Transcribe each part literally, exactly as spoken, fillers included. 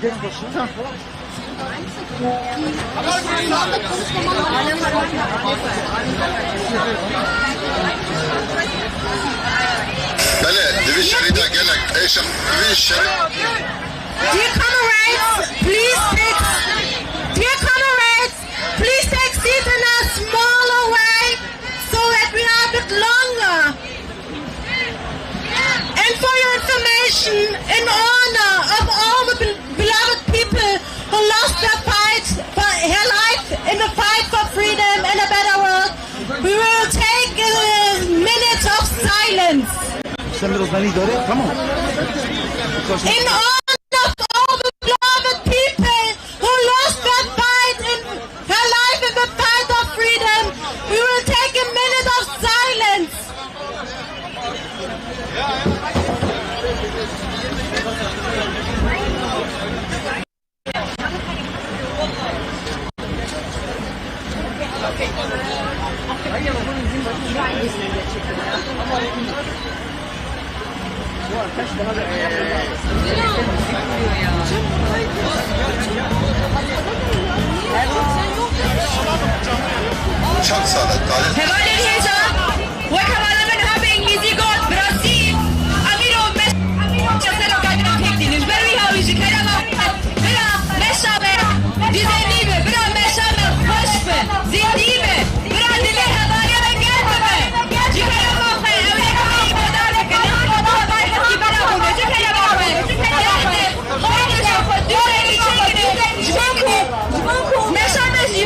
Belê, di vî şerî de gelek êşiq, di vî şerî. Dear comrades, please take, dear comrades, please take seat in a smaller way so that we are a bit longer. And for your information, in honor of all the be- beloved people who lost their fight for her life in the fight for freedom and a better world, we will take a minute of silence. Sen biraz beni idare et, tamam. In honor of all the beloved people who lost their fight in her life in the fight of freedom, we will take a minute of silence. Çend sal e tarîx? Hevalên hêja, wek hevala min niha bi îngilîzî got, bi rastî, em îro meşa ser û kadina pêk tînin. Ji ber wî hawî ji kerema xwe, bira meşa me dîzenî be, bira meşa me xweş be, zîndî be, bira dilê hevalê me germ bibe. Ji kerema xwe, ew yek me îmodar dikin. Niha îmodar bar heskî bela bûne. Ji kerema xwe, derdê xwe, meşa xwe dûrê wî çêkine. Ji bo ku, ji bo ku meşa me jî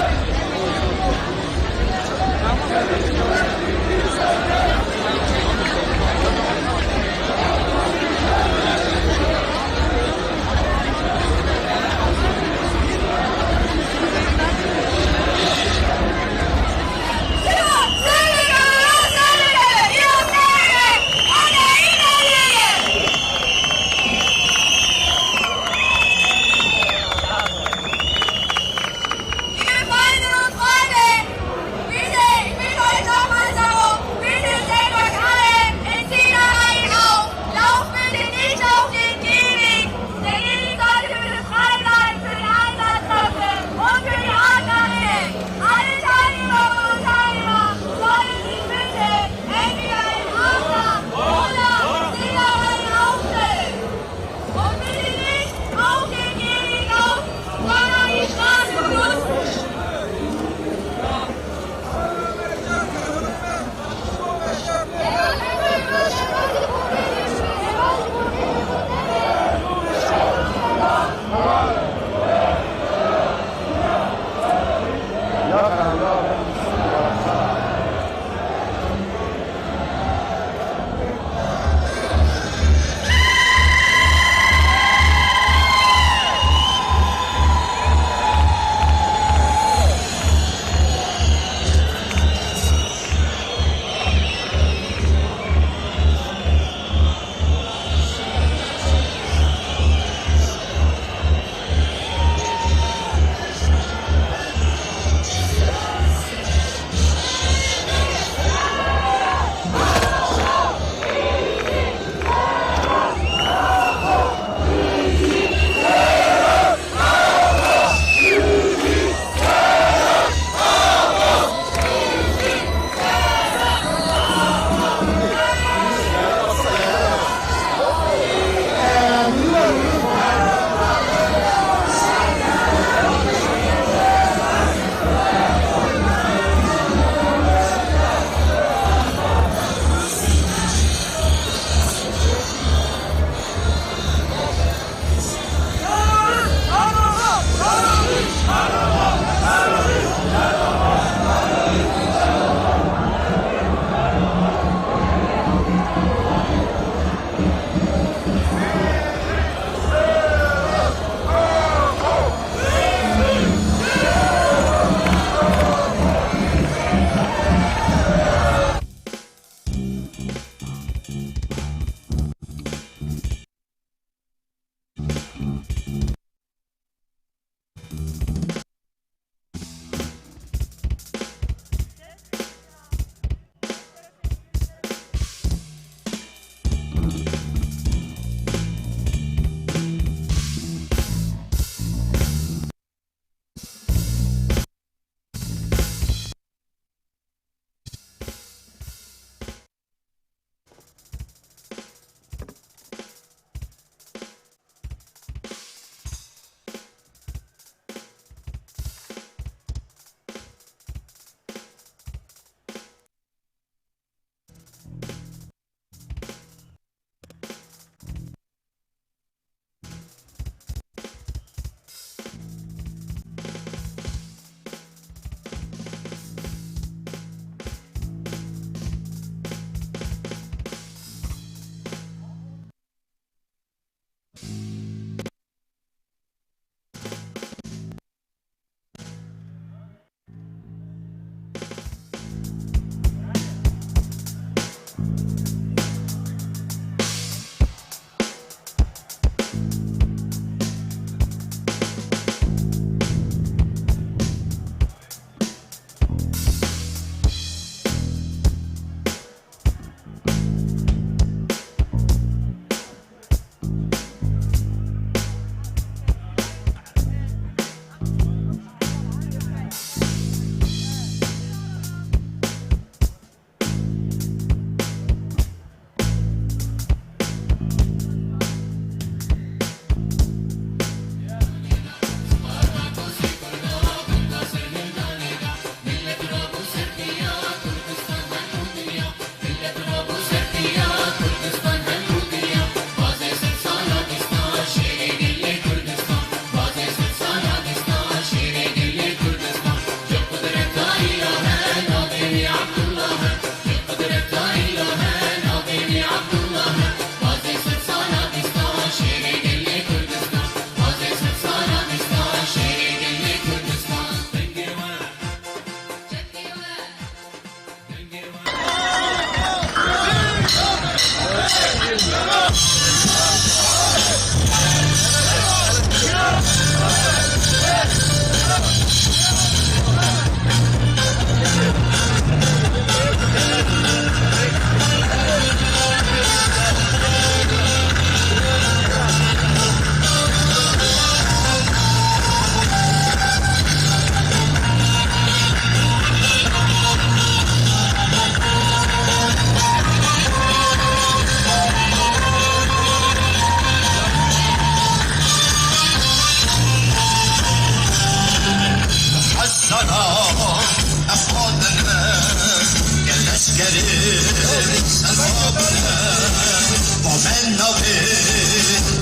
Navê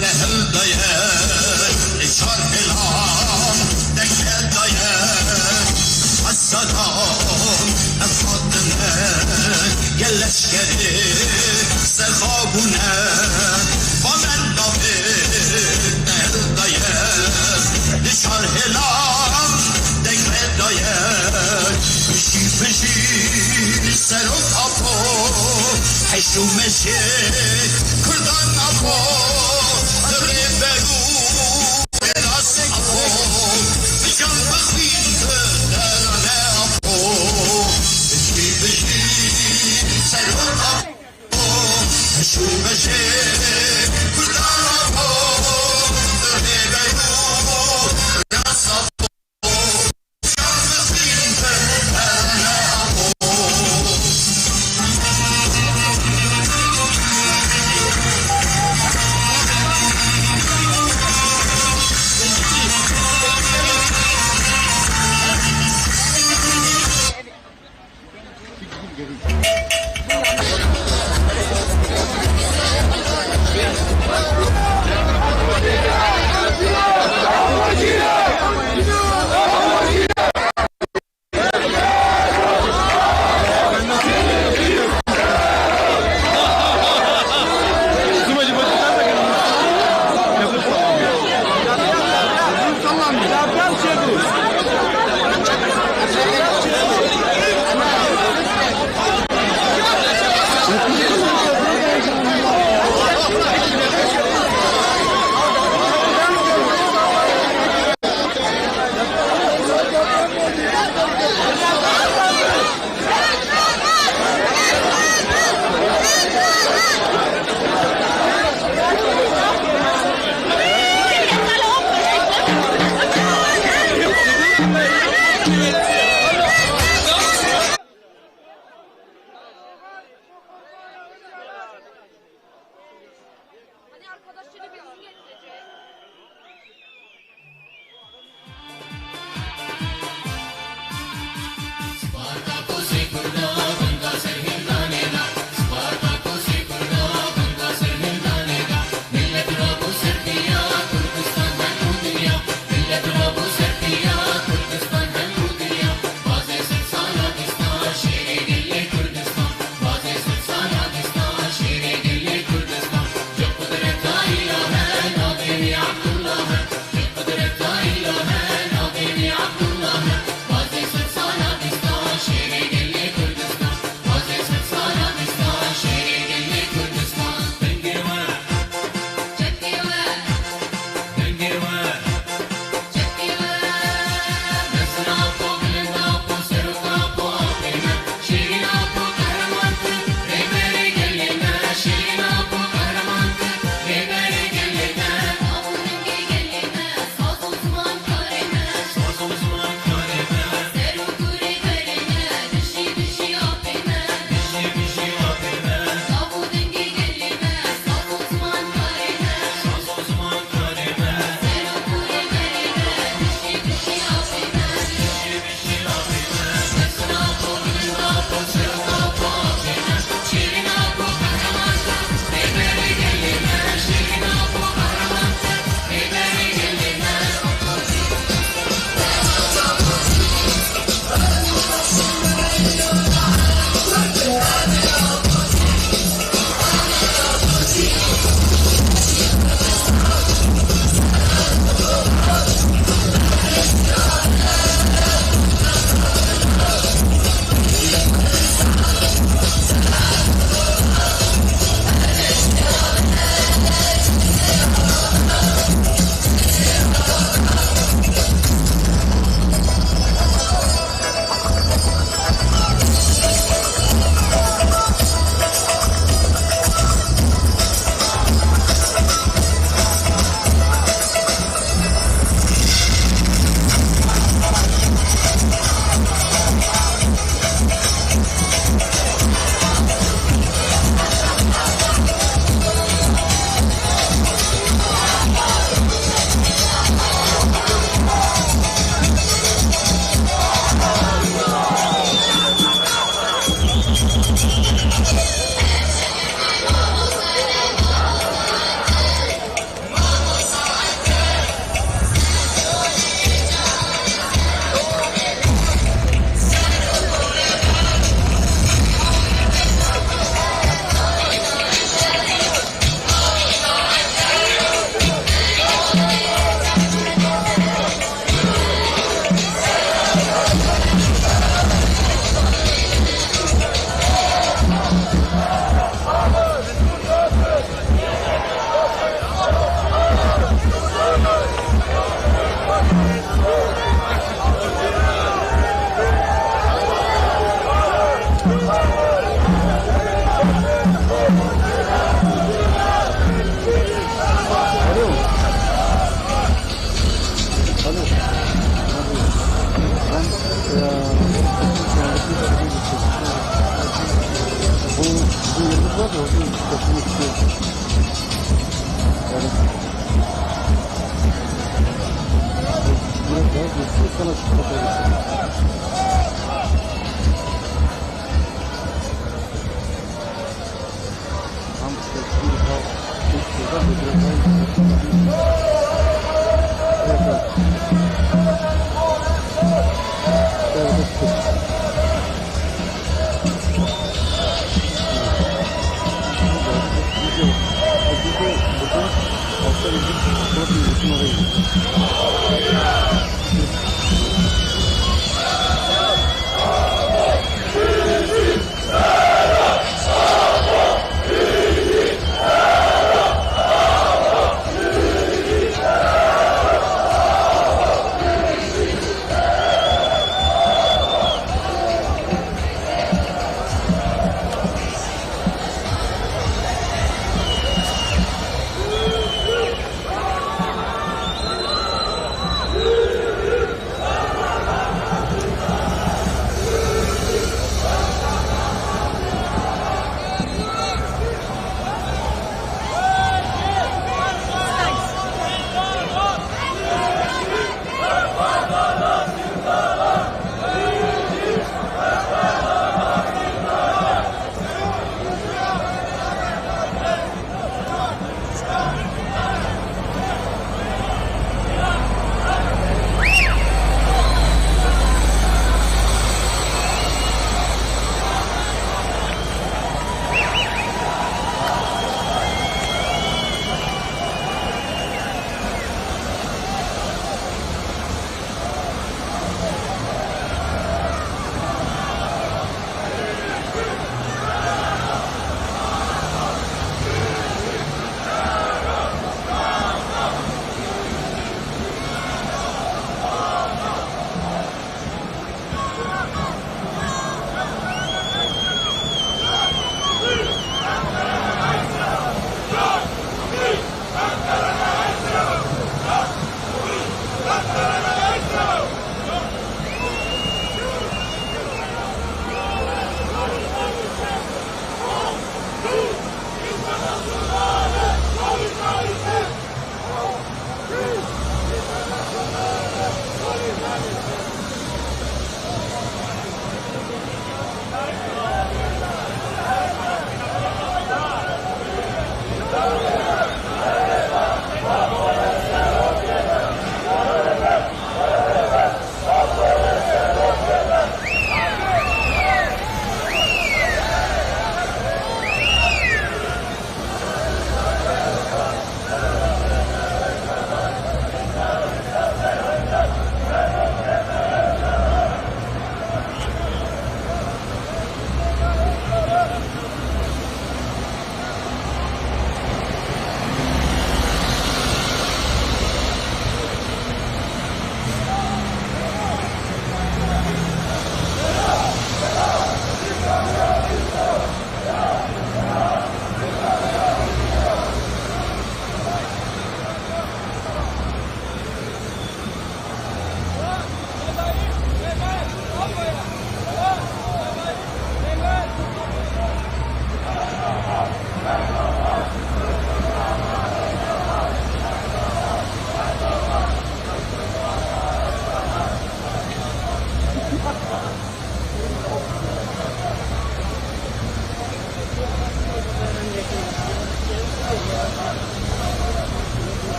li hildaye, li çar hêlan dengre daye. Hezaran ev hatine, gel leşkerê serxwe bûne. Ba me navê li hildaye, li çar hêlan dengre daye. Bijî, bijî Serok Apo, heş û meşê Kurdan Apo, rêber û rênas Apo, bi can bixwîn bi derane Apo. Bijî, bijî Serok Apo, heş û meşê Kurdan Apo, rêber û rênas Apo.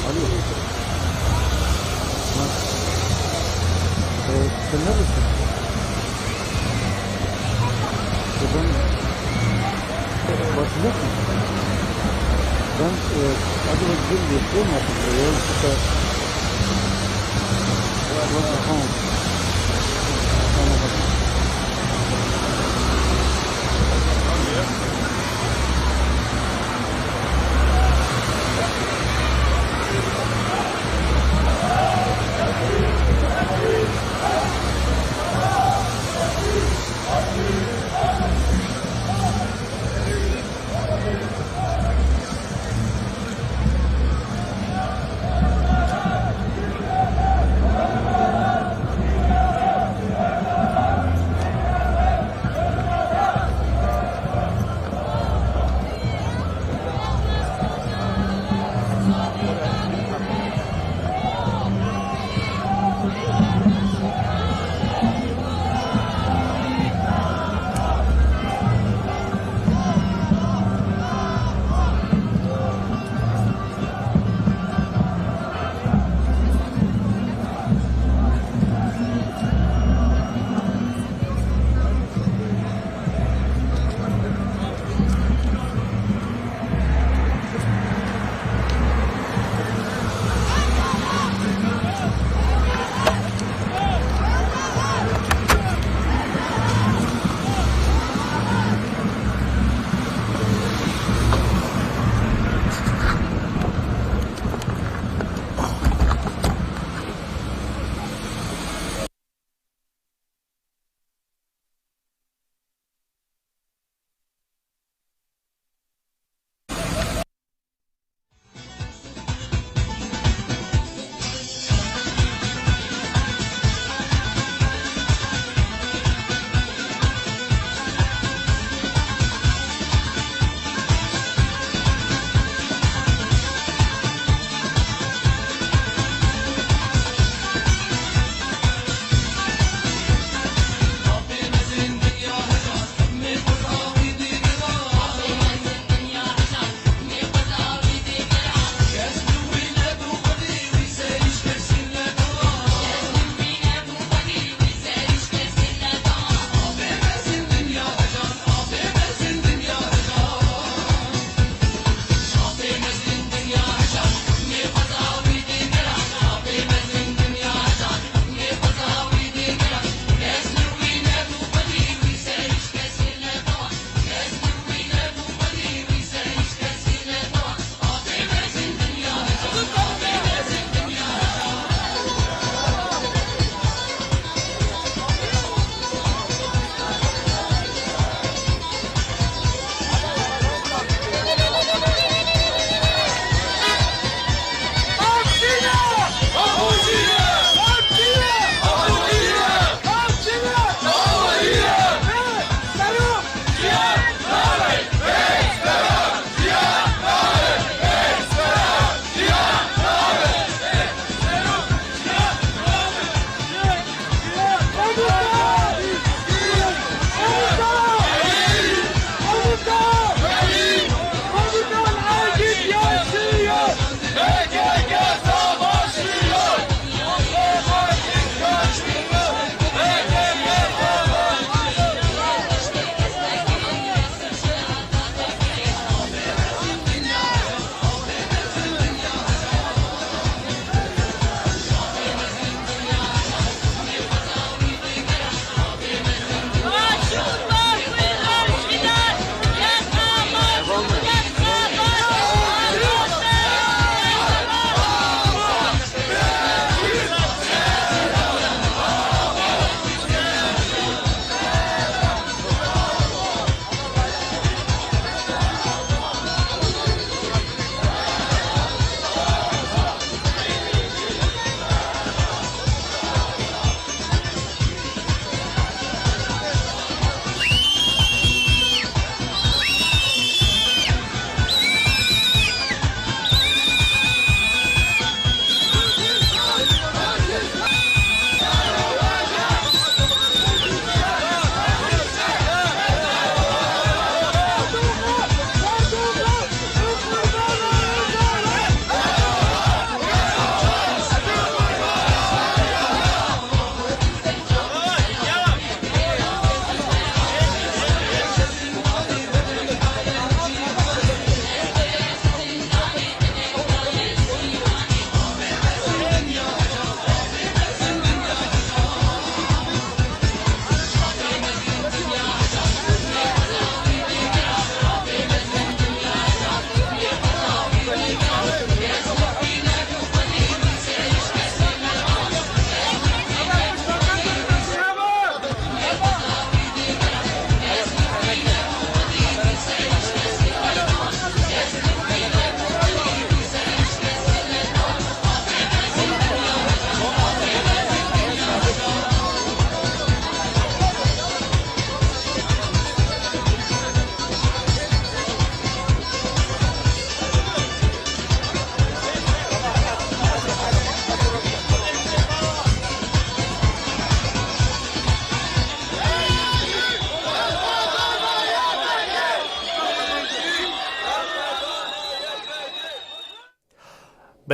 Alo. Ha. Ee, sen neredesin? Ee, ben, e, başında mısın? Ben, e, acaba güzel bir şey mi yaptım? Ee, yanlışlıkla. Tamam. Tamam.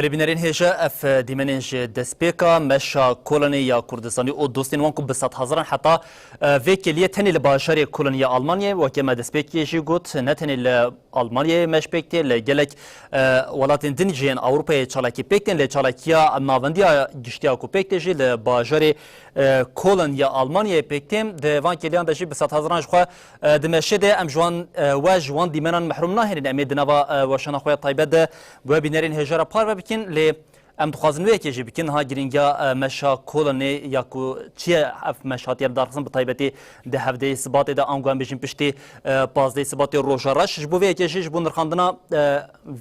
Lê bînerên hêja ev, e, dîmenên ji destpêka meşa Kolenê ya Kurdistanî û dostên wan ku bi sedhezaran heta, e, vê kêliyê tenê li bajarê Kolen ya Almanyayê, weke me destpêkê jî got, ne tenê li Almanyayê meş pêk tê, li gelek, e, welatên din jî yên Ewropayê çalakî pêk tên, lê çalakiya navendiya giştiya ku pêk tê jî li bajarê, e, Kolen ya Almanyayê pêk tên. Di van kêliyan de jî bi sedhezaran ji xwe, e, di meşê de. Em ji wan, e, we ji wan dîmenan mehrum nahêlin. Em ê di nava, e, weşana xwe ya taybet de bi we bînerên hêja re parve bikin, lê em dixwazin wê yekê jî bikin. Ha, girîngiya, e, meşa Kolenê ya ku çi ye ev meş hatiye lidarxistin, bi taybetî di hevdehê Sibatê de, ango em bêjin piştî, e, pazdehê Sibatê roja reş. Ji bo vê yekê jî, ji bo nirxandina, e,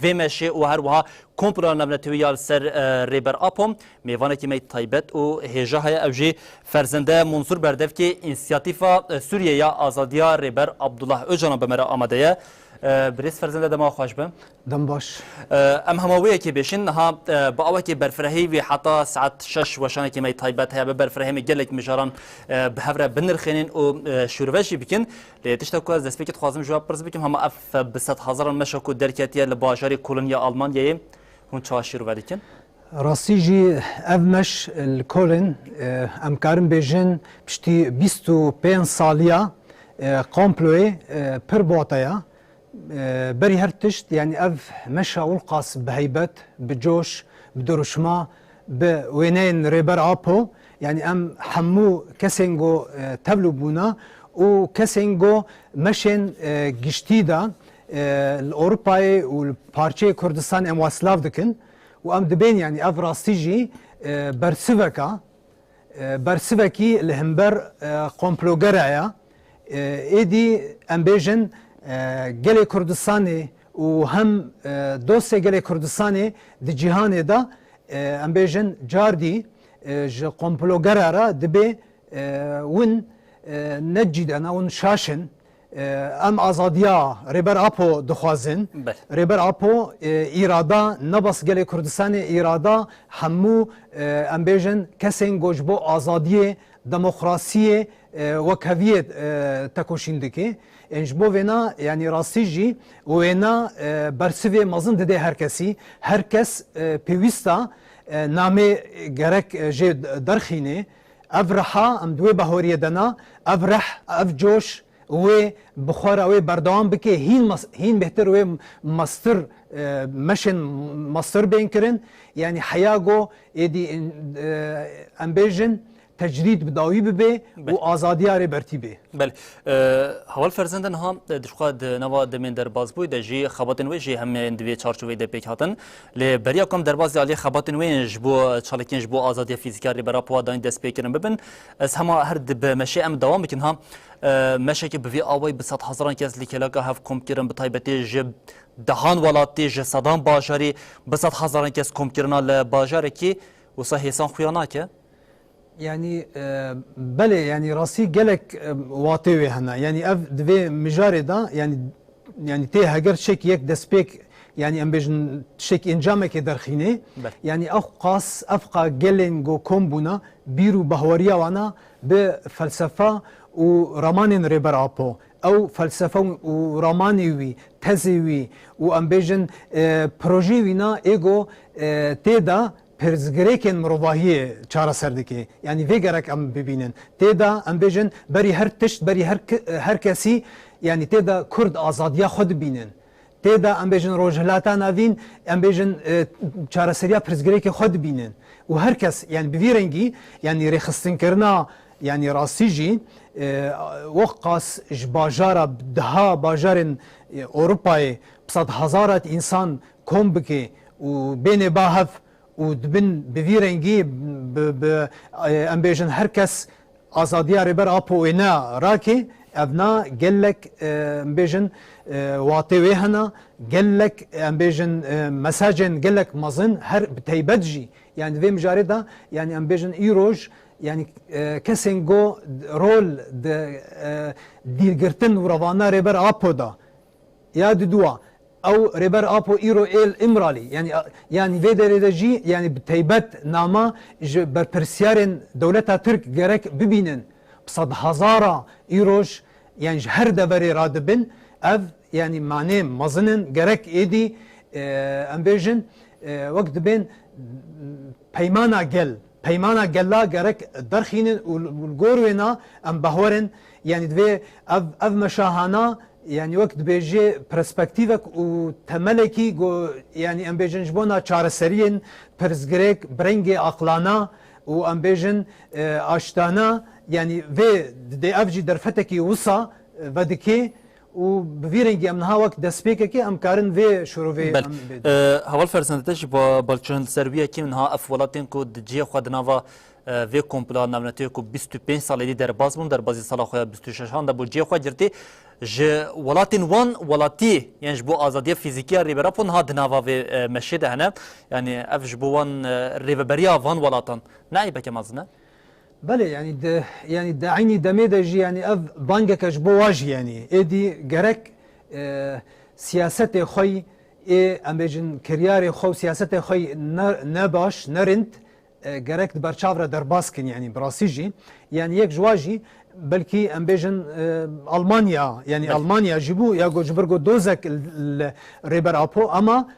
vê meşê û her wiha komploya navnetewî ya li ser, e, Rêber Apo, mêvanekî me taybet û hêja heye, ew jî ferzende Munzur Berdevkê Însiyatîfa, e, Sûriye ya Azadiya Rêber Abdullah Ocalan bi me re amade ye. E, birêz ferzende, dema xweş be. Dem baş. E, em hema wê yekê bêjin, niha, e, bi awekê berfirehî wî heta saet şeş weşanekî me taybet heye, bi berfirehê me gelek mijaran, e, bi hev re binirxênin û, e, şûrve jî bikin. Lê tişta ku ez destpêkê dixwazim ji we pirs bikim, hema ev bi sedhezaran meşa ku derketiye li bajarê Kolin ya Almanyayê, hûn çawa şîrove dikin? Rastî jî ev meş li Kolin, e, em karin bêjin piştî bîst û pênc saliya, e, komployê, e, pir bota ya. E, berî her tişt, yanî ev meşa wilqas bi heybet, bi coş, bi dirûşma, bi wêneyên Rêber Apo, yanî em hemû kesên ku, e, tevlû bûna û kesên ku meşên, e, giştî de, e, li Ewropayê û li parçeyê Kurdistan em wesilav dikin û em dibên, yanî ev rastî jî, e, bersiveka, e, bersivekî li hember, e, komplogera ye. E, êdî em bêjin, e, gelê Kurdistanê û hem, e, dostê gelê Kurdistanê di cîhanê de, e, em bêjin cardî, e, ji komplogera re dibê, e, win, e, ne cî de ne, win şaş in. E, em azadiya Rêber Apo dixwazin. Belê. Rêber Apo, e, îrada ne bes gelê Kurdistanê, îrada hemû, e, em bêjin kesên ku ji bo azadiyê, demokrasiyê, e, wekheviyê, e, tekoşîn dike. Ên ji bo vêna, yanî rastî jî wêna, e, bersivê mezin dide her kesî. Her kes, e, pêwîsta, e, namê gerek, e, jê derxîne. Ev reha em di wê bahoriyê de na, ev reh, ev coş, wê bi xwe re wê berdewam bike, hîn mes-, hîn bêhtir wê mestir, e, meşên mestir bên kirin. Yanî heya go êdî, e, em bêjin tecrîd bi dawî bibe û Belê. azadiya rê bertî bê. Belê. E, Heval Ferzende niha, e, dişuxa di nava demên derbazbûyî de jî xebatên wê jî hemên di vê çarçoveyê de pêk hatin. Lê beriya ku em derbazî aliyê xebatên wê yên ji bo çalakiyên ji bo azadiya fîzîkî ya Rêber Apo dayîn destpêkirin bibin, ez hema her di bi meşê em dewam bikin ha. E, meşekê bi vî awayî bi sed hezaran kes li kêleka hev kom kirin, bi taybetî ji dehan welatî, ji sedan bajarî bi sed hezaran kes kom kirina li bajarekî wisa hêsan xuya nake. Yanî, e, belê, yanî rastî gelek, e, watê wê hene. Yanî ev di vê mijarê de, yanî, yanî tê heger tiştekî yek destpêk, yanî em bêjin tiştekî encamekê derxînê. Belê. Yanî ew qas, ev qa gelên go kom bûna, bîr û bahweriya wana bi felsefa û ramanên Rêber Apo. Ew felsefe û ramanê wî, tezê wî û em bêjin, e, projeyê wî na ê go, e, tê de pirsgirêkên mirovahiyê çareser dike. Yanî vê gerek em bibînin. Tê de em bêjin berî her tişt, berî her ki-, her kesî, yanî tê de Kurd azadiya xwe dibînin. Tê de em bêjin Rojhilata Navîn, em bêjin, e, çareseriya pirsgirêkê xwe dibînin. Û her kes, yanî bi vî rengî, yanî rêxistinkirina, yanî rastî jî, e, wek qas ji bajara, deha bajarên, e, Ewropayê bi sed hezarat însan kom bike û bêne ba hev, û dibin bi vî rengî bi, bi, e, em bêjin her kes azadiya Rêber Apo wêne rake, ev na gelek, e, em bêjin, e, watê wê hene, gelek, em bêjin, e, mesajên gelek mezin her bi teybet jî. Yanî vê mijarê de, yanî em bêjin îroj, yanî, e, kesên go rol di, e, dîlgirtin û revana Rêber Apo de ya diduwa, ew Rêber Apo îro ê li Îmralî, yanî, yanî vê derê de jî, yanî bi teybet nama ji berpirsiyarên dewleta Tirk gerek bibînin. Bi sedhezara îroj, yanî ji her deverê radibin, ev, yanî manê mezin in, gerek êdî, e, em bêjin, E, wek dibên peymana gel, peymana gela gerek derxînin û li gor wêna em behwerin, yanî divê ev, ev meşahana, yanî wek dibêjê perspektîvek û temelekî go, yanî em bêjin ji bona çareseriyên pirsgirêk, bi rengê aqlana û em bêjin, e, aştana, yanî vê didê ev jî derfetekî wisa, e, vedikê. Û bi vî rengî em niha wek destpêkekê em karin vê şorovê Bel. em bê. E, Heval Ferzend, te jî ba-, balçûn li ser wî yekê niha ev welatên ku di cihê xwe di nava, e, vê kompla navneteyê ku bîst û pênc salê dî derbas bûn, derbasî sala xwe ya bîst û şeşan de bû cihê xwe girtî. Ji welatên wan welatî, yên ji bo azadiya fîzîkî ya Rêber Apo niha di nava vê, e, meşê de hene. Yanî ev ji bo wan, e, rêveberiya van welatan ne eybeke mezin e? Belê, yanî di, yanî di eynî demê de jî, yanî ev bangeke ji bo wa jî, yanî êdî gerek, e, siyasetê xwe yî, ê, em bêjin, kiryarê xwe û siyasetê xwe yî ne, ne baş, ne rind, e, gerek di berçav re derbas kin, yanî bi rastî jî. Yanî yek ji wa jî belkî em bêjin, e, Almanya, yanî Belê. Almanya jî bû, ya go ji vir go dozek li, li Rêber Apo, ama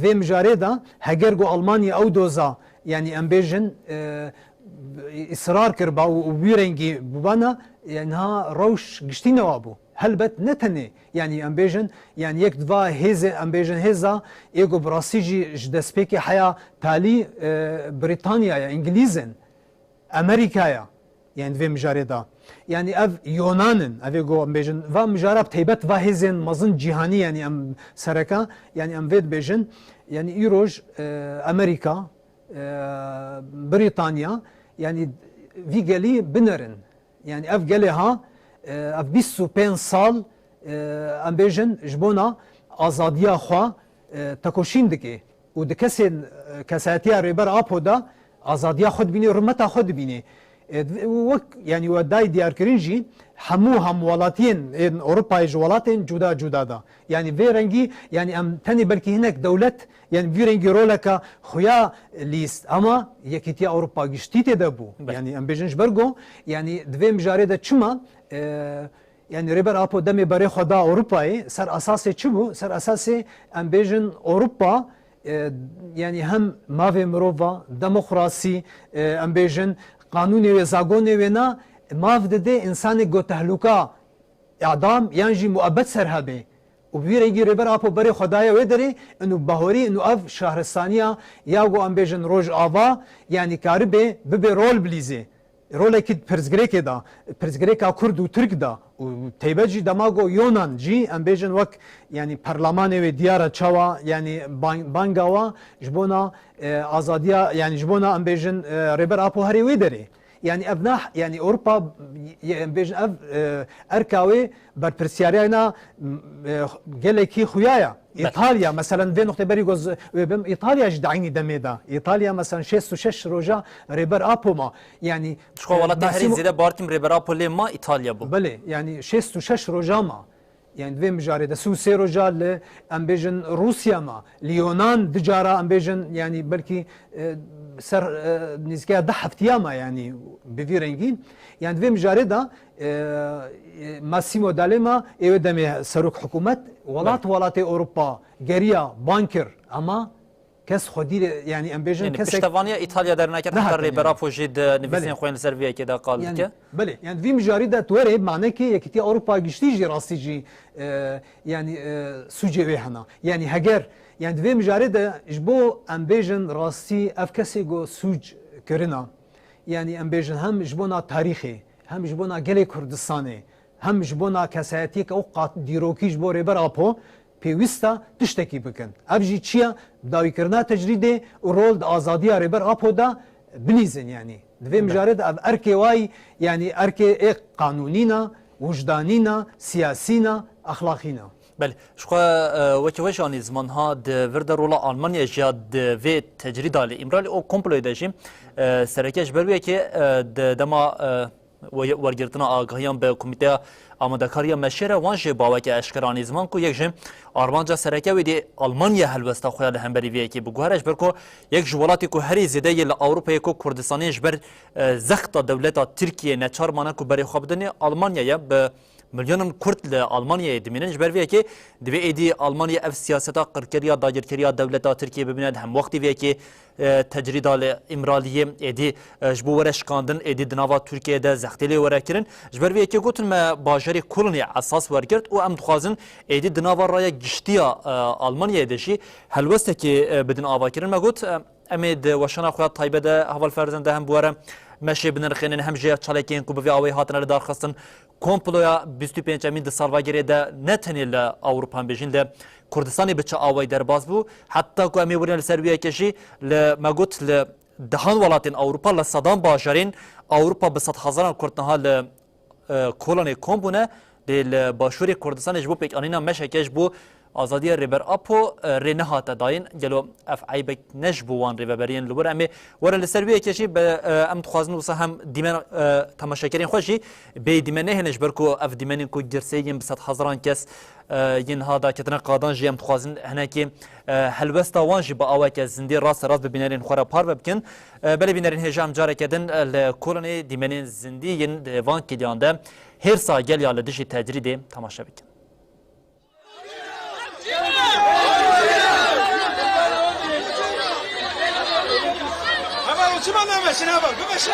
vê mijarê de heger go Almanya ew doza, yanî em bêjin, e, israr kiriba û, û wî rengî bibana, e, niha rewş giştî newa bû. Helbet ne tenê, yanî em bêjin, yanî yek diva hêzê, em bêjin hêza, ê ku bi rastî jî ji destpêkê heya talî, e, Brîtanya ye, Îngilîz in, Amerîka ye, yanî di vê mijarê de. Yanî ev Yonan in, ev ê ku em bêjin, va mijara bi teybet va hêzên mezin cîhanî, yanî em sereka, yanî em vê dibêjin, yanî îroj, e, Amerîka, e, Brîtanya, yanî vî gelî binerin. Yanî ev gelê ha, e, ev bîst û pênc sal, e, em bêjin ji bona azadiya xwe, e, tekoşîn dike û di kesên, e, kesayetiya Rêber Apo de azadiya xwe dibîne, rûmeta xwe dibîne. E, wek, yanî we dayî diyarkirin jî, hemû hemwelatiyên ên Ewropayê ji welatên cuda cuda de. Yanî vê rengî, yanî em tenê belkî hinek dewlet, yanî vî rengî roleka xuya lîst, ama Yekîtiya Ewropa giştî tê de bû. Belê. Yanî em bêjin ji ber ku, yanî di vê mijarê de çima, e, yanî Rêber Apo demê berê xwe da Ewropayê, ser esasê çi bû? Ser esasê em bêjin Ewropa, e, yanî hem mavê mirova, demokrasî, e, em bêjin qanûnê wê, zagonê wê na mav dide însanê ku tehlûka îdam yan jî muebet ser hebe. Û bi vî rengî Rêber Apo berê xwe daye wê derê, û bahorî û ev şahristaniya ya ku em bêjin Rojava, yanî karibe bibe rol bilîzê. Rolekî di pirsgirêkê de, pirsgirêka Kurd û Tirk de û teybet jî dema ku Yonan jî em bêjin wek, yanî perlemanê wê diyar e çawa, yanî ban-, banga wa ji bona, e, azadiya, yanî ji bona em bêjin, e, Rêber Apo herê wê derê. Yanî ev nah, yanî Ewropa, ye-, em bêjin ev, e, erka wê berpirsiyariya na, m, e, gelekî xuya ya. Belê. Îtalya, meselen vê noqtê berî goz wê bim, Îtalya jî di eynî demê de. Îtalya, meselen şêst û şeş roja Rêber Apo ma. Yanî, Ji xwe e, welatê herî Massimo zêde bartîm Rêber Apo lê ma Îtalya bû. Belê, yanî şêst û şeş roja ma. Yanî di vê mijarê de sî û sê roja li, em bêjin, Rûsya ma. Li Yonan du cara em bêjin, yanî belkî, e, ser, e, nêzîkaya deh heftiya ma, yanî bi vî rengî. Yanî di vê mijarê de, e, e, Massimo D'Alema ê wê demê serok hikûmet, welat Belê. welatê Ewropa geriya ban kir, ama kes xwedî, yanî em bêjin Yanî kesek piştevaniya Îtalya dernekir, heta Nehatine Rêber yani. Apo jî di nivîsên Belê. xwe yên li ser vê yekê de qal Yanî, dike. belê, yanî vî mijarî de tu werê manekê Yekîtiya Ewropa giştî jî rastî jî, e, yanî, e, sûcê wê hena. Yanî heger, yanî di vê mijarê de ji bo em bêjin rastî ev kesê ku sûc kirina, yanî em bêjin hem ji bona tarîxê, hem ji bona gelê Kurdistanê, hem ji bona kesayetiyeke ew qat dîrokî ji bo Rêber Apo pêwîst e tiştekî bikin. Ev jî çi ye? Dawîkirina tecrîdê û rol di azadiya Rêber Apo de bilîzin, yanî. Di vê Be. mijarê de ev erkê wayî, yanî erkê ê qanûnî ne, wijdanî ne, siyasî ne, exlaqî ne. Belê, ji xwe, e, wekî we jî anî ziman ha di vir de rola Almanya jî ya di vê tecrîda li Îmralî û komployê de jî, e, sereke ji ber wê yekê, e, di dema, e, we-, wergirtina agahiyan bi Komîteya Amadekariya Meşê re wan jî baweke eşkere anî ziman ku yek ji armanca sereke wê dê Almanya helwesta xwe ya li hemberî vê yekê biguhere, ji ber ku yek ji welatê ku herî zêde yê li Ewropayê ku Kurdistanê ji ber, e, zexta dewleta Tirkiyê neçar mane ku berê xwe bidinê Almanya ye. Bi Milyonan Kurd li Almanyayê dimînin. Ji ber vê yekê divê êdî Almanya ev siyaseta qirkeriya, dagirkeriya dewleta Tirkiyê bibîne. Di hemwextî vê yekê, e, tecrîda li Îmraliyê êdî, e, ji bo were şikandin, êdî di nava Tirkiyeyê de zextê lê were kirin. Ji ber vê yekê gotin me bajarê Kolonê esas wergirt û em dixwazin êdî di nava raya giştiya, e, Almanyayê de jî helwestekê, e, bidin avakirin. Me got, e, Em ê di weşana xwe ya taybet de heval Ferzan de hem bi we re meşê binirxînin, hem jî çalakiyên ku bi vê awayî hatine lidarxistin, komploya bîst û pêncemîn di salvegirê de ne tenê li Ewropa, em bêjin li Kurdistanê bi çi awayî derbas bû, heta ku em ê werin li ser wî yekê jî li, me got, li dehan welatên Ewropa, li sedan bajarên Ewropa bi sedhezaran Kurd niha li e, Kolanê kom bûne, lê li Başûrê Kurdistanê ji bo pêkanîna meşeke ji bo azadiya Rêber Apo, e, rê nehate dayîn. Gelo ev eybek ne ji bo wan rêveberiyên li wir? Em ê werin li ser wê yekê jî be, e, em dixwazin wisa hem dîmen, e, temaşekerên xwe jî bêyî dîmen nehêlin, ji ber ku ev dîmenên ku girsê yên bi sedhezaran kes, e, yên niha daketine qadan jî em dixwazin hinekî, e, helwesta wan jî bi aweke zindî raste rast bi bînerên xwe re parve bikin. E, belê bînerên hêja, em careke din, e, li Kolonê dîmenên zindî yên di van kiliyan de hêrsa gel ya li dijî tecrîdê temaşe bikin. Heval, çima nameşin, heval? Bimeşin.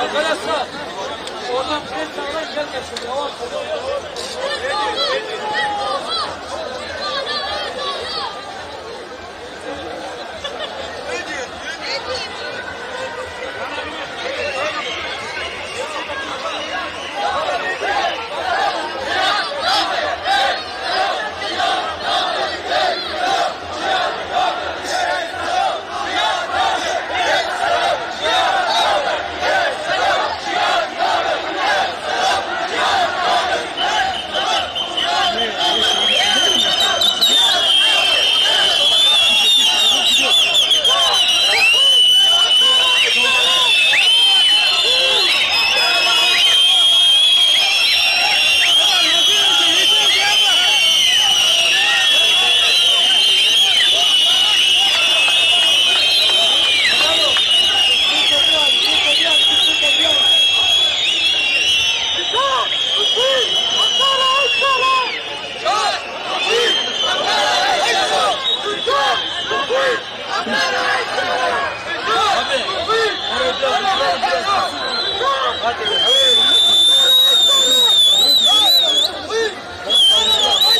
Arkadaşlar, oradan pres sağlayın, gel, gel şöyle, yavaş, yavaş.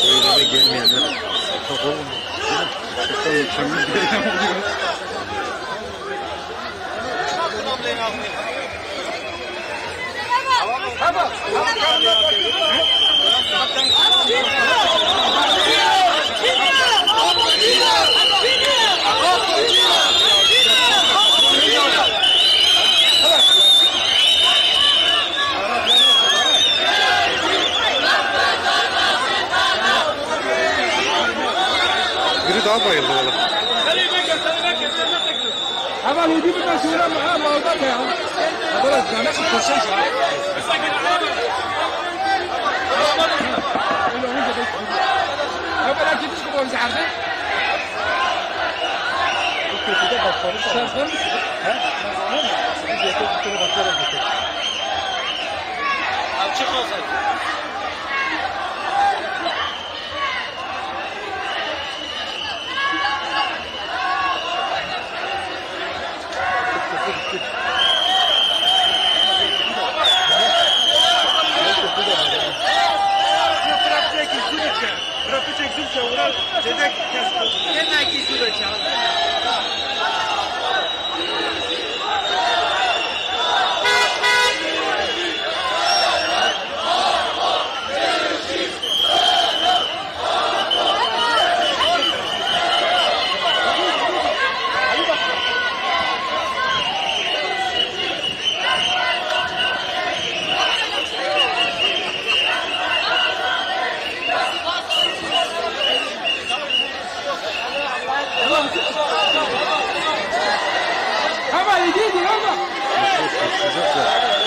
Eyleme gelmeyenler çok olmuyor. Çok olmuyor. Biri daha bayıldı valla. Hemen yedi bin beş lira mı? Ha, malda ya. Biraz canı koşacak. Öyle olunca da hemen herkes çıkıp onu çağırdı. Bu köşede başkanı çağırdı. Başkanı mı? He? Başkanı mı? Biz de bir kere başkanı getirdik. Açık olsun. Ama iyi değil ama. Çok sıcak ya.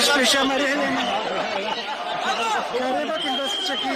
Dest pêşemerê hêlê min. Karê bakin dest çekî.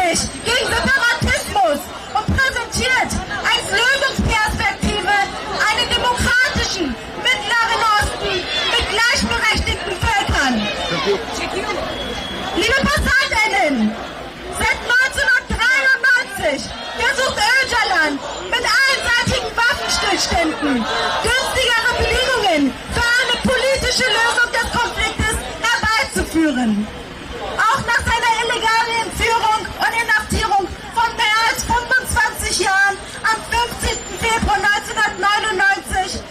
gegen Separatismus und präsentiert als Lösungsperspektive einen demokratischen Mittleren Osten mit gleichberechtigten Völkern. Liebe PassantInnen, seit neunzehnhundertdreiundneunzig versucht Öcalan mit allenseitigen Waffenstillständen günstigere Bedingungen für eine politische Lösung des Konfliktes herbeizuführen. Auch nach seiner illegalen Entführung und Inhaftierung von mehr als fünfundzwanzig Jahren am fünfzehnten Februar neunzehnhundertneunundneunzig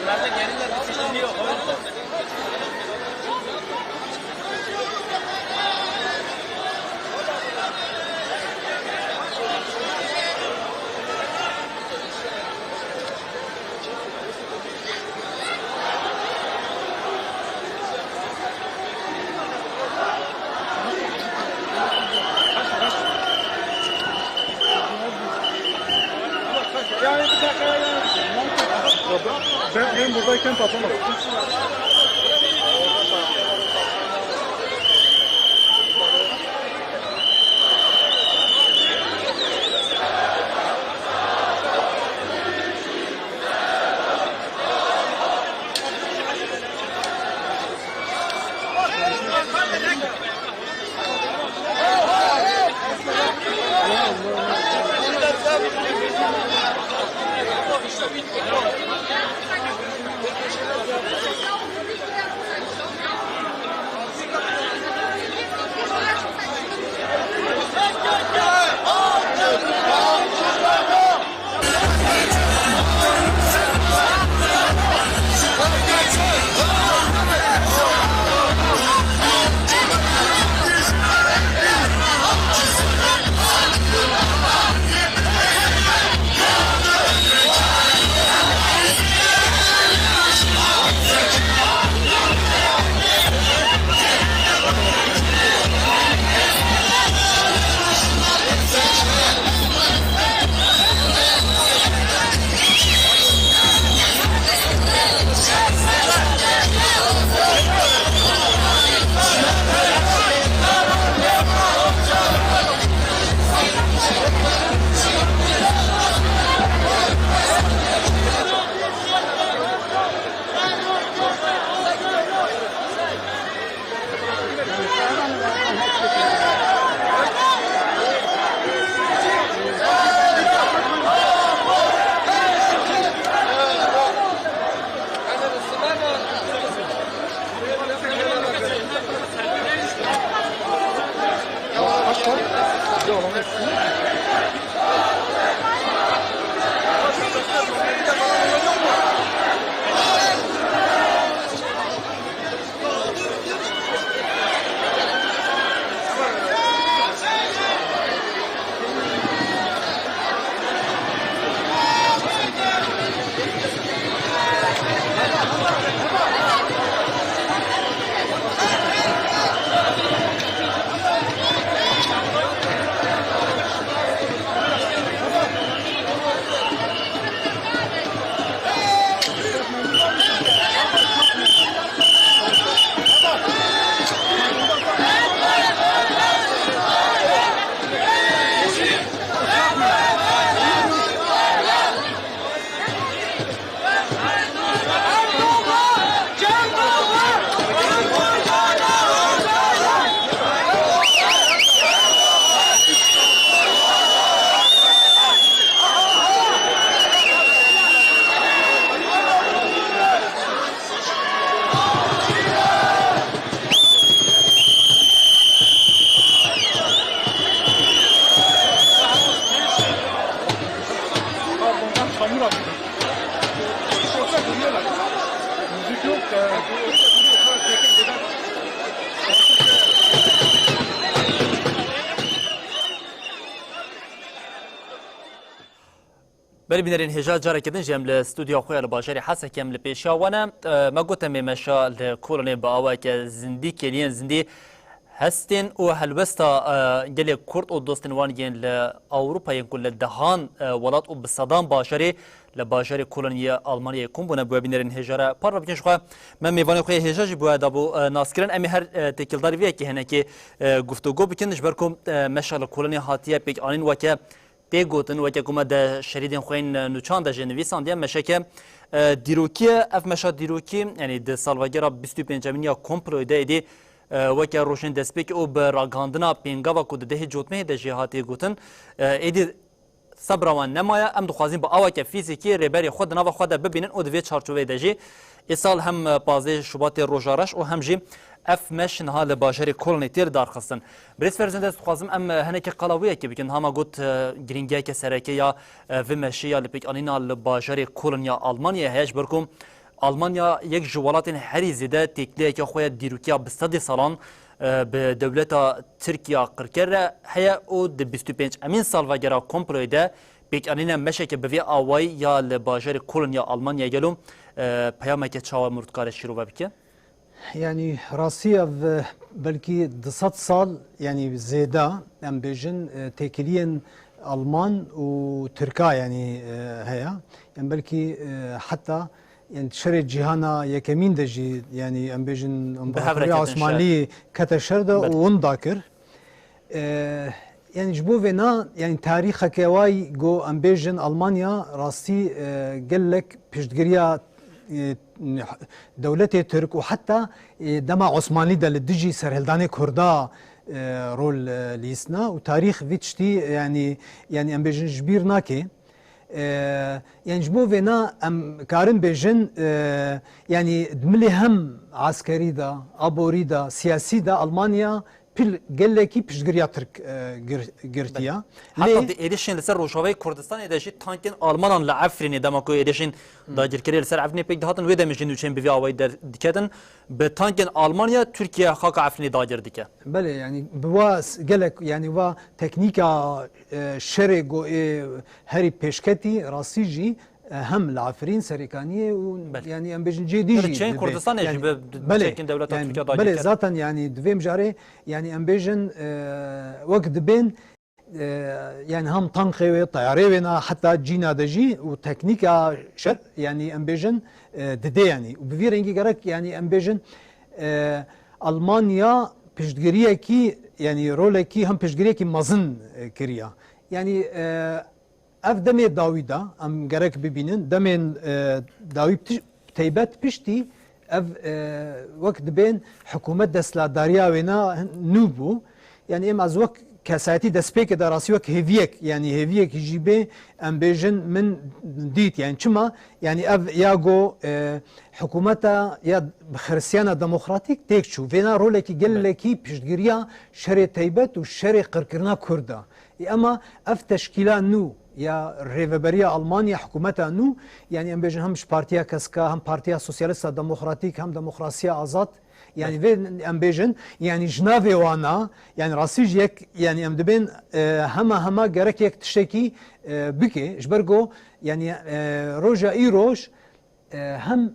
Bunlarda gerilla bir şey yok. Belê bînerên hêja, careke din jî em li stûdyoya xwe ya li bajarê Hesekê em li pêşiya we ne. E, me got em ê meşa li Kolonê bi awayeke zindî, kêliyên zindî hestên û helwesta, e, gelê Kurd û dostên wan yên li Ewropayê ku li dehan, e, welat û bi sedan bajarê li bajarê Kolonyê ya Almanyayê kom bûne, bi we bînerên hêja re parve bikin ji xwe. Me mêvanê xwe yê hêja jî bi we dabû, e, naskirin. Em ê her, e, têkildarî vê yekê hinekê, e, guftûgo bikin, ji ber ku, e, meşa li Kolonyê hatiye pêkanîn weke tê gotin, weke ku me di şerîdên xwe yên, e, nûçan de jî nivîsandiye, meşeke, e, dîrokî ye. Ev meşa dîrokî, yanî di salvegera bîst û pêncemîn ya komployê de êdî, e, weke rojên destpêkê û bi ragihandina pêngava ku di dehê cotmehê de jî hatiye gotin, e, êdî sebra wan nemaye. Em dixwazin bi aweke fîzîkî rêberê xwe di nava xwe de bibînin û di vê çarçoveyê de jî îsal hem pazdeh Şubatê roja reş û hem jî ev meş niha li bajarê Kolonê tê lidarxistin. Birêz Ferzend, ez dixwazim em hinekî qala wê yekê bikin. Hama got, e, girîngiyeke sereke ya, e, vê meşê ya lipêkanîna li bajarê Kolon ya Almanyayê heye, ji ber ku Almanya yek ji welatên herî zêde têkiliyeke xwe ya dîrokiya bi sedê salan, e, bi dewleta Tirkiya qirker re heye û di bîst û pêncemîn salvegera komployê de pêkanîna meşeke bi vê awayî ya li bajarê Kolon ya Almanyayê gelo, e, peyameke çawa mir dikare şîrove bike? Yanî rastî ev, e, belkî du sed sal, yanî zêde, em bêjin, e, têkiliyên Alman û Tirka, yanî, e, heye. Em belkî, e, heta, Yani şerê cîhana yekemîn de jî, yani em bêjin, împaratoriya Osmanlî kete şer de û winda kir. E, yani ji bo vêna, yani tarîxeke wayî ku em bêjin Almanya rastî, e, gelek piştgiriya, e, dewletê Tirk û heta, e, dema Osmanlî de li dijî serhildanê Kurda, e, rol, e, lîstina û tarîx vî tiştî, yani, yani em bêjin ji bîr nake. E, yani ji bo vêna em karin bêjin, e, yani di milê hem eskerî de, aborî de, siyasî de Almanya pil gelekî piştgiriya Tirk, e, gir-, girtiya. Heta Lê di êrişên li ser Rojavayê Kurdistanê de jî tankên Almanan li Efrînê, dema ku êrişên dagirkeriyê li ser Efrînê pêk dihatin, wê demê jî nûçeyên bi vî awayî der-, diketin. Bi tankên Almanya Tirkiye xaka Efrînê dagir dike. Belê, yani bi wa s-, gelek, yani wa teknîka, e, şerê go ê herî pêşketî rastî jî, e, hem li Efrîn serêkaniyê û, belê, yani em bêjin cê dî jî çeyên dibe. Kurdistanê jî, yani, bi, bi, belê, çekên dewleta, yani, Tirkiye dagir, belê, kir. Zaten yani di vê mijarê yani em bêjin, e, wek dibên, e, yani hem tankê wê, teyarê wê na heta cîna de jî û teknîka şer, yani em bêjin, e, didê yani. Û bi vî rengî gerek yani em bêjin, e, Almanya piştgiriyekî, yani rolekî hem piştgiriyekî mezin, e, kiriya. Yani, e, ev demê dawî de em gerek bibînin, demên, e, dawî pti-, teybet piştî ev, e, wek dibên hikûmet desthilatdariya wêna nû bû. Yani em ez wek kesayetî destpêkê de rastî wek hêviyek, yani hêviyekî jî bê em bêjin min dît. Yani çima? Yani ev ya go, e, hikûmeta ya bi xiristiyana demokratîk têk çû. Vêna rolekî gelekî piştgiriya şerê teybet û şerê qirkirina Kurd e. Ê, ema ev teşkîla nû ya rêveberiya Almanya, hikûmeta nû, yani em bêjin hem ji Partiya Keska, hem Partiya Sosyalista Demokratîk, hem Demokrasiya Azad, yani vê em bêjin, yani ji navê wana, yani rastî jî yek, yani em dibên, e, hema hema gerek yek tiştekî, e, bike. Ji ber ku, yani, e, roja îroj, e, hem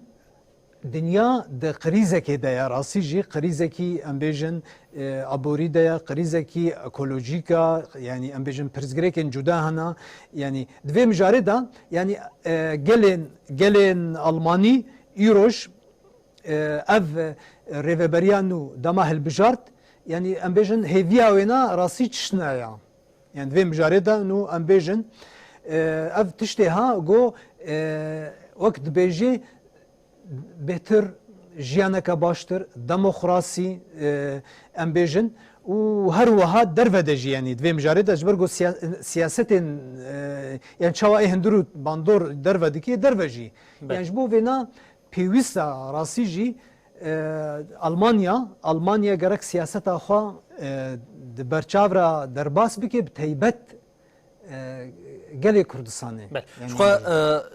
dinya di krîzekê de ye, rastî jî krîzekî em bêjin, e, aborî de ye, krîzekî ekolojîk e, yani em bêjin pirsgirêkên cuda hene. Yani di vê mijarê de, yani, e, gelên, gelên Almanî îroj, e, ev rêveberiya nû dema hilbijart, yani em bêjin hêviya wêna rastî çiştine ya. Yani di vê mijarê de nû em bêjin, e, ev tiştê ha go, e, wek dibêjê bêtir, jiyaneke baştir, demokrasî, e, em bêjin û her wiha derve de jî, yani di vê mijarê de ji ber ku siya-, siyasetên, e, yani çawa ê hundir û bandor derve dikê, derve jî. Belê. Yani ji bo vêna pêwîst e rastî jî, e, Almanya, Almanya gerek siyaseta xwe, e, di berçav re derbas bike, bi teybet, e, gelê Kurdistanê. Belê. Yani ji xwe,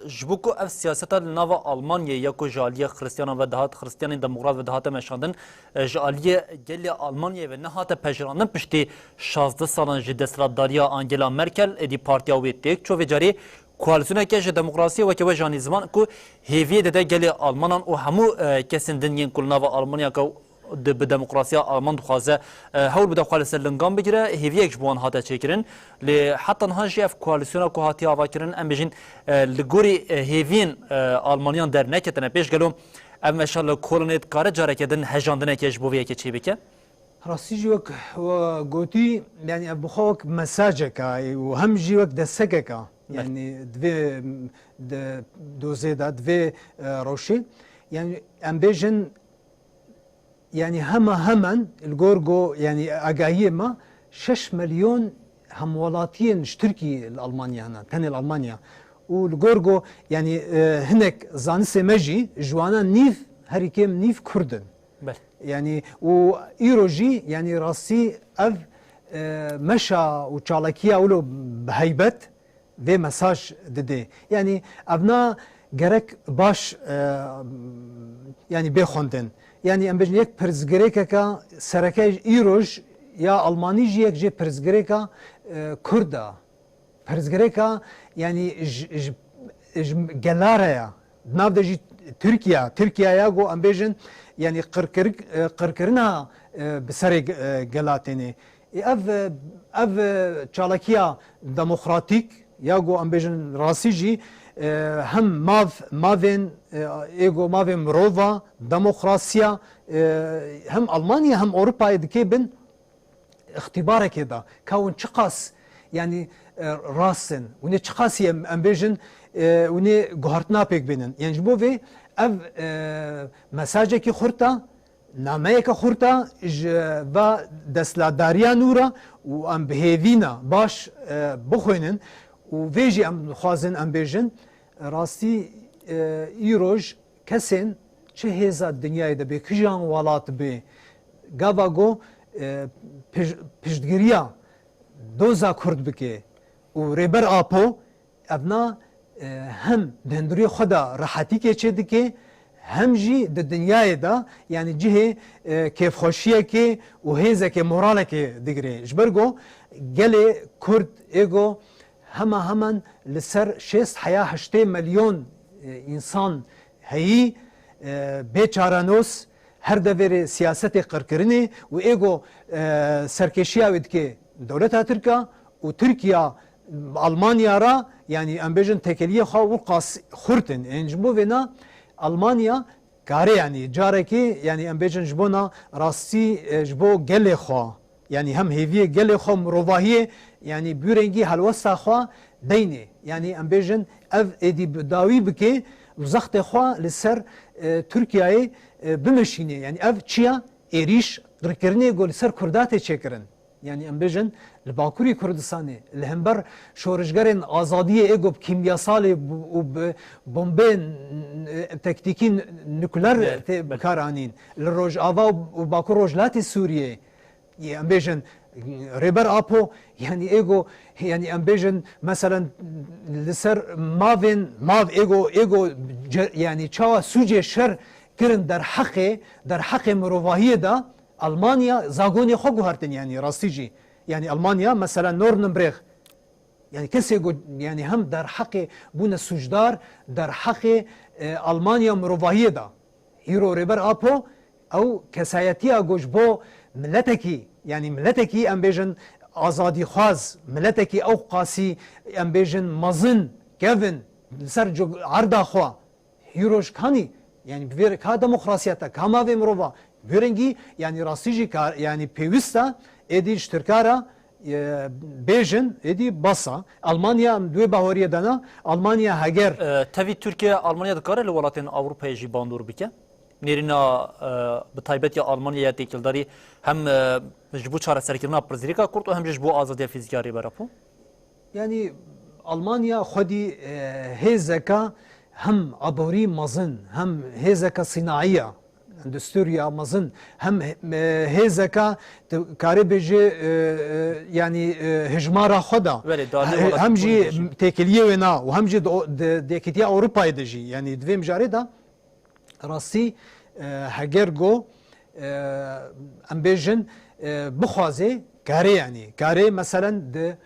e, ji bo ku ev siyaseta li nava Almanyayê ya ku ji aliyê Xristiyanan ve dihat, Xristiyanên demokrat ve dihate meşandin, e, ji aliyê gelê Almanyayê ve nehate pejirandin piştî şazdeh salan ji desthilatdariya Angela Merkel, êdî partiya wê têk çû vê carê, koalîsyoneke ji demokrasiyê weke we janî ziman ku hêviyê dide gelê Almanan û hemû, e, kesên din yên ku li nava Almanyaka di, bi demokrasiya Alman dixwaze, e, hewl bide xwe li ser lingan bigire, hêviyek ji bo wan hate çêkirin. Lê heta niha jî ev koalîsyona ku hatiye avakirin, em bêjin, e, li gorî, e, hêviyên, e, Almaniyan derneketine pêş. Gelo ev meşa li Kolonê dikare careke din hejandineke ji bo vê yekê çêbike? Rastî jî wek we gotî, yani ev bi xwe wek mesajek e û hem jî wek destekek e. Belê. Yani di vê, di dozê de, di vê, e, rewşê. Yani em bêjin, yani hema hemen li gor go, yani agahiyê me şeş milyon hemwelatiyên ji Tirkiyê li Almanya hene, tenê li Almanya. Û li gor go, yani, e, hinek zanistê me jî ji wana nîv, herî kêm nîv Kurd in. Belê. Yani, û îro jî, yani, rastî ev, e, meşa û çalakiya wilo bi heybet vê mesaj didê. Yani, ev na gerek baş, e, yani, bê xwendin. Yani, em bêjin yek pirsgirêkeke sereke îro jî ya Almanî jî yek jê pirsgirêka, e, Kurd e. Pirsgirêka, yani ji, ji, ji gela re ya. Di nav de jî Tirkiye, Tirkiye ya ku em bêjin, yani qirkirik-, e, qirkirina, e, bi serê ge-, e, gela tênê. E, ev, e, ev, e, çalakiya demokratîk ya ku em bêjin rastî jî, E, hem mav, mavên, e, êgo mavên mirova, demokrasiya, e, hem Almanya hem Ewropayê dikê bin îxtîbarekê de. Ka hûn çiqas, yanî, e, rast in. Hûn ê çiqasî em, em bêjin, e, hûn ê guhertina pêk bînin. Yanî ji bo vê ev, e, mesajekî xurt e, nameyeke xurt e ji va desthilatdariya nû re û em bi hêvî ne baş, e, bixwînin û vê jî em dixwazin em bêjin, rastî, e, îroj kesên çi hêza dinyayê de bê, kijan welat bê, gava go, e, pij-, piştgiriya doza Kurd bike û Rêber Apo evna, e, hem di hundirê xwe de rehetîkê çêdike, hem jî di dinyayê de, yanî cihê, e, kêfxweşiyekê û hêzekê, moralekê digire. Ji ber go gelê Kurd ê go hema hemen li ser şêst heya heştê milyon, e, însan heyî, e, bê çarenos, her deverê siyasetê qirkirinê û ê go, e, serkêşiya wê dike dewleta Tirk a û Tirkiya, Almanya ra, yanî em bêjin têkeliyê xwe wiqas xurt in. Ên ji bo vêna Almanya kare, yanî carekê, yanî em bêjin ji bona rastî, e, ji bo gelê xwe, yanî hem hêviyê gelê xwe, mirovahiyê, yanî bi wî rengî helwesta xwe deynê. Yanî em bêjin ev êdî bi dawî bike û zextê xwe li ser, e, Tirkiyeyê, e, bimeşîne. Yanî ev çi ya? Êrîş, qirkirinê ku li ser Kurda tê çêkirin. Yanî em bêjin li Bakurê Kurdistanê, li hember şorişgerên azadiyê ê ku bi kîmyasalê û bi bombeyên, e, tektîkî nukleer tê bikar anîn. Li Rojava û Bakur Rojhilatê Sûriyê, em bêjin, Rêber Apo, yanî ê ku, yanî em bêjin, meselen, li ser mavên, mav ê ku, ê ku ce-, yanî çawa sûcê şer kirin derheqê, derheqê mirovahiyê de, Almanya zagonê xwe guhertin, yanî rastî jî. Yanî Almanya, mesela Nordnenbreg, yanî kesê ku, yanî hem derheqê bûne sûcdar, derheqê, e, Almanya mirovahiyê de. Îro Rêber Apo, ew kesayetiya ku ji bo miletekî, yanî miletekî em bêjin azadîxwaz, miletekî ew qasî em bêjin mezin, kevin, li ser cug-, erda xwe, Îro ji kanî, yanî bi vê re ka demokrasiya te, ka mavê mirova, bi vê rengî, yanî rastî jî ka, yanî pêwîst e, êdî ji Tirka re, e, bêjin, êdî bes e. Almanya em di wê baweriyê de ne, Almanya heger E, tevî Tirkiye, Almanya dikare li welatên Ewropayê jî bandor bike? Nêrîna, e, bi taybet ya Almanya ya têkildarî hem, e, ji bo çareserkirina pirsgirêka Kurd û hem jî ji bo azadiya fîzîkî ya Rêber Apo? Yanî Almanya xwedî, e, hêzeke hem aborî mezin, hem hêzeke sînaî ya, endustri ya mezin, hem he-, e, hêzeke tu karê bêjî, e, e, yanî, e, hejmara xwe de. Belê, da lê He-, welat hem jî Polonyayê jî. Têkiliyê wê na û hem jî di o-, di, di Yekîtiya Ewropayê de jî, yanî di vê mijarê de rastî, e, heger go, e, em bêjin, e, bixwaze, kare yanî. Kare meselen di,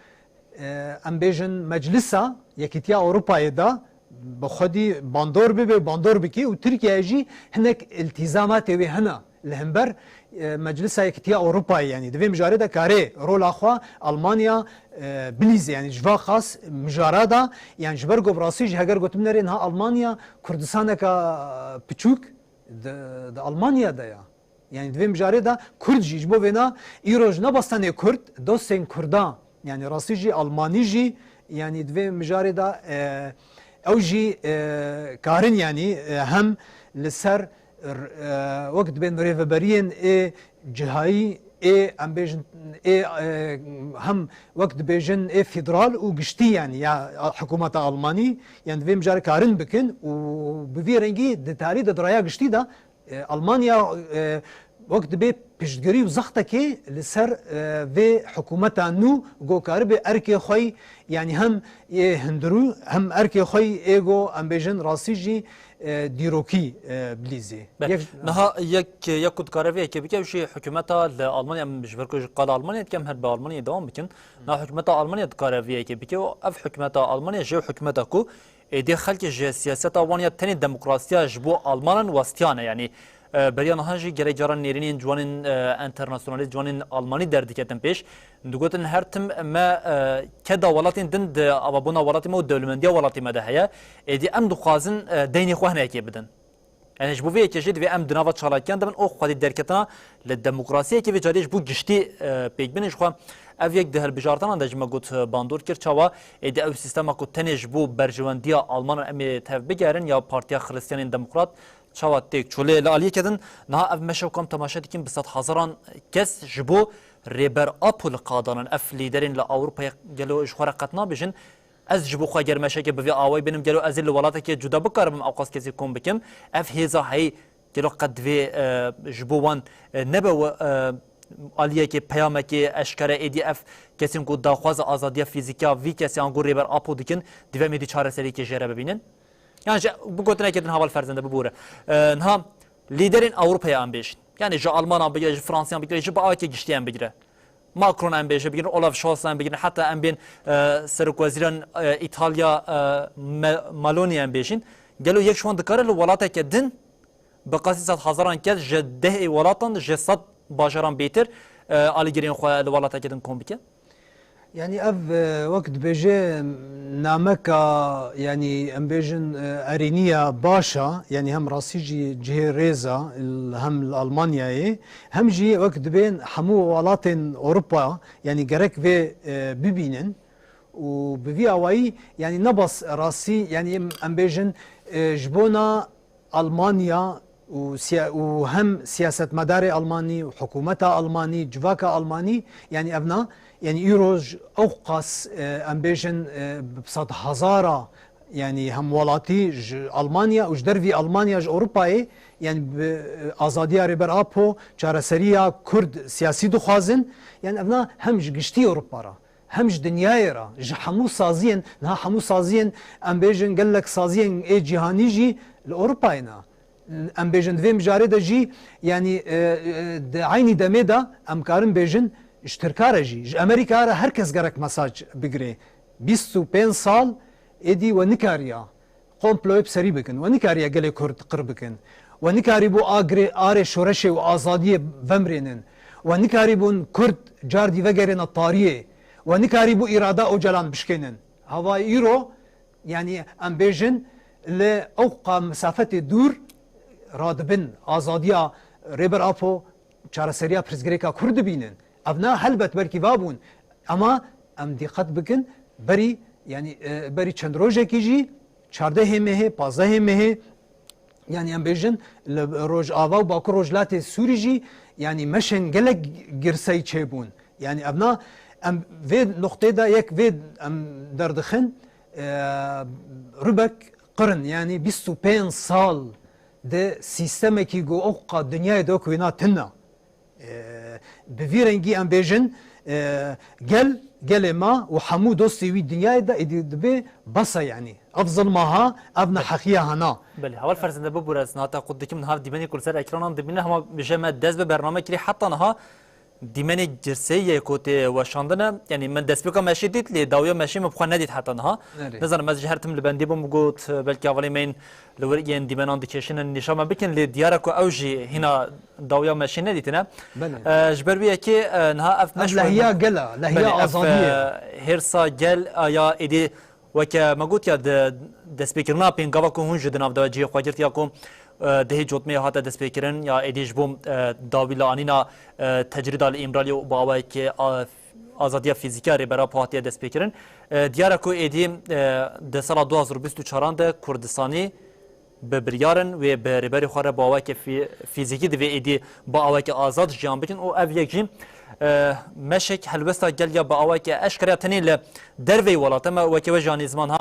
e, em bêjin Meclisa Yekîtiya Ewropayê de bi xwedî bandor bibe, bandor bike û Tirkiye jî hinek îltîzamatê wê hene. Li hember, e, Meclisa Yekîtiya Ewropayê, yanî di vê mijarê de kare rola xwe Almanya, e, bilîze, yanî ji va qas mijara de, yanî ji ber ku bi rastî jî heger gotim nerê niha Almanya Kurdistaneke piçûk di, di Almanya de ya. Yanî di vê mijarê de Kurd jî, ji bo vêna îro ji ne bes tenê Kurd, dostên Kurda, yanî rastî jî Almanî jî, yanî di vê mijarê de, e, ew jî, e, karin yanî, e, hem li ser r-, e, wek dibên rêveberiyên ê cihayî, ê, em bêjin, ê, e, hem wek dibêjin ê federal û giştî, yanî ya hikûmeta Almanî, yanî di vê mijarê karin bikin û bi vî rengî di tarî de di raya giştî de, e, Almanya, e, wek dibê piştgirî û zextekê li ser, e, vê hikûmeta nû ku karibe erkê xwe yî, yanî hem ê hundirû hem erkê xwe yî ê ku em bêjin rastî jî, e, dîrokî, e, bilîzê. Be, Yek niha yek, yek ku dikare vê yekê bike, ew jî hikûmeta li Almanya, em ji ber ku ji qala Almanya dikim, her bi Almanyayê dewam bikin. Niha hikûmeta Almanya dikare vê yekê bike û ev hikûmeta Almanya jê hikûmeta ku êdî xelkê ji siyaseta wan ya tenê demokrasiya ji bo Almanan westiyane, yanî E, beriya niha jî gelek caran nêrînên ciwanên, e, enternasyonalîst, ciwanên almanî derdiketin pêş. Digotin her tim me, e, keda welatên din di avabûna welatê me û dewlemendiya welatê me de heye. Êdî em dixwazin, e, deynê xwe hinekê bidin. Yani ji bo vê yekê jî divê em di nava çalakiyan de bin û xwedî derketina li demokrasiyekê vê carê ji bo giştî, e, pêk bînin. Jixwe ev yek di hilbijartanan de ji me got, e, bandor kir, çawa êdî ew sîstema ku tenê ji bo berjewendiya Almanan em ê tev bigerin ya Partiya Xiristiyanên Demokrat çawa têk çû. Lê li aliyeke din niha ev meşe ku em temaşe dikin bi sed hezaran kes ji bo Rêber Apo li qadanan. Ev lîderên li Ewropayê gelo ji xwe re qet nabêjin, ez ji bo xwe ger meşeke bi vê awayî bînim, gelo ez ê li welatekê cuda bikaribim ewqas kesî kom bikim? Ev hêza heyî gelo qet divê, e, ji bo wan, e, nebe we, e, aliyekê, peyamekê eşkere êdî ev kesên ku daxwaza azadiya fîzîkiya vî kesê ango Rêber Apo dikin, divê em êdî çareseriyekê jê re bibînin? Yan ji, bi gotinekê din heval ferzende bibûre. E, niha lîderên Ewropayê em bêjin. Yani ji Almanan bigire, ji Fransiyan bigire, ji bi awekê giştî em bigire. Macron em bêje bigrin, Olaf Scholz em bigrin, heta em bên, e, serokwezîran, e, Îtalya, e, Me-, Meloni em bêjin. Gelo yek ji wan dikare li welateke din bi qasî sed hezaran kes ji dehê welatan, ji sed bajaran bêtir, e, alîgirên xwe li welateke din kom bike? Yani ev, e, wek dibêje nameka, yani em bêjin, e, erêniya baş a, yani hem rastî jî cihê rêz a, l-, hem li Almanyayê, hem jî wek dibên hemû welatên Ewropa, yani gerek vê, e, bibînin û bi vî awayî, yani ne bas rastî, yani em, em bêjin, e, ji bona Almanya û siya-, û hem siyasetmedarê Almanî û hikûmeta Almanî, civaka Almanî, yani evna, yani îro ji ew qas, e, em bêjin, e, bi sed hezara, yani hemwelatî ji Almanya û ji dervî Almanya ji Ewropayê, yani bi, e, azadiya Rêber Apo, çareseriya Kurd siyasî dixwazin, yani evna hem ji giştî Ewropa re, hem ji dinyayê re, ji hemû saziyên, niha hemû saziyên, em bêjin gelek saziyên ê cîhanî jî li Ewropayê ne. Em bêjin di vê mijarê de jî, yanî, e, e, di eynî demê de em karin bêjin ji Tirka re jî, ji Amerîka re her kes gerek mesaj bigire. Bîst û pênc sal êdî we nikariya komployê bi serî bikin. We nikariye gelê Kurd qir bikin. We nikarîbû agirê arê şoreşê û azadiyê vemirênin. We nikarîbûn Kurd cardî vegerêne tariyê. We nikarîbû îrada Ocalan bişkênin. Havayê îro, yanî em bêjin, li ewqa mesafetê dûr radibin azadiya Rêber Apo, çareseriya pirsgirêka Kurd dibînin. Ev na helbet belkî va bûn. Ema em dîqet bikin, berî, yanî, e, berî çend rojekî jî, çardehê mehê, pazdehê mehê, yanî em bêjin, li Rojava û Bakur Rojhilatê Sûrî jî, yanî meşên gelek girseyî çêbûn. Yanî ev na, em vê nuqtê de yek vê em derdixin, e, ribek qirin, yanî bîst û pênc sal di sîstemekî ku ewqa dinyayê de wek wêna tune. E, bi vî rengî em bêjin, e, gel, gelê me û hemû dostê wî dinyayê de êdî dibê bes e, yanî. Ev zilma ha, ev neheqiya hana. Belê, heval ferzende bibûre, ez niha te qut dikim, niha dîmenê ku li ser ekranan dibîne, hema bêje me dest bi bername kirî, heta niha dîmenê girseyî ye ku tê weşandine. Yanî min destpêka meşê dît, lê dawiya meşê min bi xwe nedît heta niha. Nerê? Nizanim, ez jî her tim li bendê bûm, got, belkî hevalê me yên li wir yên dîmenan dikêşine nîşan me bikin, lê diyar e ku ew jî hîna dawiya meşê nedîtine. Belê. E, ji ber wî yekê, e, niha ev Ev meş lehiya gel e, lehiya Belê, ev, azadiyê. e, hêrsa gel a ya êdî, weke me gotiya, di destpêkirina pêngava ku hûn ji di nav de cihê xwe girt ya ku, e, dehê cotmeyê hate destpêkirin ya êdî ji bo, e, dawî li anîna, e, tecrîda li Îmraliyê û bi awayekê, a, azadiya fîzîkî ya Rêber Apo hatiye destpêkirin. E, diyar e ku êdî, e, di sala du hazar û bîst û çaran de Kurdistanî bi biryar in wê bi rêberê xwe re bi awayekê fî-, fîzîkî divê êdî bi awayekê azad jiyan bikin û ev yek jî, e, meşek helwesta gel ya bi awayekê eşkere ya tenê li derveyî welate me weke we jî anî ziman ha,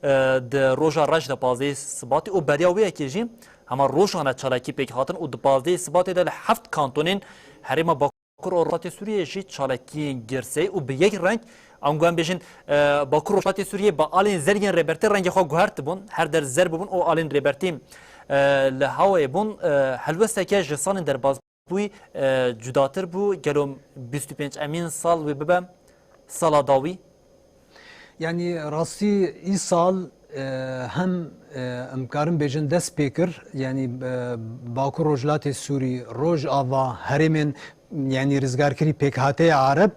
e, di roja reş de pazdehê Sibatê û beriya wê yekê jî hema rojane çalakî pêk hatin û di pazdehê Sibatê de li heft kantonên herêma Bakur Rojhilatê Sûriyê jî çalakiyên girseyî û bi yek reng, ango em bêjin, e, Bakur Rojhilatê Sûriyê bi alên zer yên Rêbertî rengê xwe guhertibûn, her der zer bûbûn û alên Rêbertî, e, li hawayê bûn, e, helwesteke ji salên derbasbûyî, e, cudatir bû. Gelo bîst û pêncemîn sal wê bibe sala dawî? Yanî rastî îsal E, hem, e, em karin bêjin dest pê kir, yanî, e, Bakur Rojhilatê Sûrî, Rojava, herêmên, yanî rizgarkirî pêkhateyê Ereb,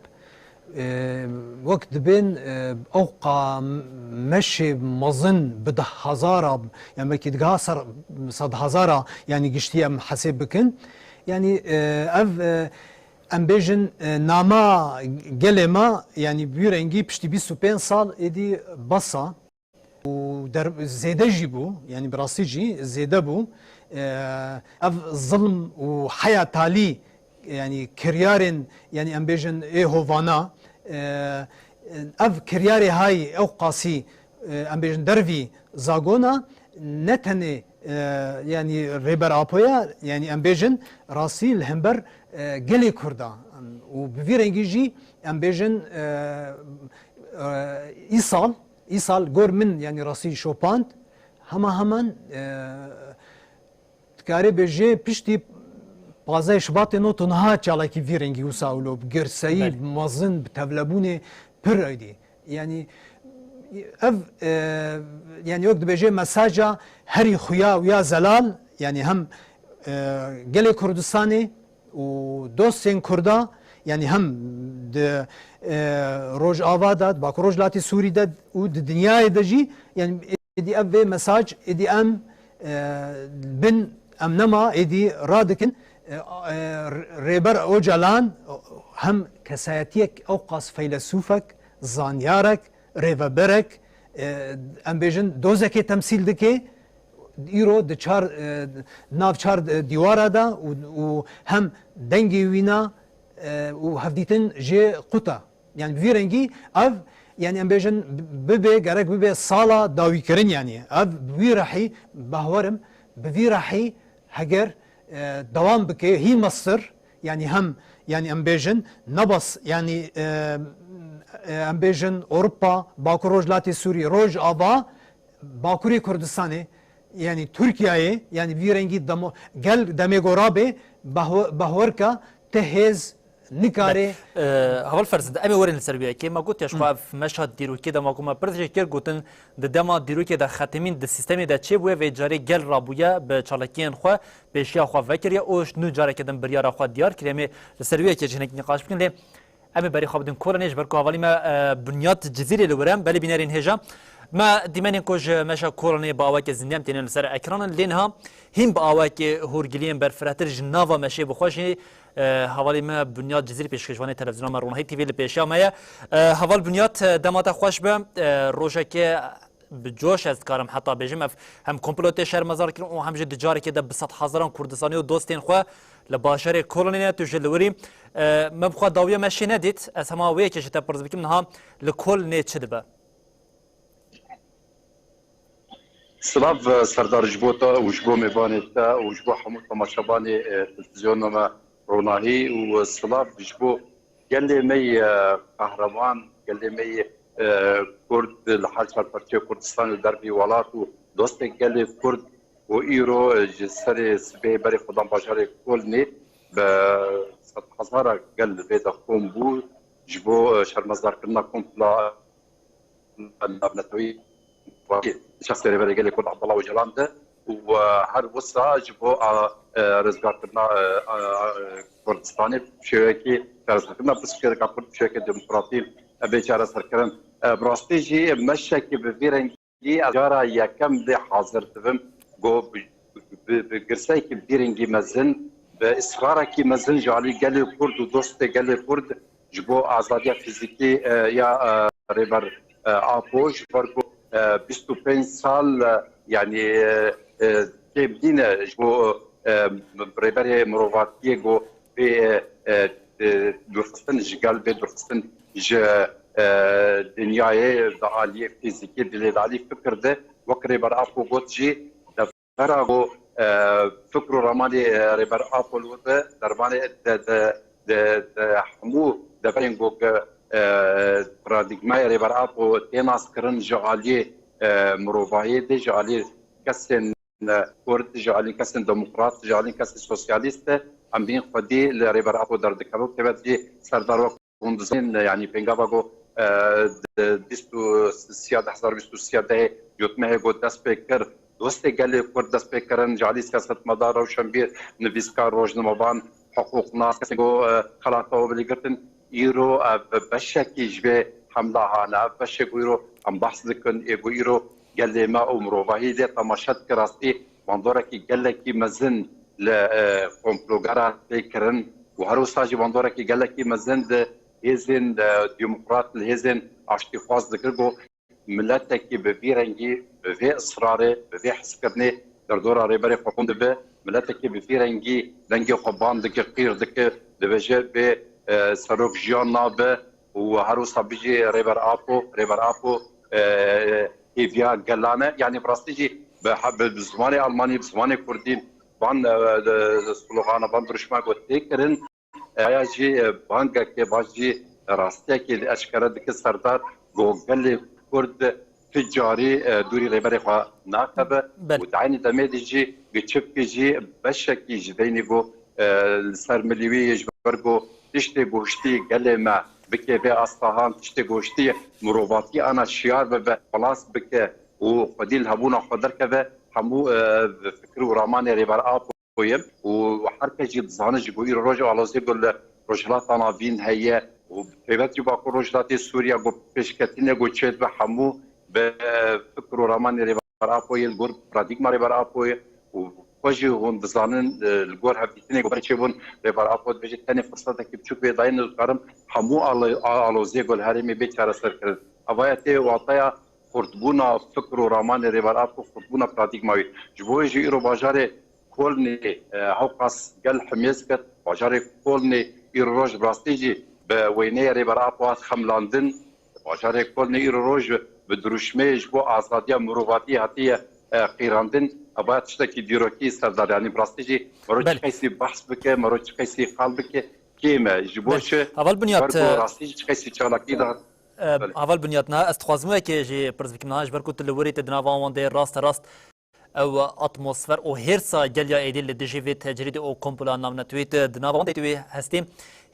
e, wek dibên, e, ewqa meşê mezin bi deh hezara, yan belkî digeha ser sed hezara, yanî giştî em hesêb bikin. Yanî, e, ev, e, em bêjin, e, nama gelê me, yanî bi vî rengî piştî bîst û pênc sal êdî besa. û der-, zêde jî bû, yanî bi rastî jî zêde bû. Eee, ev zilm û heya talî, yanî kiryarên, yanî em bêjin ê hovana, eee, ev kiryarê hay ew qasî, eee, em bêjin dervî zagona, ne tenê, eee, yanî Rêber Apo ye, yanî em bêjin rastî li hember, eee, gelê Kurda. Û bi vî rengî jî em bêjin, eee, eee, îsal, Îsal gor min, yanî rastî şopand, hema heman, e, dikarê bêjê piştî pazdeh Şibatê not û niha çalakî vî rengî wisa ûlo bi girseyî, belê, bi mezin, bi tevlebûnê pir aydî. Yanî ev, e, yanî wek dibêjê mesaja herî xuya û ya zelal, yanî hem, e, gelê Kurdistanê, û dostên Kurda, yanî hem di, e, Rojava de, di Bakur Rojhilatê Sûrî de û di dinyayê de jî, yanî êdî ev vê mesaj, êdî em, e, bin, em nema êdî radikin, e, e, Rêber Ocalan hem kesayetiyek ewqas feylesûfek, zanyarek, rêveberek, e, em bêjin dozekê temsîl dike, îro di çar, e, nav çar, e, dîwara de û, û hem dengê wîna, e, û hevdîtin jê quta. Yani bi vî rengî ev, yani em bêjin bibe, gerek bibe sala dawîkirin yani. Ev bi vî rehî, behwerim, bi vî rehî heger, e, dewam bike, hî mestir, yani hem, yani em bêjin, nebas, yani, e, e, em bêjin Ewropa, Bakur Rojhilatê Sûrî, Rojava, Bakurê Kurdistanê, yani Tirkiyeyê, yani vî rengî demo-, gel demê gora bê, behwe-, behwerka te hêz nikare. Be-, e, Heval Ferzend, em ê werin li ser wê yekê. Me got ya ji xwe ev meşa dîrokê de ma ku me pir jê kir gotin, di dema dîrokê de xetemîn di sîstemê de çêbûye, vê carê gel rabûye bi çalakiyên xwe, pêşiya xwe vekiriye û ji nû careke din biryara xwe diyar kiriye. Em ê li ser wê yekê ji hinek nîqaş bikin, lê em ê berî xwe bidin Kolanê, ji ber ku hevalî me, e, Bunyat Cizîrê li wir e, belê bînerên hêja. Me dîmenên ku ji meşa Kolanê bi awakê zindî em tênin li ser ekranan, lê niha hîn bi awakê hûrgiliyên berfirehtir ji nava meşê bi xwe jî, e, hevalî me Bunyat Cizîrî pêşkêşvanê televîzyona me Ronahî T V li pêşiya me ye. E, heval Bunyat, e, dema te xweş be. E, rojeke bi coş ez dikarim heta bêjim, ev hem komplo tê şermezar kirin û hem jî di carekê de bi sedhezaran Kurdistanî û dostên xwe li bajarê Kolanê ne, tu jî li wirî. E, me bi xwe dawiya meşê nedît. Ez hema wê yekê ji te pirs bikim, niha li Kolanê çi dibe? Silav, e, Serdar, ji bo te û ji bo mêvanê te û ji bo hemû temaşevanê, e, televîzyona me Ronahî û, e, silav ji bo gelê me yê, e, qehreman, gelê me yê, e, Kurd li her çar parçeyê Kurdistanê û dervî welat û dostê gelê Kurd û îro, e, ji serê sibê berê xudan bajarê Kolnê bi sedhezara gel li vê de kom bû ji bo, e, şermezdarkirina kompla navnetewî şexsê Rêberê Gelê Kurd Abdullah Ocalan de û, e, her wisa ji bo, e, e, rizgarkirina, e, e, e, Kurdistanê bi şêwekî, çareserkirina pirsgirêka Kurd bi şêwekê demokratî, e, bê çareserkirin. E, bi rastî jî meşekî bi vî rengî ez cara yekem lê hazir dibim. Go bi, bi, bi girseyekî bi vî rengî mezin, bi israrekî mezin ji alî gelê Kurd û dostê gelê Kurd ji bo azadiya fîzîkî, e, ya, e, Rêber, e, Apo, ji ber ku, e, bîst û pênc sal, e, yanî, e, e, kêm nîne ji bo, e, rêberê mirovatiyê ku bê, e, e, e, dûrxistin ji gel, bê dûrxistin ji, e, dinyayê di aliyê fîzîkî, dilê di alî fikir de, wek Rêber Apo got jî, Vera ku, e, fikr û ramanê, e, Rêber Apo li wir be, dermanê de, de, de, de hemû deverên ku ke, e, paradîgmayê Rêber Apo tê naskirin ji aliyê, e, mirovahiyê de, ji aliyê kesên, e, Kurd, ji aliyê kesên demokrat, ji aliyê kesên sosyalîst de, em dîn xwedî li Rêber Apo derdikeve û keve dî serdar wek hûn dizanên, yanî pêngava ku e, di bîst û sê, di hezar bîst û sê de cotmehê got dest pê kir. Dostê gelê Kurd dest pê kirin, ji alî siyasetmedar, rewşenbîr, nivîskar, rojnamevan, hiqûqnas, kesên ku, e, xelata we bilî girtin, îro ev beşekî ji vê hemla hane. Ev beşê ku îro em behs dikin, ê ku îro gelê me û mirovahî lê temaşe dike, rastî bandorekî gelekî mezin li, e, komplogeran tê kirin û her wisa jî bandorekî gelekî mezin di hêzên, e, demokrat, li hêzên aştîxwaz dikir ku miletekî bi vî rengî, bi vê israrê, bi vê hezkirinê derdora Rêberê Xwekom dibe, miletekî bi vî rengî dengê xwe ban dike, qîr dike, dibêje bê, e, serok jiyan nabe û her wisa bijî Rêber Apo, Rêber Apo, e, hêviya gelan e. Yanî bi rastî jî bi, bi, bi zimanê almanî, bi zimanê kurdî van, e, e, slogana, van dirûşma ku tê kirin, aya jî, e, bangekê, baş jî rastiyekê eşkere dike serdar ku gelê Kurd ti carî, e, dûrî rêberê xwe nakeve Belê. û di eynî demê de jî giçivkê jî beşekî ji deynî ku, e, li ser milî wî yê ji ber ku tiştê goştî gelê me bike vê astahan, tiştê goştî mirovatî ana şiyar bibe, xilas bike û xwedî li hebûna xwe derkeve, hemû, e, fikir û ramanê Rêber Apo ye û her kes jî dizane ji ku îro roj alozê ku li Rojhilata Navîn heye û bi taybet jî Bakur Rojhilatê Sûriye ku pêşketinê ku çêdibe hemû bi fikir û ramanê Rêber Apo ye, li gor paradîgma Rêber Apo ye û xwe jî hûn dizanin, e, li gor hevdîtinê ku berê çêbûn Rêber Apo dibêje tenê firsetekî biçûk vê dayîn dikarim hemû ale-, a-, alozê ku li herêmê bê çareserkirin. Evaya tê wataya xurtbûna fikr û ramanê Rêber Apo, xurtbûna paradîgma wî. Ji bo wê jî îro bajarê Kolnê, e, hewqas gel himêz ket. Bajarê Kolnê îro roj bi rastî jî bi weyneyê Rêber Apo hat xemlandin. Bajarê Kolnê îro roj bi dirûşmeyê ji bo azadiya mirovatiyê hatiye, e, qîrandin. Ev tiştekî dîrokî serdar, yanî bi rastî jî mero çi Belê. qeysî behs bike, mero çi qeysî qal bike, kêm e. Ji bo Belê. çi? Heval Binyat, Ber ku e, rastî jî çi qeysî çalakî de. E, Belê. Heval Binyat, niha ez dixwazim weke jî pirs bikim, niha ji ber ku tu li wirî te di nava wan de rast rast ew atmosfer û hêrsa geliya êdî li dijî vê tecrîdê û komploya navnetewî tu di nava wan de tu wê hestê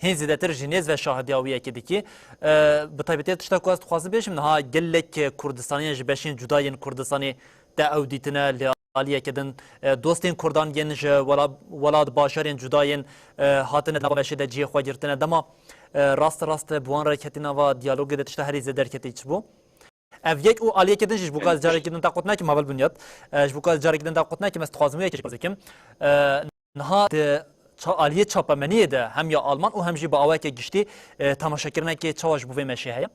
hên zêdetir jî nêz ve şahidiya wî yekê dikî. E, bi taybetî tişta ku ez dixwazim bêjim, niha gelek Kurdistaniyên ji beşên cuda yên Kurdistanê te ew dîtine li aliyeke din, e, dostên Kurdan yên ji wela-, welat bajarên cuda yên, e, hatine di nava meşê de cihê xwe girtine. Dema, e, rast rast bi wan re ketî nava diyalogê de tişta herî zêde derketî çi bû? Ev yek û aliyeke din jî ji bo ka ez carekî din te qut nekim, Heval Bunyat. E, ji bo ka ez carekî din te qut nekim, ez dixwazim wê yekê jî pirs bikim. E, niha di ça-, aliyê çapemeniyê de hem ya Alman û hem jî bi awayeke giştî, e, temaşekirinekê çawa ji bo vê meşê heye?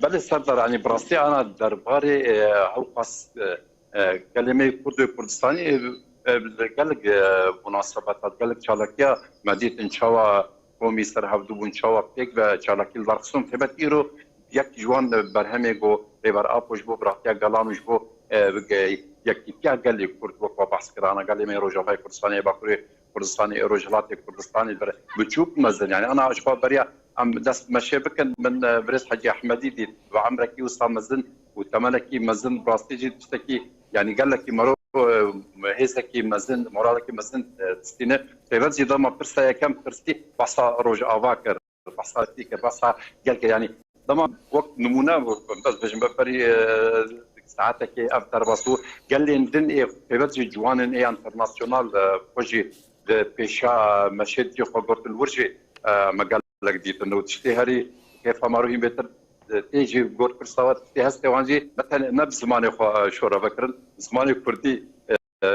Belê Serdar, yanî bi rastî ana derbarê, e, hewqas, e, e, gelê me yê Kurd û Kurdistanî, e, e, gelek, e, munasebetat, gelek çalakiya me dîtin çawa komî ser hevdû bûn, çawa pêk ve çalakî li dar xistin. Taybet îro yek ji wan berhemê ku Rêber Apo ji bo biratiya gelan û ji bo, e, ge-, yekîtiya gelê Kurd wek we behs kir, ana gelê me yê Rojavayê Kurdistanê, Bakurê Kurdistanê, ê Rojhilatê Kurdistanê, bir biçûk mezin. Yanî ana ji xwe beriya em dest meşê bikin, min, e, birêz Hecî Ehmedî dît. Bi emrekî wisa mezin û temelekî mezin, bi rastî jî tiştekî, yanî gelekî mero, e, hêzekî mezin, moralekî mezin, e, distîne. Pêvez jî dema pirsa yekem pirsî behsa Rojava kir. Behsa tî kir, behsa gel kir. Yanî dema wek nimûne, ez bêjim, berî, e, saetekê ev derbas bû. Gelên din ê pêvez jî ciwanên ê enternasyonal, e, xwe jî di pêşa meşê dî xwe girtin wir jî, e, me gelek dîtin. Û tiştê herî kêfa me rûhî bêtir, e, tê jî got pirsa we, tiştê hestê wan jî ne tenê, ne bi zimanê xwe, e, şoreve kirin, zimanê kurdî, e,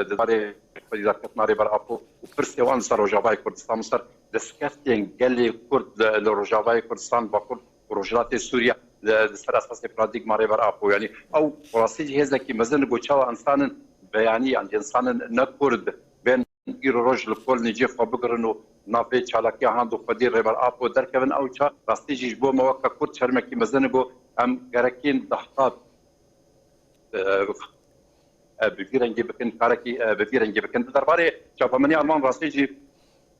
di darê xwedî derketina Rêber Apo û pirsê wan li ser Rojavayê Kurdistan, li ser destkeftên gelê Kurd li, li Rojavayê Kurdistan, Bakur û Rojhilatê Sûriye li, li ser esasê paradîgma Rêber Apo. Yanî ew rastî jî hêzekî mezin ku çawa insanin beyanî, yan jî insanin ne Kurd bên îro roj li Kolnê cihê xwe bigirin û nav vê çalakiya hand û xwedî Rêber Apo derkevin, ew çax rastî jî ji bo me weke Kurd şermekî mezin ku em gerekîn dehqat, e, e, bi vî rengî bikin, karekî, e, bi vî rengî bikin. Di derbarê çapemeniya Alman rastî jî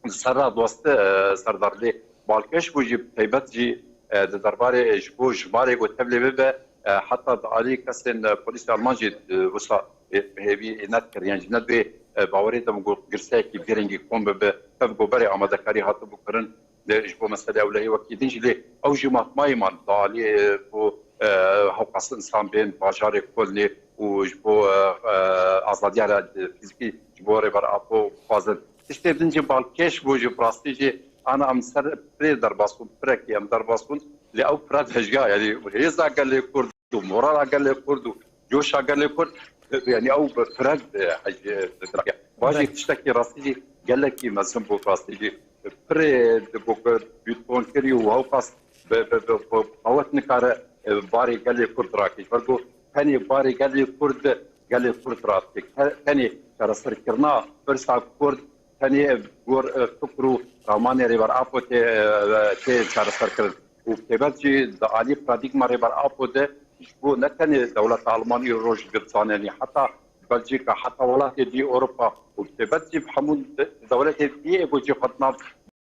serra dosti, e, Serdar lê balkêş bû jî, taybet jî, e, di derbarê ji bo jimarê ku tevlê bibe, e, heta di alî kesên, e, polîsê Alman jî, e, wisa, e, bi hêvî, e, nedikir. Yan jî ne di vê, e, bawerê de bû ku girseyekî bi vî rengî kom bibe, tev ku berê amadekarî hatibû kirin. Ji bo mesele ewlehî wekî din jî lê ew jî matmayê man di alî, e, ku, e, hewqas insan bên bajarê Kolnê û ji bo, e, e, azadiya re, e, fîzikî ji bo Rêber Apo bixwazin. Tiştê din jî balkêş bû jî bi rastî jî ana em ser pirê derbas bûn, pirekî em derbas bûn. Lê ew pire dejiya, yanî hêza gelê Kurd û morala gelê Kurd û coşa gelê Kurd, yanî ew bi pire, e, hej-, e, Bajî Belê. Tiştekî rastî jî gelekî mezin bû, rastî jî pirê digot, bîtonkerî û hewqas bi, bi, bi, bi qewet nikare, e, barê gelê Kurd rakê. Ji ber ku tenê barê gelê Kurd, gelê Kurd radike. Te-, tenê çareserkirina pirsa Kurd, tenê gor, e, fikr û ramanê Rêber Apo tê, e, tê çareserkirin. Û bi taybet jî di alî paradîgma Rêber Apo de ji bo ne tenê dewleta Alman îro roj girtane, yanî heta Belçîka, heta welatê dî Ewropa û bi taybet jî bi hemû de-, dewletê dî ê ku jî xwe di nav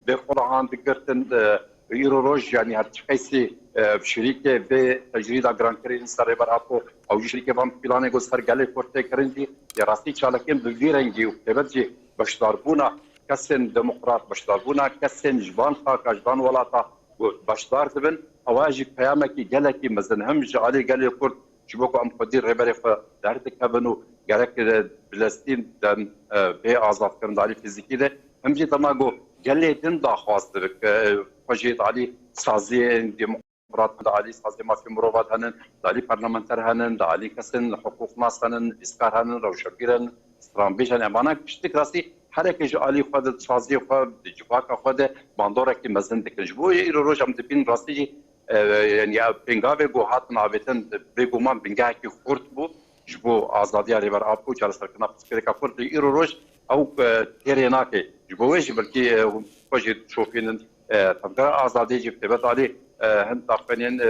vê qulahan digirtin, e, îro roj, yanî her çi qeysî, e, bi şirîkê vê tecrîda girankirî li ser Rêber Apo, ew jî şirîkê van planê ku ser gelê Kurd tê kirin jî, yê rastî çalakiyên bi vî rengî û bi taybet jî beşdarbûna kesên demokrat, beşdarbûna kesên ji van xaka, ji van welata ku beşdar dibin, ewa jî peyamekî gelekî mezin hem ji alî gelê Kurd, ji bo ku em xwedî rêberê xwe derdikevin û gerek, e, bilestîn den, e, bê azadkirin di alî fîzîkî de, hem jî dema ku gelê din daxwaz dibik, e, xwe jî di alî saziyên demokrat, di alî saziyê mafê mirova de henin, di alî parlamenter henin, di alî kesên hiqûqnas henin, nivîskar henin, rewşenbîr henin, stranbêj henin. Em ana piştik rastî hereke ji alî xwe de, di saziyê xwe, di civaka xwe de bandorekî mezin dikin. Ji bo yê îro roj em dibînin rastî jî e, yanî ya pêngavê ku hatin avêtin, bêguman bingehekî xurt bû ji bo azadiya Rêber Apo û çareserkirina pirsgirêka Kurd. Lê îro roj ew, e, têrê nake. Ji bo wê jî belkî, e, xwe jî dişopînin. E, Tevgera Azadiyê jî bi taybet alî, e, hin daxuyaniyên, e,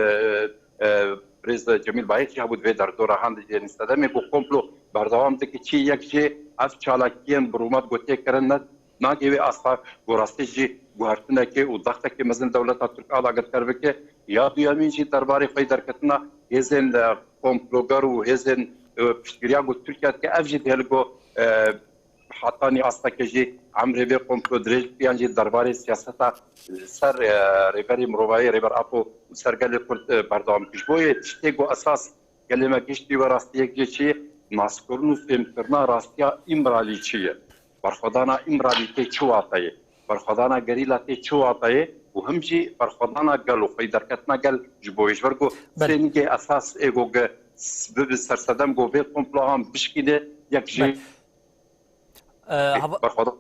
e, birêz Cemîl Bayik jî hebû di vê derdora han de, yanî sedemê ku komplo berdewam dike, çi yek jî ev çalakiyên bi rûmet ku tê kirin ne nagê wê asta ku rastî jî guhertinekê û dextekê mezin dewleta Tirk a dagirker bike. Ya duyemîn jî derbarê xweyî derketina hêzên, e, komploger û hêzên, e, piştgiriya ku Tirkiye dike, ev jî dihêle ku, e, hetanî asteke jî emrê vê komplo dirêj bike yan jî derbarê siyaseta li ser, e, rêberê mirovayê Rêber Apo û ser gelê Kurd, e, berdewam bike. Ji bo yê tiştê ku esas gelê me giştî we rastiyek jê çi ye? Naskirin û fêmkirina rastiya Îmralî çi ye? Berxwedana Îmralî tê çi wateyê? Berxwedana gerîla tê çi wateyê? Û him jî berxwedana gel û xweyî derketina gel ji bo wê. Ji ber ku Belê. Sê nigê esas ê ku ge s-, bibi sersedem ku vê komplohan bişkîne, yek jî Belê. E, hava- Berxwedan-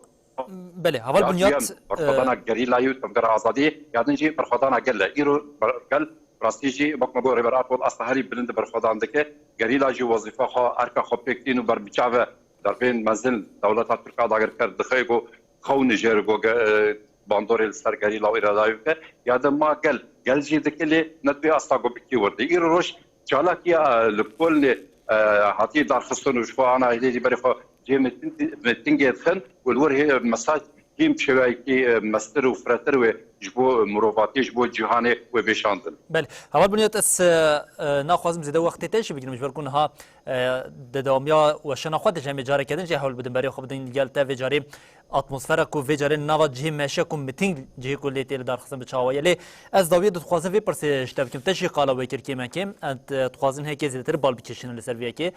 Belê, heval Ya Bunyat, duyem, e, berxwedana gerîlayê û tevgera azadiyê, ya din jî berxwedana gel e. Îro ber-, gel rastî jî wek me got Rêber Apo asta herî bilind berxwedan dike. Gerîla jî wezîfa xwe, erka xwe pêk tîn û ber biçav e derbên mezin dewleta Tirk a dagirker dixe ku xewn jêr ku ge-, e, bandorê li ser gerîla û îradayê bike. Ya din ma gel, gel jî dike lê ne di vê asta ku bikî wir de. Îro roj çalakiya, e, li Kolnê, e, hatiye darxistin û ji xwe ana hêlê jî berê xwe cihê miting-, mitingê dixin û li wir hê mesaj hîn bi şêweyekî, e, mestir û firetir wê ji bo mirovatiyê, ji bo cîhanê wê vêşandin. Belê. Heval Bunyat, ez, e, e, naxwazim zêde wextê te jî bigrim, ji ber ku niha, e, di dewamiya weşana xwe de jî em ê careke din jî hewl bidin, berê xwe bidin gel te vê carê atmosfera ku vê carê nava cihê meşe ku miting cihê ku lê tê li darxistin bi çawa ye. Lê ez dawiyê dixwazim vê pirsê ji te bikim. Te jî qala wê kir kêmekê. Em, e, dixwazin heke zêdetir bal bikişînin li ser vê yekê.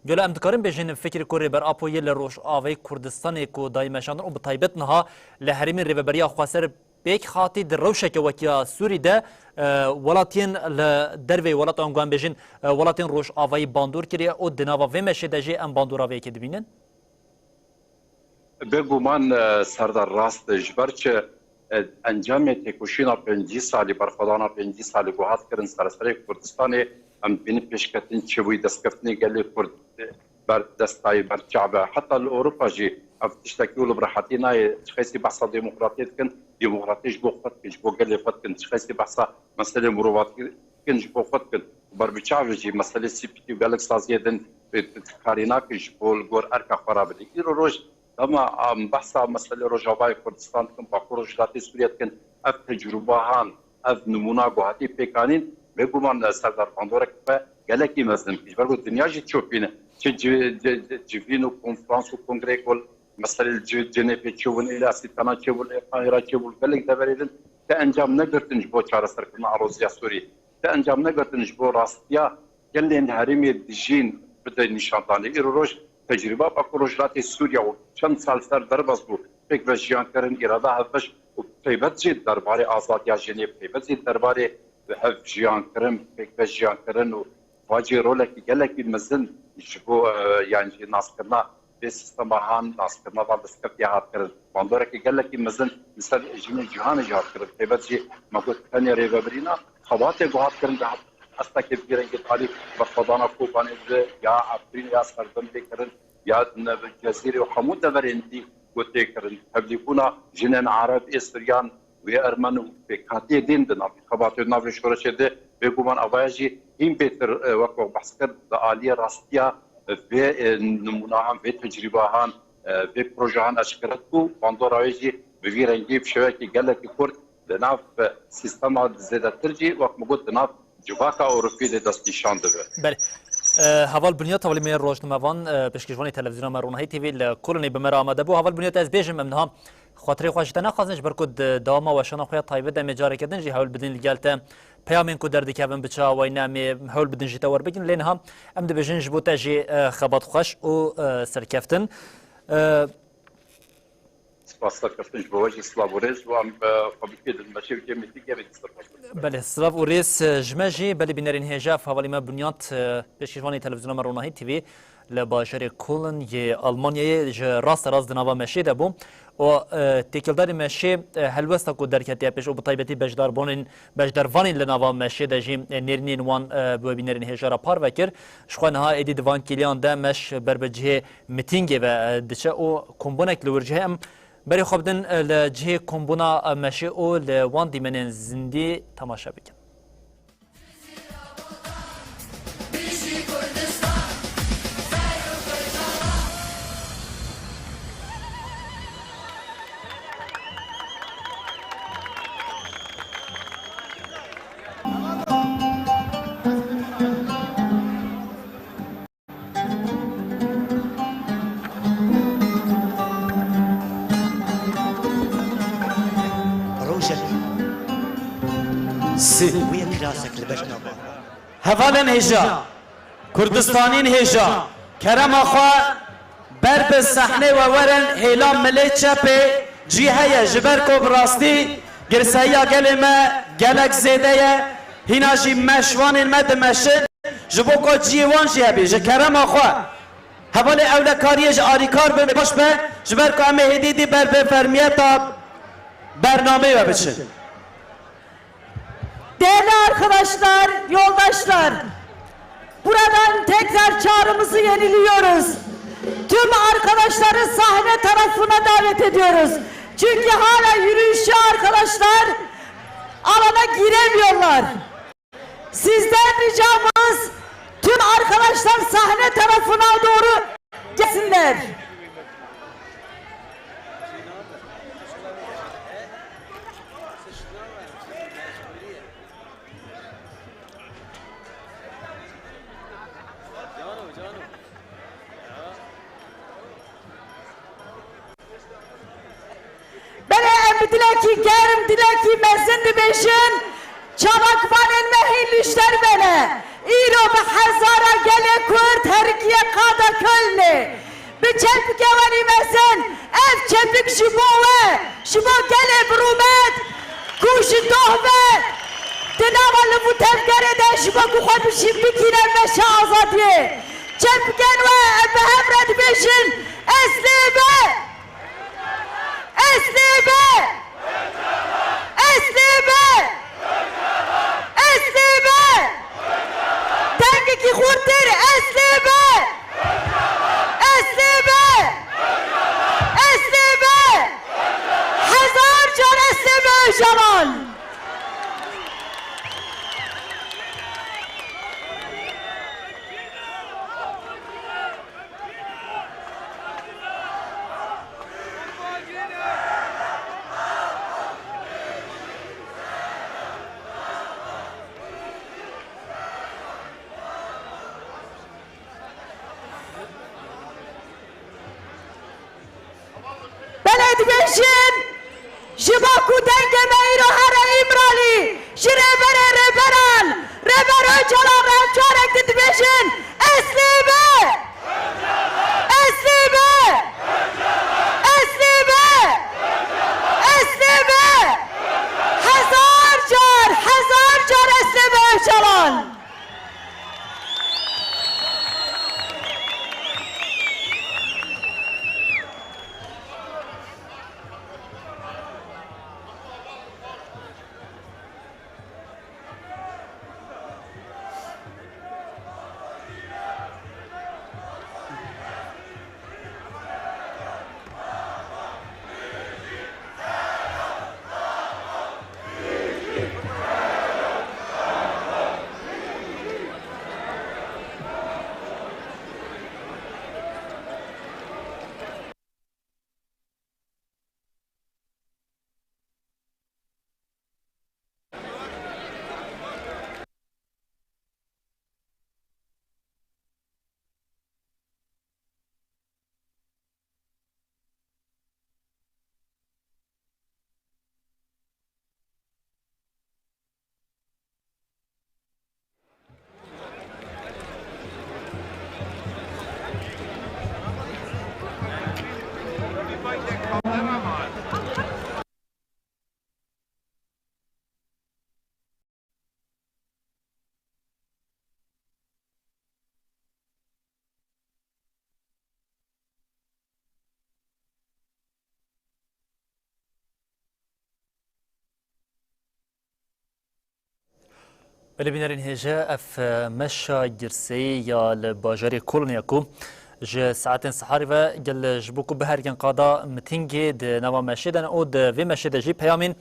Gelo em dikarin bêjin fikirê ku Rêber Apo yê li Rojavayê Kurdistanê ku dayî meşandin û bi taybet niha li herêmên Rêveberiya Xweser pêk hatî di rewşeke wekî ya Sûrî de, e, welatiyên li derveyî welatan, ku em bêjin, e, welatên Rojavayî bandor kiriye û di nava vê meşê de jî em bandora vê yekê dibînin? Bêguman, e, Serdar, rast e. Ji ber çi, e, encamê têkoşîna pêncî salî, berxwedana pêncî salî ku hat kirin sereserê Kurdistanê, em dibînin pêşketin çi bûyî, destkeftinê gelê Kurd, e, ber destayê, ber çav e. Heta li Ewropa jî ev tiştekî û li bi rehetî nayê. Çi qeysî behsa demokratiyê dikin, demokratiyê ji bo xwe dikin, ji bo gelê xwe dikin. Çi qeysî behsa meselê mirovatî dikin, ji bo xwe dikin. Ber bi çav e jî meselê C P T û gelek saziyê din, e, karî nake ji bo li gor erka xwe re bidî. Îro roj dema em behsa meselê Rojavayê Kurdistan dikin, Bakur Rojhilatê Sûriye dikin, ev tecrûbehan, ev nimûna ku hatî pêkanîn, bêguman, e, Serdar, bandorek be gelekî mezin. Ji ber ku dinya jî çopîne. Çi ci-, ci-, ci-, civîn û konferans û kongreyê ku meselê li Cenêfê çêbûn, ê li Asîtana çêbûn, ê Qahîra çêbûn, gelek deverê din te encam negirtin ji bo çareserkirina aloziya Sûrî, te encam negirtin ji bo rastiya gelên herêmê dijîn bide nîşandanê. Îro roj tecrîba Bakur Rojhilatê Sûriye û çend sal ser derbas bû, pêkve jiyan kirin, îrada hevbeş û taybet jî derbarê azadiya jinê, taybet jî derbarê bi hev jiyan kirin, pêkve jiyan kirin û va jî rolekî gelekî mezin ji bo, e, yan jî naskirina vê sîstema han, naskirina van destkeftiyê hat kirin. Bandorekî gelekî mezin li ser jinên cîhanê jî hat kirin. Taybet jî me got tenê rêvebirîna xebatê ku hat kirin, dihat estekê bi vî rengî talî berxwedana Kobanê bi ya Efrîn ya serdem tê kirin, ya Cezîrê û hemû deverên dî ku tê kirin. Tevlîbûna jinên Ereb ê Suryan wê Ermen û pêkhatiyê din di nav xebatê û navê şoreşê de, bêguman avaya jî hîn bêtir, e, wek we behs kir, di aliyê rastiya, e, vê, e, nimûnahan, vê tecrîbahan, e, vê projehan eşkere ku bandora wê jî bi vî rengî bi şêwekî gelekî kurt di nav, e, sîstema zêdetir jî wek min got di nav civaka Ewropî de destnîşan dibe. Belê. E, Heval Bunyat, hevalê me rojnamevan, e, pêşkêşvanê televîzyona me Ronahî T V li Kolonê bi me re amade bû. Heval Bunyat, ez bêjim em niha xatirê xwe ji te nexwazin, ji ber ku di dewama weşana xwe ya taybet em ê careke din jî hewl bidin li gel te peyamên ku derdikevin bi çi awayî ne em ê hewl bidin ji te werbigirin. Lê niha em dibêjin ji bo te jî, e, xebat xweş û, e, serkeftin. E, Spas serkeftin ji bo we jî, silav û rêz. Wan, e, fabrîkê din meşê û kê mîtîngê vê dîsa. Belê, silav û rêz, e, ji me jî. Belê bînerên hêja, hevalê me Bunyat, e, pêşkêşvanê televîzyona me Ronahî T V li bajarê Köln yê Almanyayê ji raste rast di nava meşê de bû. Û, e, têkildarê meşê, e, helwesta ku derketiye pêş û bi taybetî beşdarbanên, beşdarvanên li nava meşê de jî, e, nêrînên wan, e, bi we bînerên hêja re parve kir. Ji xwe niha êdî di van kêliyan de meş ber bi cihê mitîngê ve, e, diçe û kombûnek li wir cihê em berê xwe bidin, e, li cihê kombûna, e, meşê û li wan dîmenên zindî temaşe bikin. Rojek sê wê kirasek li ber nava. Hevalên hêja, Kurdistanîn hêja, kerema xwe ber bi sehnê we werin, hêla milê çepê cî heye, ji ber ku bi rastî girsehiya gelê me gelek zêde ye, hîna jî meşvanên me dimeşin. Ji bo ku cihê wan jî hebî, ji kerema xwe. Hevalê ewlekariyê ji alîkar bin, baş be, ji ber ku em ê hêdî dî ber bi fermiyeta bernameyê we biçin. Değerli arkadaşlar, yoldaşlar, buradan tekrar çağrımızı yeniliyoruz. Tüm arkadaşları sahne tarafına davet ediyoruz. Çünkü hala yürüyüşçü arkadaşlar alana giremiyorlar. Sizden ricamız tüm arkadaşlar sahne tarafına doğru gelsinler. Belê em bi dilekî germ, dilekî mezin dibêjin, çavakvanên me hîn li ji derve ne. Îro bi hezara gelê Kurd herikiye qada Kölnê. Bi çepike welî mezin, ev çepik ji bo we, ji bo gelê bi rûmet, ku ji doh ve di nava liv û tevgerê de ji bo ku xwe bişî-, bikîne meşa azadiyê. Çepikên we em bi hev re dibêjin, Ez lê be! Ez lê be! Ez lê be! Ez lê be! Dengekî xurtir, Ez lê be! Ez lê be! Ez lê be! Hezar car Ez lê be Öcalan! Jin, ji bo ku dengê me îro here Îmralî, ji Rêberê Rêberan, Rêber Ocalan re carek din dibêjin, Eslîbe! Eslîbe! Eslîbe! Eslîbe! Hezar car, hezar car Eslîbe Ocalan! Belê bînerên hêja, ev, e, meşa girseyî ya li bajarê Kolonyê ku ji saetên siharî ve gel ji bo ku bihergên qada mitîngê di nava meşê de ne û di vê meşê de jî peyamên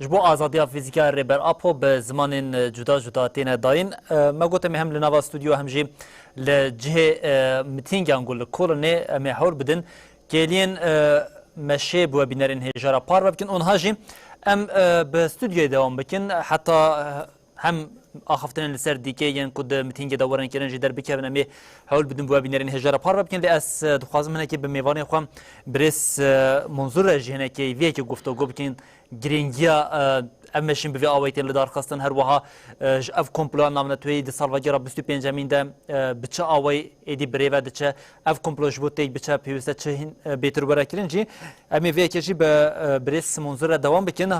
ji bo azadiya fîzîkî ya Rêber Apo bi zimanên, e, cuda cuda têne dayîn. E, me got em ê hem li nava stûdyo hem jî li cihê, e, mitîngan ku li Kolonê em ê hewr bidin, kêliyên, e, meşê bi we bînerên hêja re parve bikin. Onha jî em, e, bi stûdyoyê dewam bikin. Heta, e, hem axaftinên li ser dîkê yên ku di mitîngê de werin kirin jî derbikevin, em ê hewl bidin bi we bînerên hêja re parve bikin. Lê ez, e, dixwazim hinekî bi mêvanê xwe birêz, e, Munzur re jî hinekî vê yekê guftogû bikin. Girîngiya, e, ev meşîn bi vê awayî tên lidarxistin, her wiha, e, ji ev komploya navneteweyî di salvegera bîst û pêncemîn de, e, bi çi awayî êdî bi rê ve diçe, ev komplo ji bo têk biçe pêwîste çi hîn, e, bêtir were kirin jî. Em ê vê yekê jî bi, e, birêz Munzur re dewam bikin.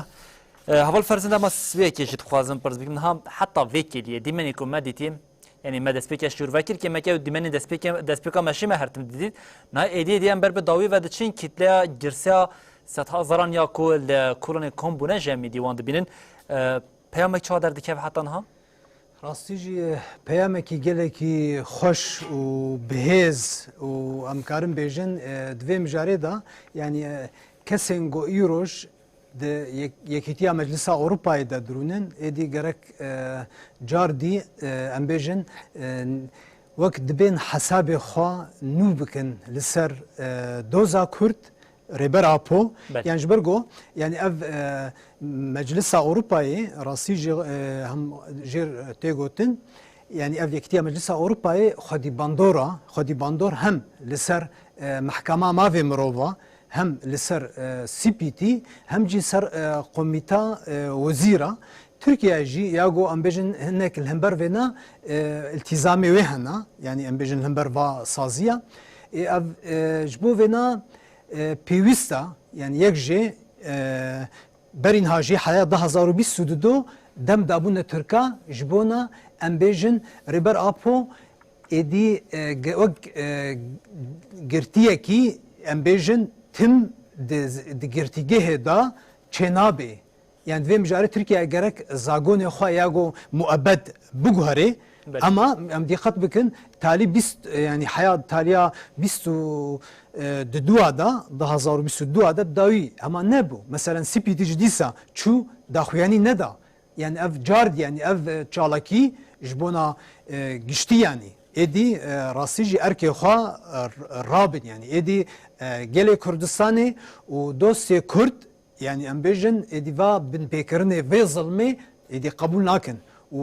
E, heval Ferzin, dema s-, vê yekê jî dixwazim pirs bikim. Niha heta vê kêliyê dîmenê ku me dîtî, yanî me destpêkê şûr vekir, kêmeke ew dîmenên destpêkê, destpêka meşê me her tim didît. Niha êdî êdî em ber bi dawî ve diçin, kîtleya girseya sedhezaran ya ku li kolonê kom bûne jî em êdî wan dibînin. E, peyamek çawa derdikeve heta niha? Rastî jî peyamekî gelekî xweş û bihêz û em karin bêjin, e, di vê mijarê de, yanî, e, kesên ku îroj di Yek-, Yekîtiya Meclisa Ewropayê de dirûnin, êdî gerek, e, car dî, e, em bêjin, e, wek dibên hesabê xwe nû bikin li ser, e, doza Kurd, Rêber Apo. Belê. Yan ji ber ku, yanî ev, e, Meclisa Ewropayê, rastî jî, e, hem jêr tê gotin, yanî ev Yekîtiya Meclisa Ewropayê xwedî bandora, xwedî bandor hem li ser, e, Mehkema Mavê Mirova, hem li ser, e, C P T, hem jî ser, e, Komîta, e, Wezîra. Tirkiye jî ya ku em bêjin hinek li hember vêna, e, îltîzamê wê hena, yanî em bêjin li hember va saziya. Ê, ev, e, ji bo vêna, e, pêwîst e, yanî yek jê, e, berî niha jî heya du hazar û bîst û du dem dabûne Tirka ji bona em bêjin Rêber Apo êdî, e, ge-, wek, e, girtiyekî, em bêjin, tim di, di girtîgehê de çênabê. Yanî di vê mijarê Tirkiye gerek zagonê xwe ya ku muebed biguherê. Belê. Ema em dîqet bikin, talî bîst, e, yanî heya taliya bîst û, e, di dua de, du hazar û bîst û dua de bi dawî hema nebû. Meselen, C P T jî dîsa çû daxuyanî neda. Yanî ev card, yanî ev, e, çalakî ji bona, e, giştî yanî. Êdî, e, rastî jî erkê xwe, e, r-, rabin yanî. Êdî, e, gelê Kurdistanê û dostê Kurd, yanî em bêjin, êdî va binpêkirinê vê zilmê êdî qebûl nakin. û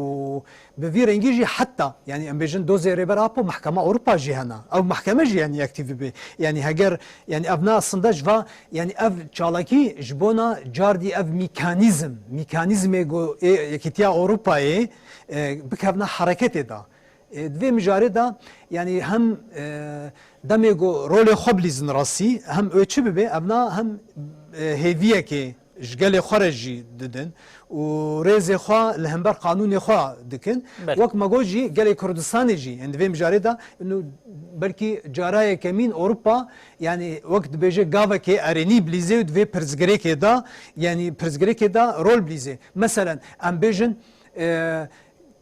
bi vî rengî jî heta, yanî em bêjin dozê Rêber Apo mehkema Ewropa jî hene. Ew mehkeme jî yanî aktîf bibe. Yanî heger, yanî ev ne aslında ji va, yanî ev çalakî ji bona cardî ev mîkanîzm, mîkanîzmê ku ê Yekîtiya Ewropayê, e, bikevna hereketê de. E, di vê mijarê de, yanî hem, e, demê ku rolê xwe bilîzin rastî, hem wê çi bibe, evna hem, e, hêviyekê ji gelê xwe re jî didin û rêzê xwe li hember qanûnê xwe dikin. Belê. Wek me got jî gelê Kurdistanê jî, yani di vê mijarê de, inu belkî cara yekemîn Ewropa, yani wek dibêje gavekê erênî bilîzê û di vê pirsgirêkê de, yani pirsgirêkê de rol bilîzê. Meselen, em bêjin, e,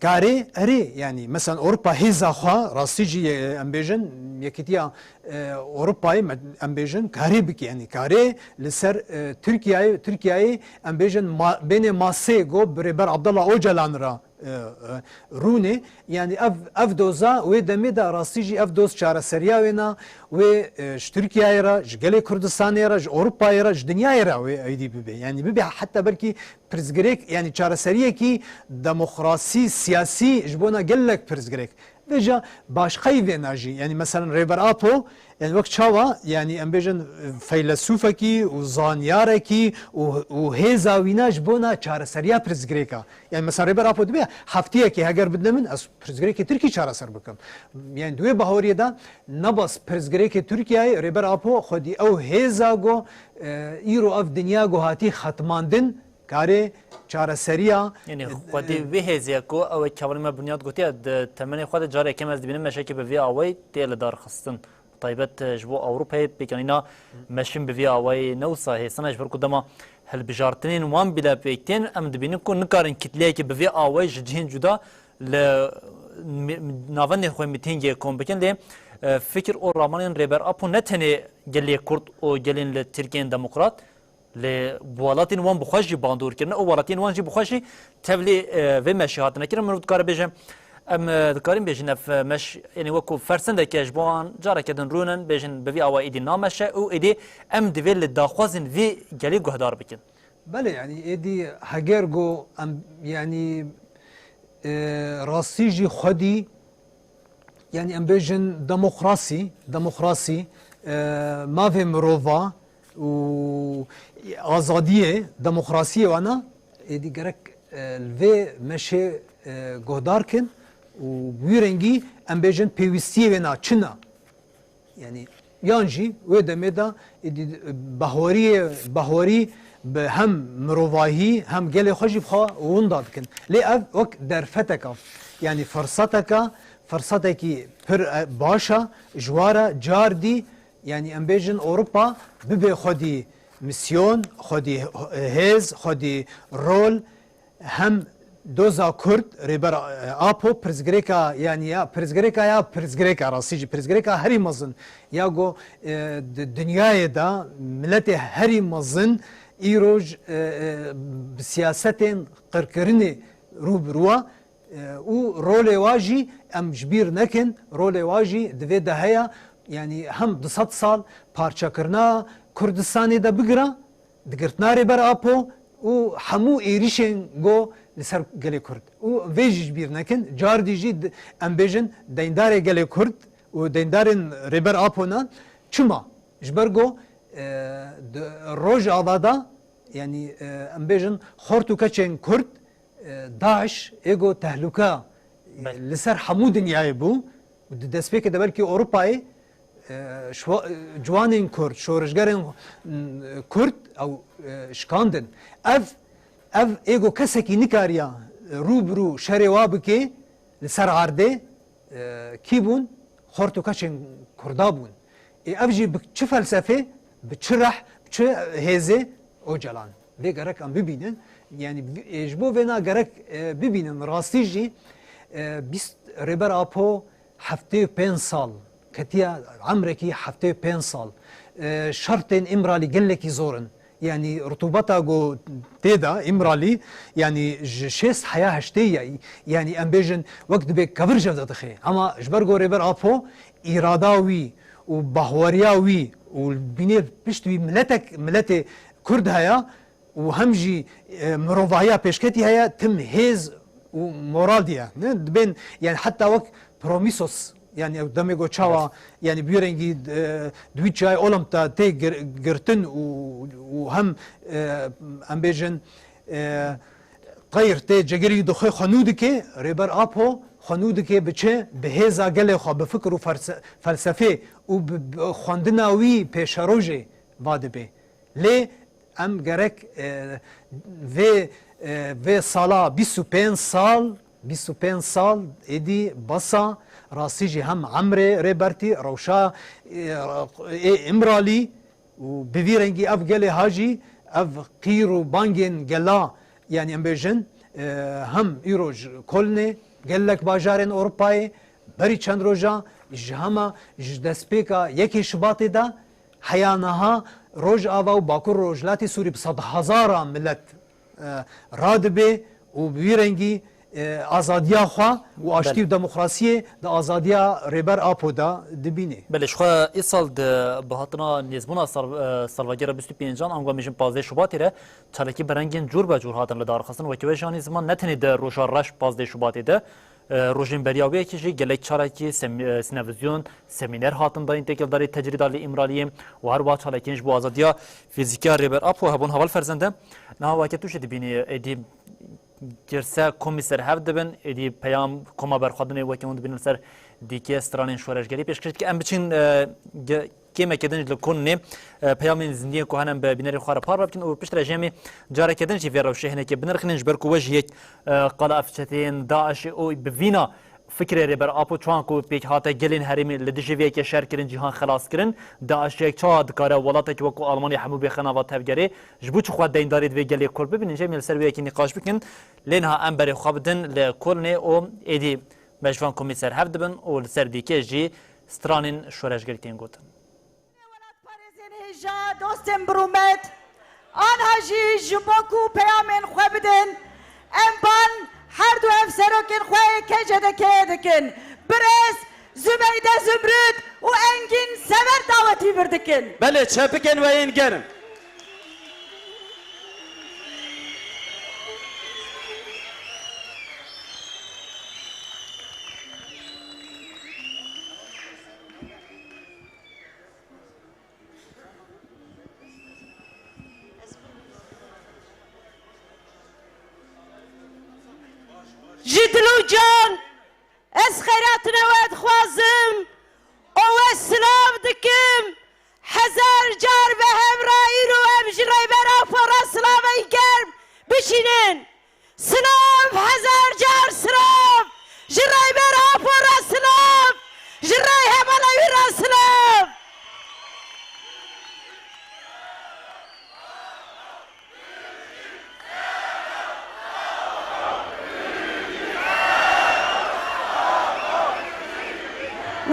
Karê, erê, yanî, mesela Ewropa hêza xwe, rastî jî, e, em bêjin, Yekîtiya, e, Ewropayê, me, em bêjin, karê bike, yanî, karê li ser, e, Tirkiyeyê, Tirkiyeyê, em bêjin, ma-, bênê masê go bi Rêber Abdullah Ocalan re, e, e, rûnê. Yanî, ev, ev doza, wê demê de rastî jî ev doz çareseriya wê na, wê, e, ji Tirkiyeyê re, ji gelê Kurdistanê re, ji Ewropayê re, ji dinyayê re wê êdî bibe. Yanî, bibe heta belkî pirsgirêk, yanî çareseriyekî demokrasî, siyasî ji bona gelek pirsgirêk. Vêca başqeyî vêna jî, yanî meselen Rêber Apo, yanî wek çawa, yanî em bêjin feylesûfekî û zanyarekî û, û hêza wîna ji bona çareseriya pirsgirêka. Yanî mesela Rêber Apo dibe heftiyekê heger bidine min, ez pirsgirêkê Tirkî çareser bikim. Yanî di wê bahoriyê de ne bes pirsgirêkê Tirkiyeyê, Rêber Apo xwedî ew hêza go, e, îro ev dinya go hatî xetmandin, karê çareseriya, Yanî e, xwedî e, vê hêzê ye ku ew ê kevanê me Bunyat gotiye, di temenê xwe de carê yekem ez dibînim meşekê bi vê awayî tê li dar xistin. Bi taybet, e, ji bo Ewropayê pêkanîna meşin bi vê awayî ne wisa hêsan e, ji ber ku dema hilbijartinên wan bîle pêk tên, em dibînin ku nikarin kitleyekê bi vê awayî ji cihên cuda li mi-, navendên xwe mîtîngê kom bikin. Lê, e, fikir û ramanên Rêber Apo ne tenê gelê Kurd û gelên li Tirkiyeyên demokrat, Lê bi welatên wan bi xwe jî bandor kirine û welatên wan jî bi xwe jî tevlî, e, vê meşê hatine kirin. Mirov dikare bêje, em, e, dikarin bêjin ev, e, meş, yanî wekû fersendeke ji bo wan careke din rûnin, bêjin bi vî awa êdî nameşe û êdî em divê li daxwazên vî gelî guhdar bikin. Belê, yanî êdî heger go em, yanî, e, rastî jî xwedî, yanî em bêjin demokrasî, demokrasî, e, mavê mirova û azadiyê, demokrasiyê wana êdî gerek, e, li vê meşê, e, guhdar kin û bi wî rengî em bêjin pêwîstiyê wê na çi ne. Yanî yan jî wê demê de êdî bahoriyê, bahorî bi hem mirovahî hem gelê xwe jî bi xwe winda dikin. Lê ev wek derfeteka, yanî firseteka, firsetekî pir, e, baş e, ji wa re cardî, yanî em bêjin Ewropa bibe xwedî misyon, xwedî hêz, xwedî rol, hem doza Kurd, Rêber, e, Apo, pirsgirêka, yanî ya pirsgirêka ya pirsgirêka rastî jî, pirsgirêka herî mezin ya go, e, di dinyayê de miletê herî mezin îroj, e, e, bi siyasetên qirkirinê rû bi rû e, û rolê wa jî em ji bîr nekin, rolê wa jî di vê de heye, yanî hem du sed sal parçekirina Kurdistanê de bigira, digirtina Rêber Apo û hemû êrîşên go li ser gelê Kurd. Û vê jî ji bîr nekin, cardî jî di-, em bêjin deyndarê gelê Kurd û deyndarên Rêber Apo ne. Çima? Ji ber go, e, di Rojava de, yanî, e, em bêjin xort û keçên Kurd, e, DAIŞ ê go tehlûke, e, Belê. li ser hemû dinyayê bû. Û di destpêkê de belkî Ewropayê, e, şwa-, e, ciwanên Kurd, şorişgerên, m, Kurd ew, e, şikandin. Ev, ev ê go kesekî nikariya, e, rû bi rû şerê wa bikê li ser erdê, e, kî bûn? Xort û keçên Kurda bûn. Ê ev jî bi çi felsefê, bi çi reh, bi çi hêzê? Ocalan. Vê gerek em bibînin. Yanî, e, ji bo vêna gerek, e, bibînin. Rastî jî, e, bîst, Rêber Apo heftê û pênc sal ketiye, emrekî heftê û pênc sal. E, şertên Îmralî gelekî zor in. Yanî rutubeta ku tê de Îmralî, yanî ji şêst heya heştê ye. Yanî em bêjin wek dibê kevir ji hev de dixe. Ama ji ber ku Rêber Apo îrada wî û bahweriya wî û bînê pişt wî miletek, miletê Kurd heye û hem jî, e, mirovahiya pêşketî heye, tim hêz û moral diye. Ne? Dibên, yani heta wek promisos, yani ew demê go çawa, yani bi wî rengî, e, di wî çiyayê Olimp de tê gir-, girtin û, û hem, e, em bêjin, e, qeyr tê cegirî dixwe xwe nû dike, Rêber Apo xwe nû dike bi çi? Bi hêza gelê xwe, bi fikir û ferse-, felsefê û bi, bi xwendina wî pêşerojê va dibe. Lê em gerek, e, vê, e, vê sala bîst û pênc sal, bîst û pênc sal êdî besa, rastî jî hem emrê Rêbertî, rewşa, e, ê Îmralî û bi vî rengî ev gelê ha jî ev qîr û bangên gela, yani em bêjin, e, hem îro ji Kolnê, gelek bajarên Ewropayê, berî çend roja ji hema ji destpêka yekê Şubatê de heya niha Rojava û Bakur Rojhilatê Sûrî bi sedhezara milet, e, radibe û bi wî rengî, e, azadiya xwe û aştî Belê. û demokrasiyê di azadiya Rêber Apo de dibîne. Belê, ji xwe îsal di bihatina nêzbûna sal-, e, salvegera bîst û pêncan, ango em bêjin pazdeh Şubatê re çalakî bi rengên cûr be cûr hatin lidarxistin. Wekî we jî anî ziman ne tenê di roja reş pazdeh Şubatê de, e, rojên beriya wê yekê jî gelek çalakî sem-, e, sînevizyon, semîner hatin dayîn têkildarî tecrîda li Îmraliyê û her wiha çalakiyên ji bo azadiya fîzîkiya Rêber Apo hebûn. Heval Ferzende, niha weke tu jî dibînî êdî girse komî ser hev dibin, êdî peyam koma berxwedinê weke hûn dibînin li ser dîkê stranên şoreşgerî pêşkêş dike. Em biçin, e, ge-, kêmeke din ji li Kolnê, e, peyamên zindiyên ku hene em bi bînerên xwe re parve bikin û piştre jî em ê careke din jî vê rewşê hinekê binirxînin, ji ber ku we jî yek, e, qala ev çeteyên DAIŞê û bi vîna fikrê Rêber Apo çawan ku pêk hate gelên herêmê li dijî vê yekê şer kirin, cîhan xelas kirin, DAIŞ yek çawa dikare welatekî wekû Almanya hemû bêxe nava tevgerê, ji bo çi xwe deyndarî divê gelê Kurd bibînin, jî em ê li ser vê yekê nîqaş bikin. Lê niha em berê xwe bidin li Kolnê û êdî me ji van komî ser hev dibin û li ser dîkê jî stranên şoreşgerî tên gotin. Welatparêzên hêja, dostên bi rûmet, anha jî ji bo ku peyamên xwe bidin, em ban her du hevserokên xwe yê K C D K'ê dikin. Birêz Zübeyde Zümrüt û Engin Sever dawetî vir dikin. Belê, çepikên we yên germ. Ji dil û can ez xeyratine we dixwazim û we silav dikim. Hezar car bi hev re îro em ji Rêber Apo re silavên germ bişînin. Silav, hezar car silav! Ji Rêber Apo re silav! Ji rêhevala wî re silav!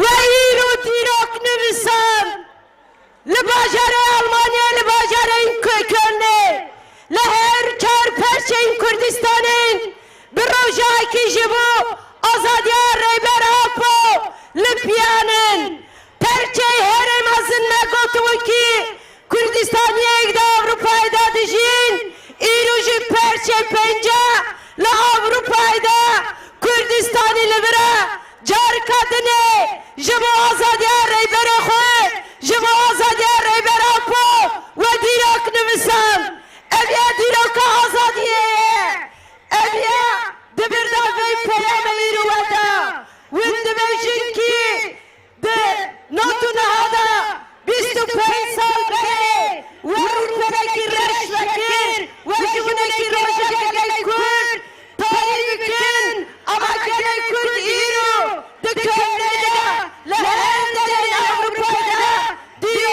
We îro dîrok nivîsand. Li bajarê Almanyayê, li bajarên Kölnê, li her çar perçeyên Kurdistanê bi rojekî ji bo azadiya Rêber Apo li piyan in. Perçeyê herêma Zindek Gotiwikî Kurdistaniyek di Ewropayê de dijîn, îro jî perçeyê pêncî li Ewropayê de Kurdistanî li vir e. Carika dinê ji bo azadiya rêberê xwe, ji bo azadiya Rêber Apo we dîrok nivîsand. Ev ya dîroka azadiyê ye. Ev ya di vir de vê peyamê îro we de. Hûn dibêjin kî di nod û neha de bîst û pênc sal berê we rûpelekî reş vekir, we ji winekî roja gelê Kurd tarî bikin, ama gelê Kurd îro di Kölnê de, li her derên Ewropayê de, dî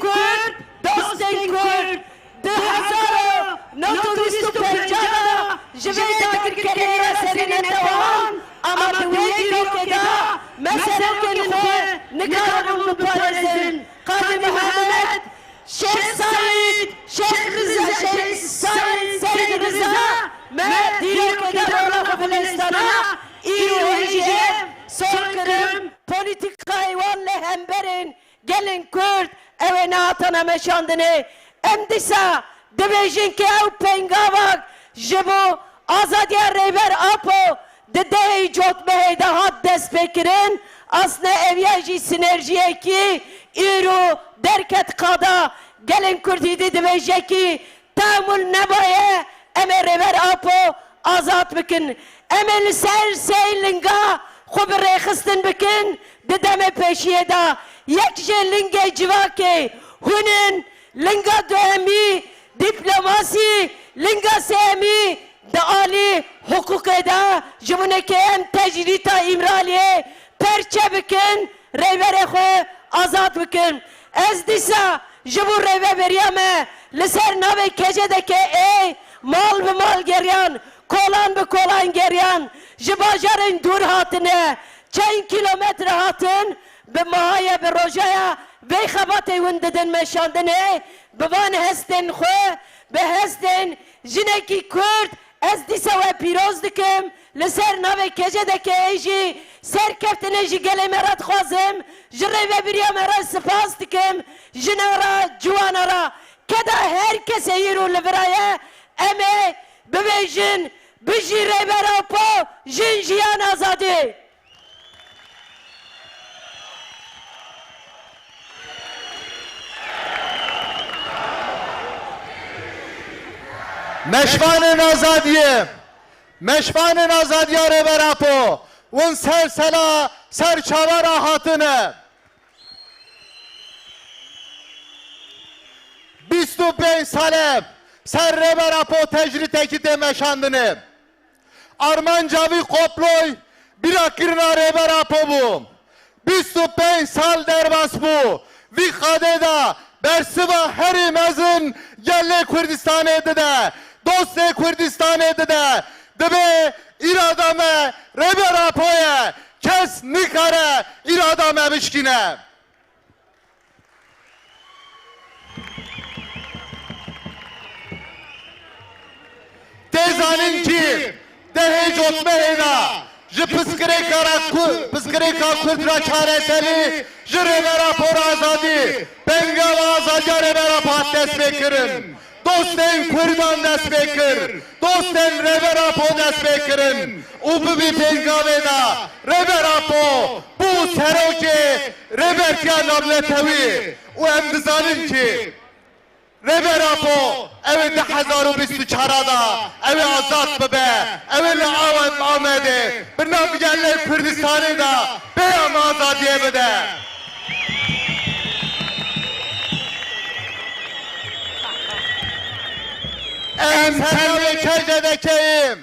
Kurd, dostên Kurd, du hezar û nod û bîst û pênc de ji vê dagirkeriyê re serê netewan, ama di wê dîrokê de me serokên xwe nikaribûn biparêzin. Qadî Mihemed, Şêx Seîd, Şêx Riza, Şêx Seîd, Seîd Riza, me dîrokê de rola xwe bi lêstana, îro hêjî ev sor kirin. Polîtîkayê wan li hemberên gelên Kurd ew ê nehatana meşandinê. Em dîsa dibêjin ku ew pengavak ji bo azadiya Rêber Apo di dehê Cotmehê de hat destpêkirin, asne ev ya jî sinerjiyekî îro derket qada gelên Kurd hîdî dibêje kî Temûl nebaye, em ê Rêber Apo azad bikin. Em ê li ser sê linga xwe bi rêxistin bikin di demê pêşiyê de. Yek ji lingê civakê hûn in, linga duhemî dîplomasî, linga sêyemî di alî hiqûqê de ji binekê em tecrîta Îmraliyê perçe bikin, rêberê xwe azad bikin. Ez dîsa ji bo rêveberiya me li ser navê K C D K'ê mal bi mal geriyan, kolan bi kolan geriyan, ji bajarên dûr hatine, çend kîlometre hatin, bi meha ye, bi roja ye, vê xebatê hûn didin meşandinê, bi van hestên xwe, bi hestên jinekî Kurd, ez dîsa we pîroz dikim, li ser navê K C D K'ê jî serkeftinê ji gelê me re dixwazim, ji rêvebiriya me re spas dikim, jina re, ciwana re, keda her kesê îro li vira ye, em ê bibêjin, bijî Rêber Apo, jin, jiyan, azadî! Meşvanên azadiyê, meşvanên azadiya Rêber Apo, hûn ser sela, ser çava re hatine. Bîst û pênc sal e ser Rêber Apo tecrîtekî tê meşandinê. Armanca vî komploy bîrakirina Rêber Apo bû. Bîst û pênc sal derbas bû. Vî qadê de bersiva herî mezin gelê Kurdistanê dide, dostê Kurdistanê dide. Divê îrada me Rêber Apo ye. Kes nikare îrada me bişkîne. Tê zanîn kî dehê Cotmehê de ji piskirêka ra ku-, piskirêka Kurd ra çareserî, ji Rêber Apo ra azadî, pengava azadiya Rêber Apo hat destpêkirin. Dostên Kurdan dest pê kir, dostên Rêber Apo dest pê kirin û bi vî pêngavê de Rêber Apo bû serokê Rêbertiya Navnetewî û em dizanin kî Rêber Apo ew ê du hezar û bîst û çar de ew ê azad bibe, ew ê li Amed-, Amedê bi nav gelê Kurdistanê de peyama azadiyê bide. Em ser navê K C D K'ê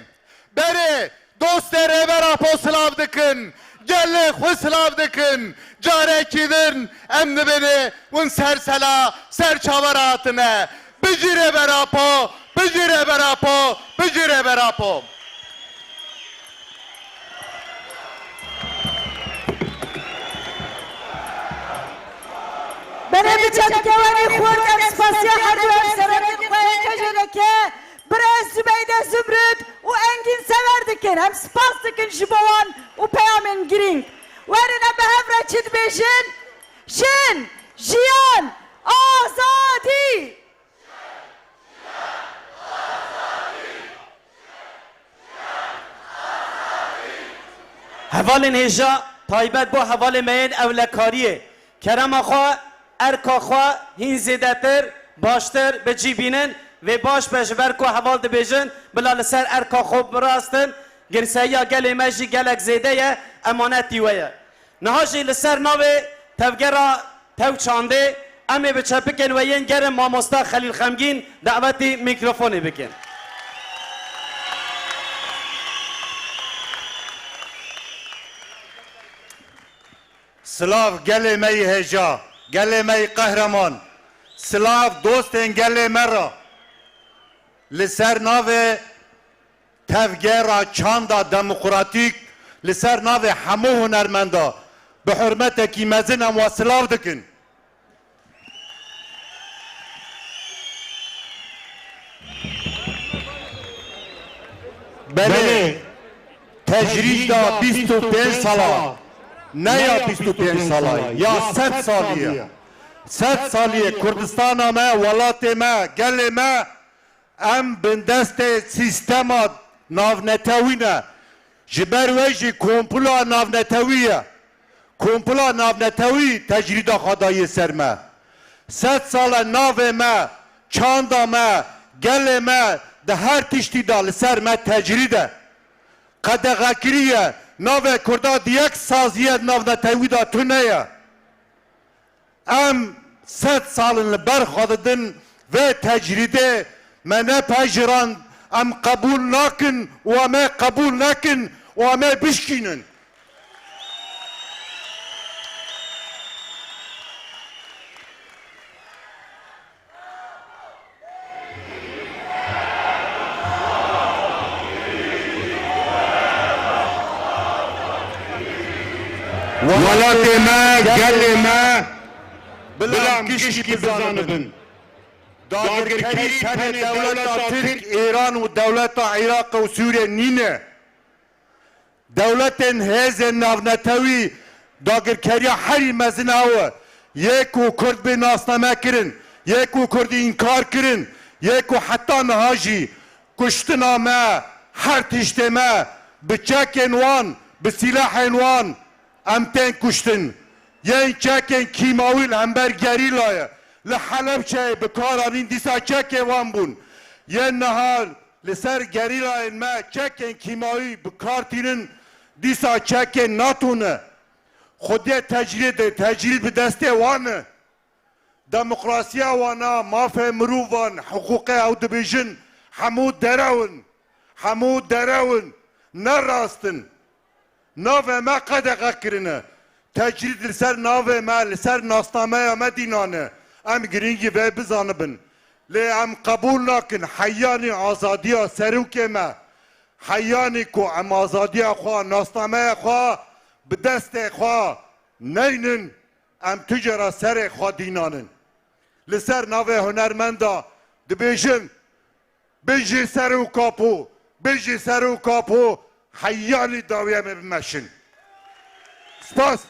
berê dostê Rêber Apo silav dikin, gelê xwe silav dikin. Carekî din em dibêne hûn ser sela, ser çava re hatine. Bijî Rêber Apo, bijî Rêber Apo, bijî Rêber Apo. Belê bi çepkewanî xurt em spasiya her du hevseranên xwe yê K C D K, birêz Zubeyde Zumrud û Engîn Sever dikin. Em spas dikin ji bo wan û peyamên girîng. Werin em bi hev re çi dibêjin? Jin, jiyan, azadî! Hevalên hêja taybet bo hevalê me yên ewlekariyê. Kerema xwe, erka xwe hîn zêdetir, baştir bi cî bînin. Vê baş be ji ber ku heval dibêjin, bila li ser erka xwe birastin. Girsehiya gelê me jî gelek zêde ye, emanetî we ye. Niha jî li ser navê tevgera Tev Çandê em ê bi çepikên we yên germ mamosta Xelîl Xemgîn dawetî mîkrofonê bikin. Silav gelê me yî hêja, gelê me yî qehreman, Silav dostên gelê me re. Li ser navê tevgera çanda demokratîk, li ser navê hemû hunermenda bi hurmetekî mezin em we silav dikin. Belê, tecrîda bîst û pênc sala, ne ya bîst û pênc sala, ya sed salî ye. Sed salî ye Kurdistana me, welatê me, gelê me, em bindestê sîstema navnetewî ne. Ji ber wê jî komploya navnetewî ye. Komploya navnetewî tecrîda xwe daye ser me. Sed sal e navê me, çanda me, gelê me di her tiştî de li ser me tecrîd e. Qedexekirî ye. Navê Kurda di yek saziyê navnetewî de tune ye. Em sed sal in li ber xwe didin vê tecrîdê, me nepejirand, em qebûl nakin û em ê qebûl nekin û em ê bişkînin. Welatê me, gelê me, bila em gişkî bizanibin. Dagirkerî tenê dewleta Tirk, Îran û dewleta Iraq û Sûriyê nîne. Dewletên hêzên navnetewî dagirkeriya herî mezin ew e. Yê ku Kurd bê nasname kirin, yê ku Kurdî înkar kirin, yê ku heta niha jî kuştina me, her tiştê me, bi çekên wan, bi sîlehên wan em tên kuştin. Yên çekên kîmawî li hember gerîlayê li Helebçeyê bi kar anîn, dîsa çekê wan bûn. Yên niha li ser gerîlayên me çekên kîmawî bi kar tînin, dîsa çekên NATO ne. Xwediyê tecrîdê, tecrîd bi destê wan e. Demokrasiya wan a, mafê mirovan, hiqûqê ew dibêjin, hemû derew in. Hemû derew in. Ne rast in. Navê me qedexe kirine. Tecrîd li ser navê me, li ser nasnameya me dînane. Em girîngî vê bizanibin. Lê em qebûl nakin heyanî azadiya serokê me. Heyanî ku em azadiya xwe, nasnameya xwe bi destê xwe neynin, em tu cara serê xwe dînanin. Li ser navê hunermenda dibêjin, Bijî Serok Apo, bijî Serok Apo, heyanî dawî em ê bimeşin. Spas.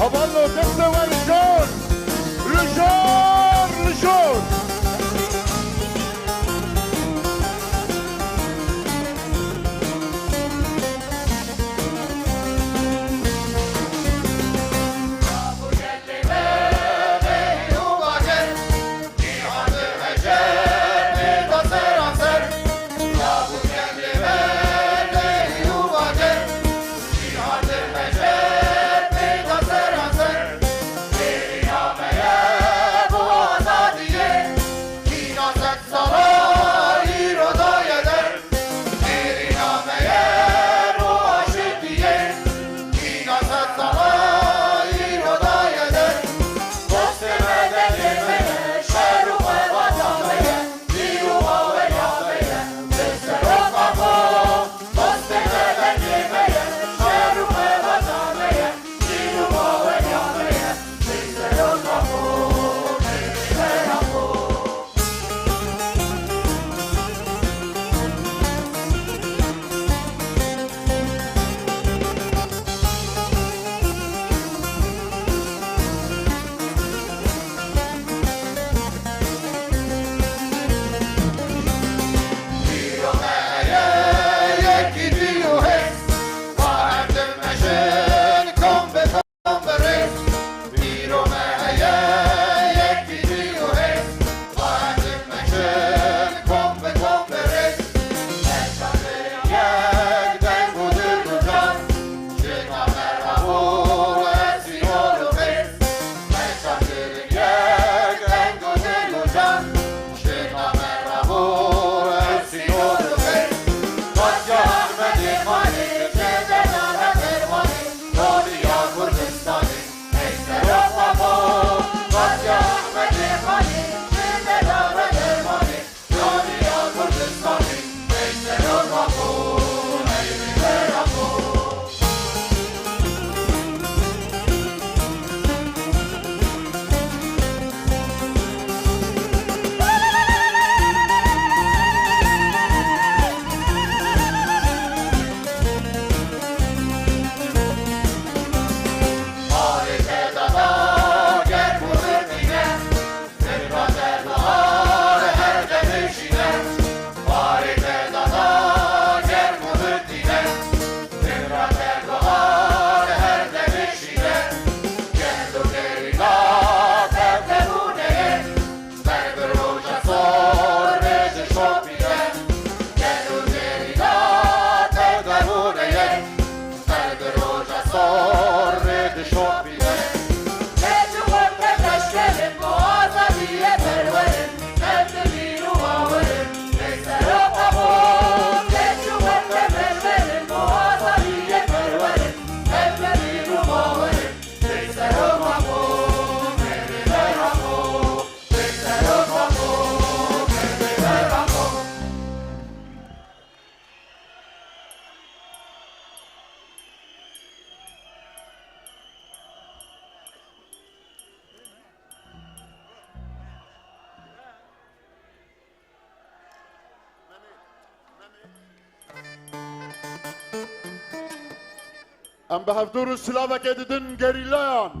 Hevalno, destê we li jor! Li jor! Li jor! Em bi hevdûr û silavekê didin gerîlayan.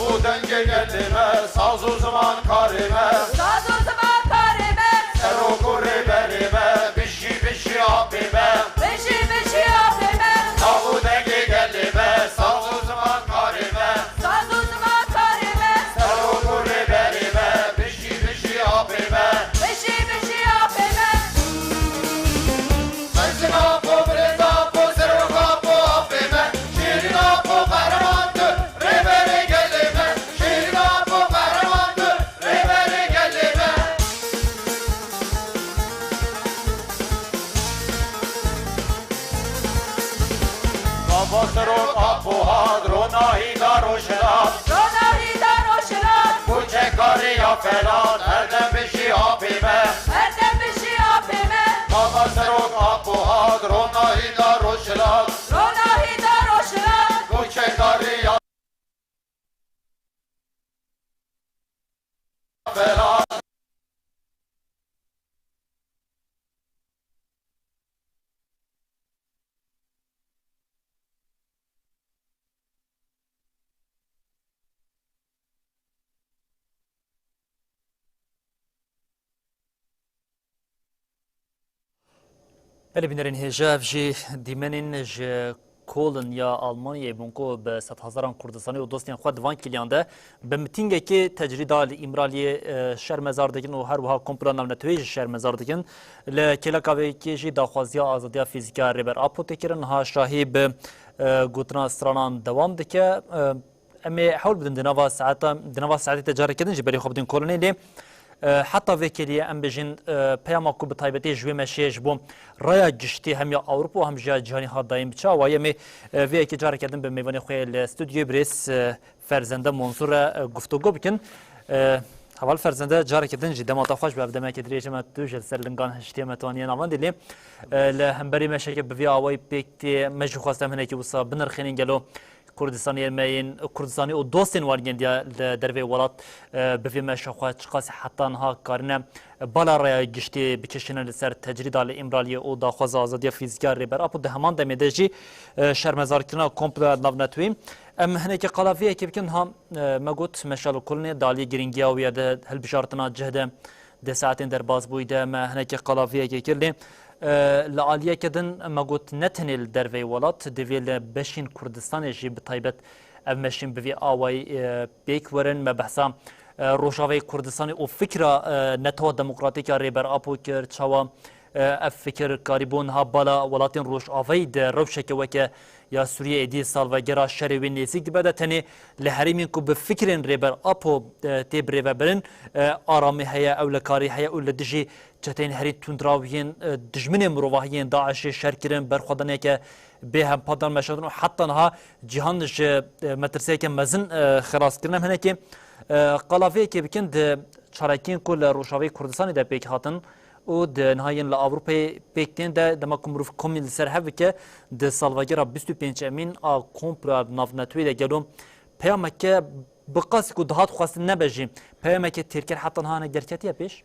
û dengê gelê me, saz û ziman karê me. Saz û ziman karê me. Serok û rêberê me, bijî, bijî apê me. Bijî, bijî apê me. Nav û dengê gelê me, saz û ziman karê me. Saz û ziman karê me. Serok û rêberê me, bijî, bijî apê me. Bijî, bijî apê me. Mezin apo, bilind apo, serok apo, apê me. Şêrîn apo, qehreman tu, rêberê gelê me. Şêrîn apo, qehreman tu, rêberê gelê me. Baba serok apo hat, ronahî da rojhilat. Ronahî da rojhilat. Koçekarê ya felat, erdem bijî apê me. Erdem bijî apê me. Baba serok apo hat, ronahî da rojhilat. Ronahî da rojhilat. Koçekarê ya felat. Belê bînerên hêja, ev jî dîmenên ji Kolin ya Almanyayê bûn ku bi sedhezaran Kurdistanî û dostên xwe di van kiliyan de bi mitîngekê tecrîda li Îmraliyê, e, şermezar dikin û her wiha komploya navneteweyî jî şermezar dikin. Li kêleka vê yekê jî daxwaziya azadiya fîzîkî ya Rêber Apo tê kirin. Niha şahî bi, e, gotina stranan dewam dike. E, Em ê hewl bidin di nava saeta, di nava saetê de careke din jî berê xwe bidin Kolonê lê, e, heta vê kêliyê em bêjin, e, peyama ku bi taybetî ji wê meşê ji bo raya giştî hem ya Ewropa û hem jî ya cîhanî hat dayîn bi çi awayî em ê, e, vê yekê careke din bi mêvanê xwe yê li stûdyoyê birêz, e, Ferzende Monzû re, e, guftûgo bikin. E, Heval Ferzende, careke din jî dema te xweş be, ev demeke dirêj e me tu jî li ser lingan hiştiye me twaniye navendî lê, e, li hemberî meşeke bi vî awayî pêk tê, me jî xwest em hinekî wisa binirxînin gelo Kurdistaniyên me yên, Kurdistanî û dostên wan yên diya li derveyî welat, e, bi vê meşa xwe çiqas heta niha karine bala raya giştî bikişîne li ser tecrîda li Îmraliyê û daxwaza azadiya fîzîkî ya Rêber Apo di heman demê de jî, e, şermezarkirina komploya navnetewî. Em hinekî qala vê yekê bikin, niha, e, me got meşa li Kolnê di aliyê girîngiya wî ye de hilbijartina cih de di saetên derbasbûyî de me hinekî qala vê yekê kir lê, e, li aliyeke din me got ne tenê li derveyî welat, divê li beşên Kurdistanê jî bi taybet ev meşên bi vî awayî, e, pêk werin. Me behsa, e, Rojavayê Kurdistanê û fikra, e, Netewa Demokratîk ya Rêber Apo kir, çawa, e, ev fikir karîbû niha bala welatên Rojavayî di rewşeke weke ya Sûriyê êdî salvegera şerê wê nêzîk dibe de tenê li herêmên ku bi fikirên Rêber Apo, e, tê birêvebirin, e, aramî heye, ewlekarî heye û li dijî çeteyên herî tundraw yên, e, dijminê mirovahiyê yên DAIŞê şer kirin, berxwedaniyeke bê hempa dan meşandin û heta niha cîhan ji, e, metirsiyeke mezin, e, xelas kirin. Em hinekê, e, qala vê yekê bikin di çalakiyên ku li Rojavayê Kurdistanê de pêk hatin û di niha yên li Ewropayê pêk tên de dema ku mirov komî li ser hev bike di salvegera bîst û pêncemîn a komploya navneteweyî de gelo peyameke bi qasî ku dihat xwestin nebe jî peyameke têrker heta niha hene derketiye pêş?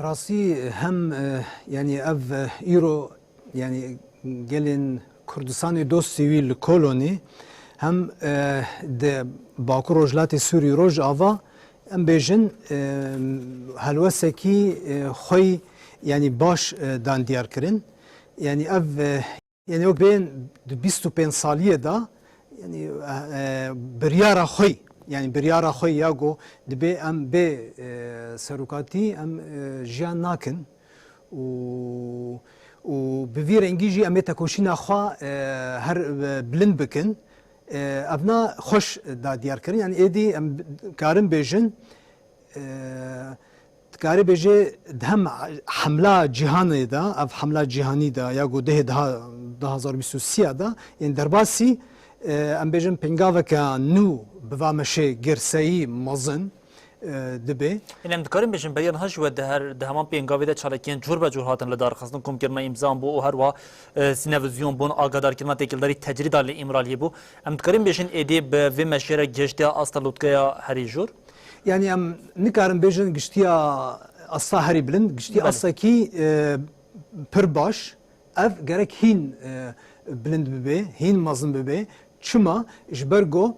Rastî hem, e, yanî ev, e, îro, yanî gelên Kurdistanê dostê wî li Kolonê hem, e, di Bakur Rojhilatê Sûrî Rojava, em bêjin, e, helwesekî, e, xwey, yanî baş, e, dan diyar kirin. Yanî ev, e, Yanî wek bên di bîst û pênc saliyê de, yanî, e, e, biryara xwe, yanî biryara xwe ya ku dibê em bê, e, serokatî em, e, jiyan nakin û, û bi vî rengî jî em ê tekoşîna xwe, e, her, e, bilind bikin. E, evna xweş da diyar kirin. Yanî êdî em karin bêjin, e, Dikarî bêjê di hem hemla cîhanê de, ev hemla cîhanî de ya ku dehê daha du hazar bîst û sê de, yên derbasî, e, em bêjin pêngaveke nû bi va meşê girseyî mezin, e, dibe. Ên em dikarin bêjin beriya niha ji we di her, di heman pêngavê de çalakiyên cur be cur hatin lidarxistin, komkirina îmzan bû û her wiha, e, sînevizyon bûn, agadarkirina têkildarî tecrîda li Îmraliyê bû. Em dikarin bêjin êdî bi vê meşê re gihiştiya asta lûtkeya herî jor? Yanî em nikarin bêjin giştiya asta herî bilind, giştiya Belê. astekî, e, pir baş. Ev gerek hîn, e, bilind bibe, hîn mezin bibe. Çima? Ji ber ku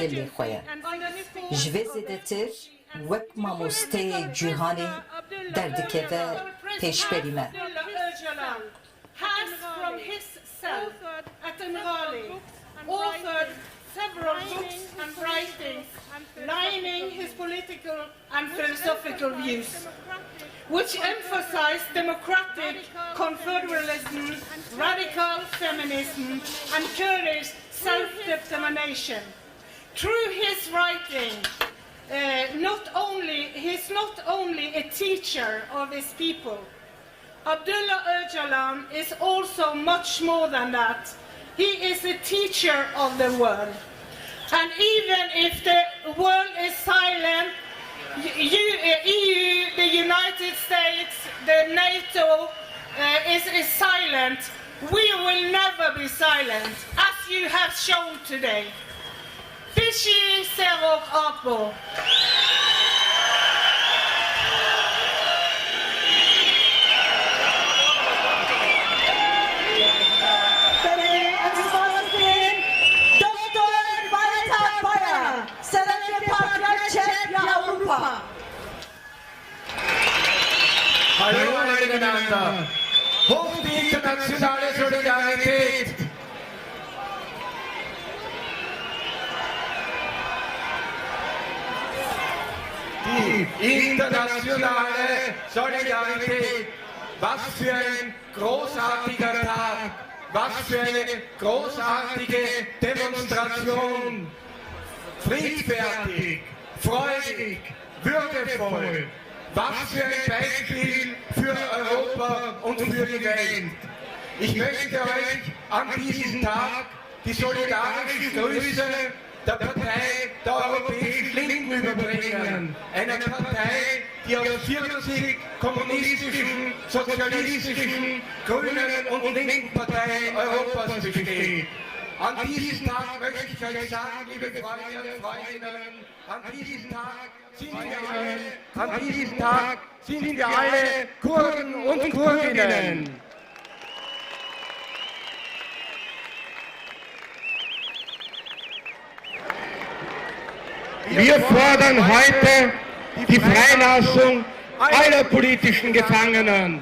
gelê xwe ye. Ji vê zêdetir wek mamosteyê cîhanê derdikeve pêşberî me. Has from his cell at Imrali authored several books and writings lining his political and philosophical views, which emphasize democratic confederalism, radical feminism, and Kurdish self-determination. Through his writing, uh, not only, he is not only a teacher of his people, Abdullah Öcalan is also much more than that. He is a teacher of the world. And even if the world is silent, y-, you, uh, E U, the United States, the NATO, uh, is, is silent, we will never be silent, as you have shown today. Pişî Serok Apo. Belê, em spas dikin Doktor Walter Bayer, Serekê Partiya Çep ya Ewropa. Hallo, meine Damen und Herren. Hoch die internationale Solidarität. Die internationale Solidarität. Was für ein großartiger Tag. Was für eine großartige Demonstration. Friedfertig, freudig, würdevoll. Was für ein Beispiel für Europa und für die Welt. Ich möchte euch an diesem Tag die solidarischen Grüße der Partei der Europäischen Linken überbringen, einer Partei, die aus vierzig kommunistischen, sozialistischen, grünen und linken Parteien Europas besteht. An diesem Tag möchte ich euch sagen, liebe Freunde und Freundinnen, an diesem Tag sind wir alle, an diesem Tag sind wir alle Kurden und Kurdinnen. Wir fordern heute die Freilassung aller politischen Gefangenen.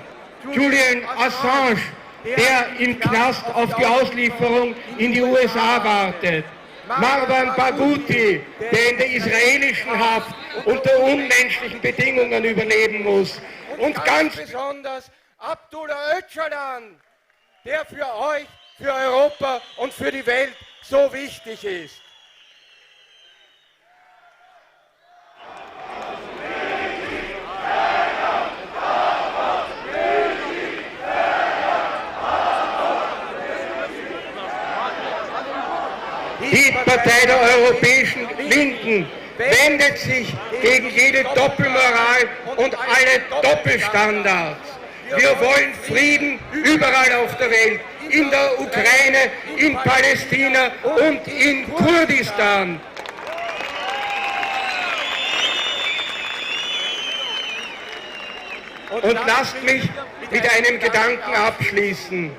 Julian Assange, der im Knast auf die Auslieferung in die U S A wartet. Marwan Barghouti, der in der israelischen Haft unter unmenschlichen Bedingungen überleben muss. Und ganz besonders Abdullah Öcalan, der für euch, für Europa und für die Welt so wichtig ist. Die Partei der Europäischen Linken wendet sich gegen jede Doppelmoral und alle Doppelstandards. Wir wollen Frieden überall auf der Welt, in der Ukraine, in Palästina und in Kurdistan. Und lasst mich mit einem Gedanken abschließen.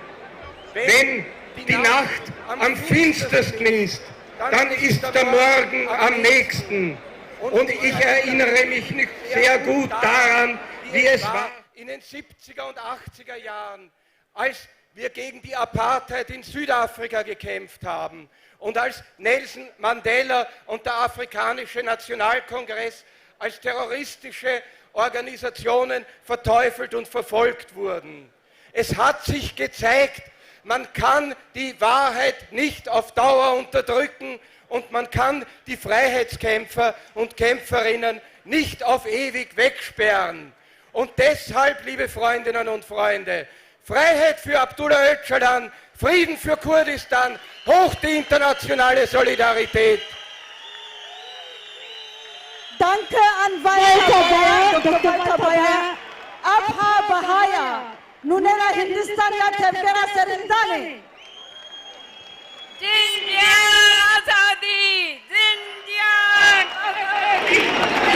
Wenn die Nacht am finstersten ist, dann ist der Morgen am nächsten. Und ich erinnere mich nicht sehr gut daran, wie es war in den siebziger und achtziger Jahren, als wir gegen die Apartheid in Südafrika gekämpft haben und als Nelson Mandela und der Afrikanische Nationalkongress als terroristische Organisationen verteufelt und verfolgt wurden. Es hat sich gezeigt, man kann die Wahrheit nicht auf Dauer unterdrücken und man kann die Freiheitskämpfer und Kämpferinnen nicht auf ewig wegsperren. Und deshalb, liebe Freundinnen und Freunde, Freiheit für Abdullah Öcalan, Frieden für Kurdistan, hoch die internationale Solidarität. Danke an Walter Bayer, Doktor Walter Bayer, Abha Bahaya, nûnera Hindistan ya tevgera serhildanê. Jingiyan azadî! Jingiyan azadî!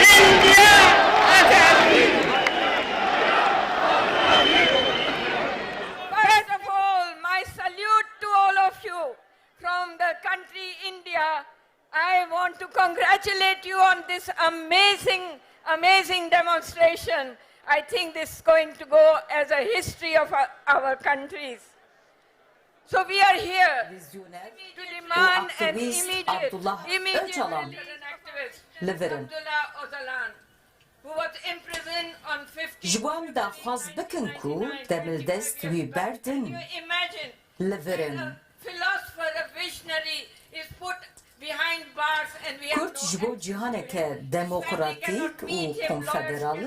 Jingiyan azadî! First of all, my salute to all of you from the country India. I want to congratulate you on this amazing, amazing demonstration. I think this is going to go as a history of our, our countries. So we are here Vizyoner to û demand an aktivîst immediate, Abdullah immediate Öcalan li vir in. Abdullah Öcalan, who was imprisoned on fifteen Ji wan daxwaz bikin ku demildest wî berdin. Can you imagine? Li vir in. A philosopher, a visionary is put behind bars and we have Kurd no ji bo cîhaneke demokratîk û konfederal,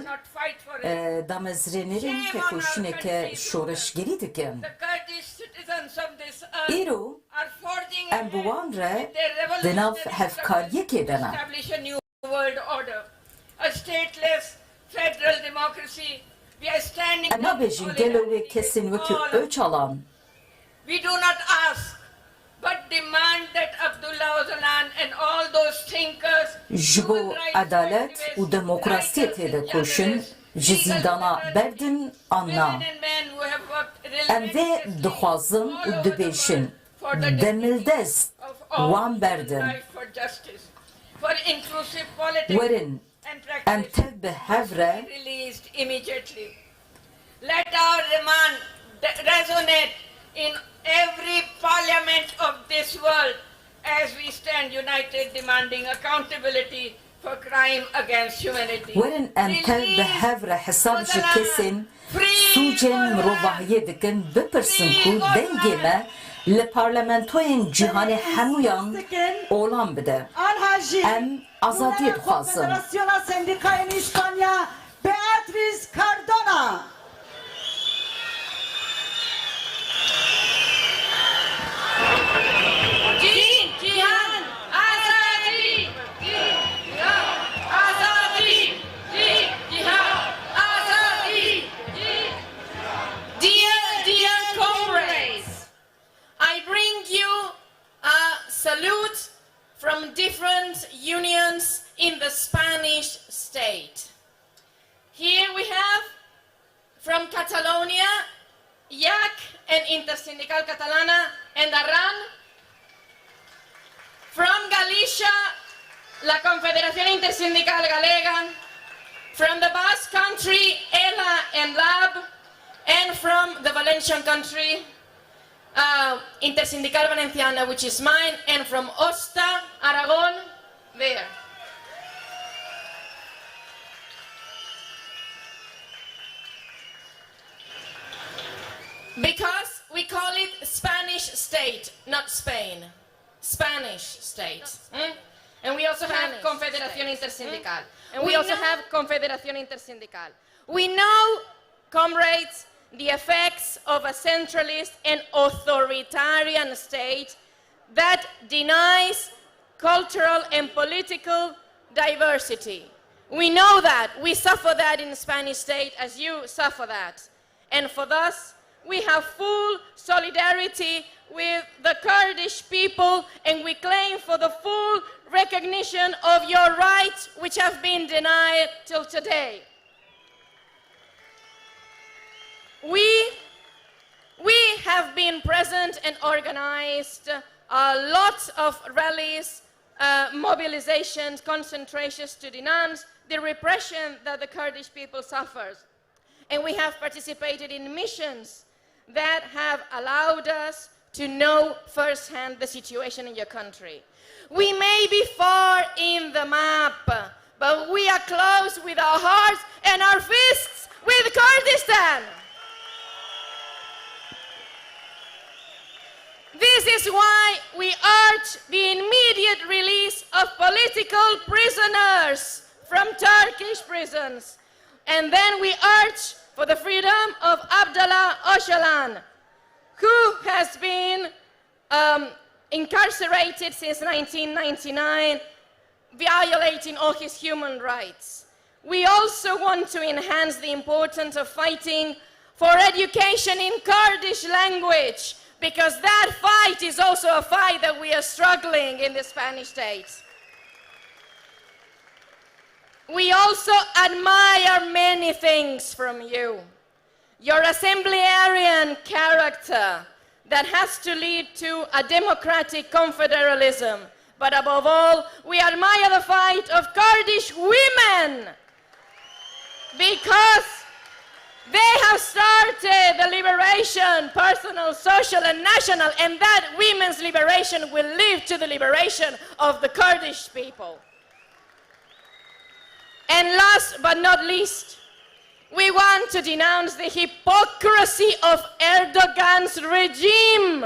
e, damezrênerên tekoşîneke şoreşgerî dikin. The Kurdish citizens of this earth Îro are forging em bi wan re with their di nav revolutionary hevkariyekê struggle de ne. To establish a new world order, a stateless federal democracy. We are standing Em nabêjin gelo wê kesên wekî Öcalan We do not ask, but demand that Abdullah Öcalan and all those thinkers, ji bo edalet û demokrasiyê têde koşin, ji zîndana berdin an na. Em vê dixwazin û dibêjin, demildest wan berdin. Werin, em tev bi hev re Let our demand resonate in every parliament of this world as we stand united demanding accountability for crime against humanity. Werin em tev bi hev re hesab ji kesên sûcên mirovahiyê dikin, bipirsin ku dengê me li parlamentoyên cîhanê hemûyan olan bide. Em azadiyê dixwazin. Konfederasyona Sendîkayên Îspanya, Beatriz Cardona. Cîn, cîhan, azadî! Cîn, cîhan, azadî! Cîn, cîhan, azadî! Cîn, cîhan. Dear, dear comrades, I bring you a salute from different unions in the Spanish state. Here we have from Catalonia, YAC and Intersindical Catalana and ARRAN. From Galicia, la Confederación Intersindical Galega. From the Basque Country, ELA and LAB. And from the Valencian Country, uh, Intersindical Valenciana, which is mine, and from OSTA, Aragon, there. Because we call it Spanish state, not Spain. Spanish state. Hmm? And we also have Confederación Intersindical. And we also have Confederación Intersindical. We know, comrades, the effects of a centralist and authoritarian state that denies cultural and political diversity. We know that. We suffer that in the Spanish state as you suffer that. And for thus, we have full solidarity with the Kurdish people, and we claim for the full recognition of your rights, which have been denied till today. We, we have been present and organized a lot of rallies, uh, mobilizations, concentrations to denounce the repression that the Kurdish people suffers. And we have participated in missions that have allowed us to know firsthand the situation in your country. We may be far in the map, but we are close with our hearts and our fists with Kurdistan. This is why we urge the immediate release of political prisoners from Turkish prisons. And then we urge for the freedom of Abdullah Öcalan, who has been, um, incarcerated since nineteen ninety-nine, violating all his human rights. We also want to enhance the importance of fighting for education in Kurdish language, because that fight is also a fight that we are struggling in the Spanish state. We also admire many things from you. Your assemblyarian character that has to lead to a democratic confederalism. But above all, we admire the fight of Kurdish women, because they have started the liberation, personal, social and national, and that women's liberation will lead to the liberation of the Kurdish people. And last but not least, we want to denounce the hypocrisy of Erdogan's regime.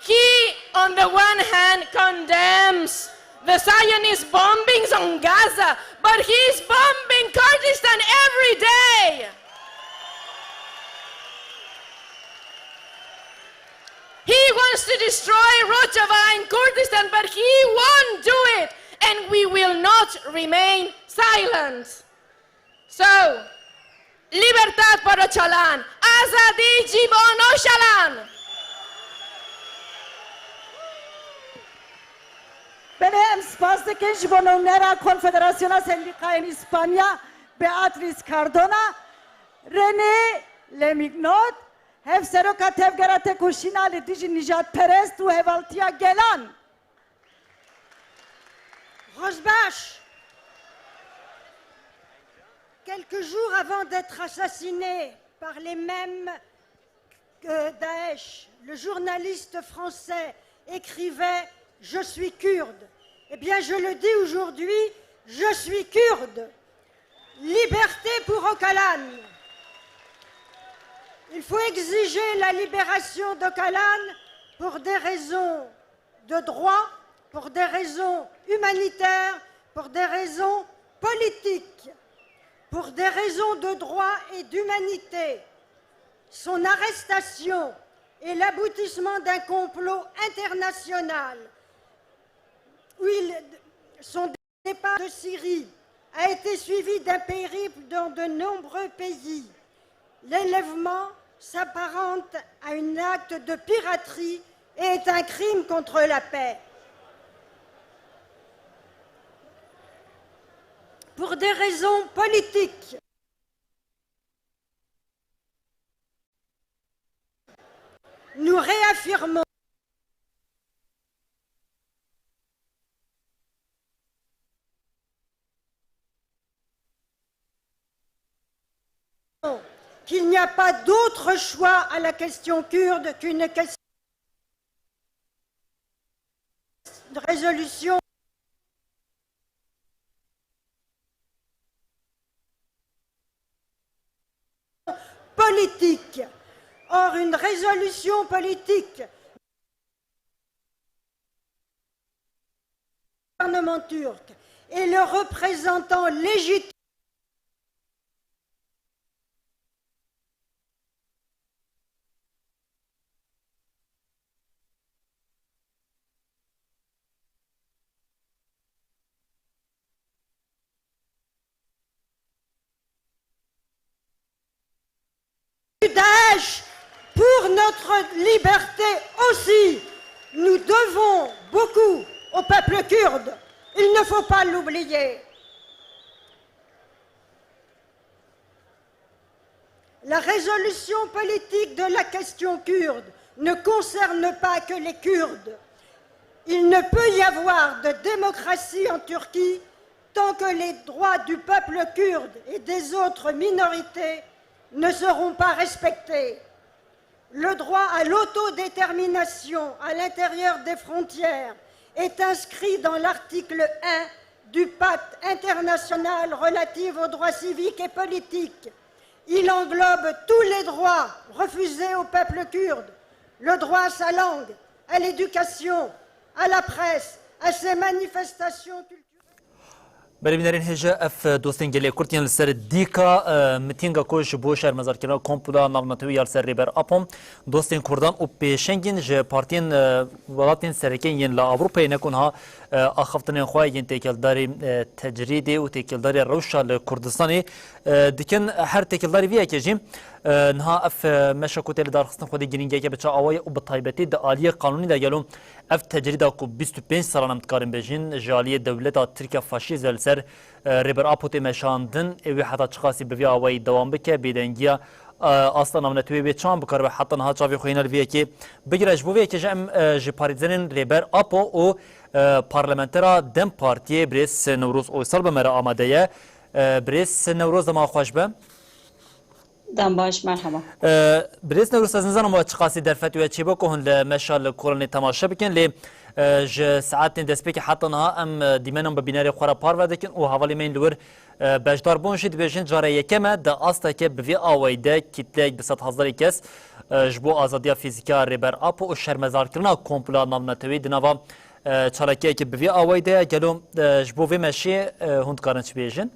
He, on the one hand, condemns the Zionist bombings on Gaza, but he is bombing Kurdistan every day. He wants to destroy Rojava in Kurdistan, but he won't do it, and we will not remain silent. So, Libertad para Ocalan, azadî ji bo Ocalan. Belê, em spas dikin ji bo nûnera Konfederasyona Sendîkayên Îspanya, Beatriz Cardona, René Lemignot, Hevseroka Tevgera Tekoşîna li dijî nijadperest û hevaltiya gelan. Roj baş. Quelques jours avant d'être assassiné par les mêmes que Daesh, le journaliste français écrivait : « Je suis kurde. » Eh bien, je le dis aujourd'hui, je suis kurde. Liberté pour Ocalan. Il faut exiger la libération d'Ocalan pour des raisons de droit, pour des raisons humanitaires, pour des raisons politiques, pour des raisons de droit et d'humanité. Son arrestation est l'aboutissement d'un complot international où il, son départ de Syrie a été suivi d'un périple dans de nombreux pays. L'enlèvement s'apparente à un acte de piraterie et est un crime contre la paix. Pour des raisons politiques, nous réaffirmons qu'il n'y a pas d'autre choix à la question kurde qu'une question de résolution politique. Or, une résolution politique gouvernement turc et le représentant légitime Daesh, pour notre liberté aussi, nous devons beaucoup au peuple kurde. Il ne faut pas l'oublier. La résolution politique de la question kurde ne concerne pas que les Kurdes. Il ne peut y avoir de démocratie en Turquie tant que les droits du peuple kurde et des autres minorités ne seront pas respectés. Le droit à l'autodétermination à l'intérieur des frontières est inscrit dans l'article un du Pacte international relatif aux droits civiques et politiques. Il englobe tous les droits refusés au peuple kurde, le droit à sa langue, à l'éducation, à la presse, à ses manifestations culturelles. Berê bînerên hêja, ev dostên gelê Kurd yên li ser dîka, e, mitînga ku ji bo şermezarkirina komploya navnetewî ya li ser Rêber Apo, dostên Kurdan û pêşengên ji partiyên, e, welatên sereke yên li Ewropayê ne ku niha, e, axaftinên xwe yên têkildarî, e, tecrîdê û têkildarî rewşa li Kurdistanê, e, dikin. Her têkildarî vê yekê jî, e, niha ev, e, meşa ku tê li darxistin xwedî girîngiyeke bi çav awayê û bi taybetî di aliyê qanûnî de gelo ev tecrîda ku bîst û pênc salan em dikarin bêjin, ji aliyê dewleta Tirk ya faşîst ve li ser, e, Rêber Apo tê meşandin, ê wê heta çiqasî bi vî awayî dewam bike, bêdengiya, e, asta navnetewê wê çawan bikaribe heta niha çavê xwe hîna li vê yekê bigire. Ji bo vê yekê jî em, e, ji parêzerên Rêber Apo û, e, parlamentera DEM Partiyê birêz Newroz Oysal bi me re amade ye. E, birêz Newroz, dema xweş be. Dem baş, merhaba. Birêz Newroz, ez nizanim we çiqasî derfet we çêbû ku hûn li meşa li Kolonê temaşe bikin, lê e, ji saetên destpêkê heta niha em e, dîmenan bi bînerê xwe re parve dikin û hevalê me yên li wir e, beşdar bûn jî dibêjin cara yekem e di astekê bi vî awayî de kîtleyek bi sedhezarî kes e, ji bo azadiya fîzîkî ya Rêber Apo û şermezarkirina komploya navneteweyî di nava e, çalakiyekê bi vî awayî de ye. Gelo e, ji bo vê meşê e, hûn dikarin çi bêjin?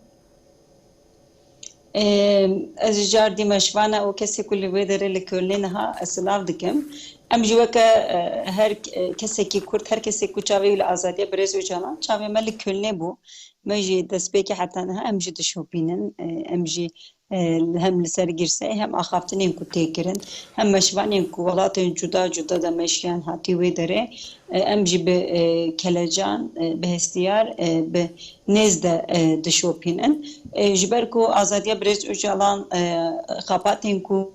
Ê, Ez ji car dî meşvana û kesê ku li wê derê li Kölnê niha ez silav dikim. Em jî weke e, her e, kesekî Kurd, her kesê ku çavê wî li azadiya Birêz Ocalan, çavê me li Kölnê bû. Me jî destpêkê heta niha em jî dişopînin. E, Em jî e, hem li ser girseyê hem axaftinên ku tê kirin, hem meşvanên ku welatên cuda cuda de meşiyan hatî wê derê, e, em jî bi e, kelecan, e, bi hestiyar, e, bi nêz de e, dişopînin. E, ji ber ku azadiya Birêz Ocalan e, xepatên ku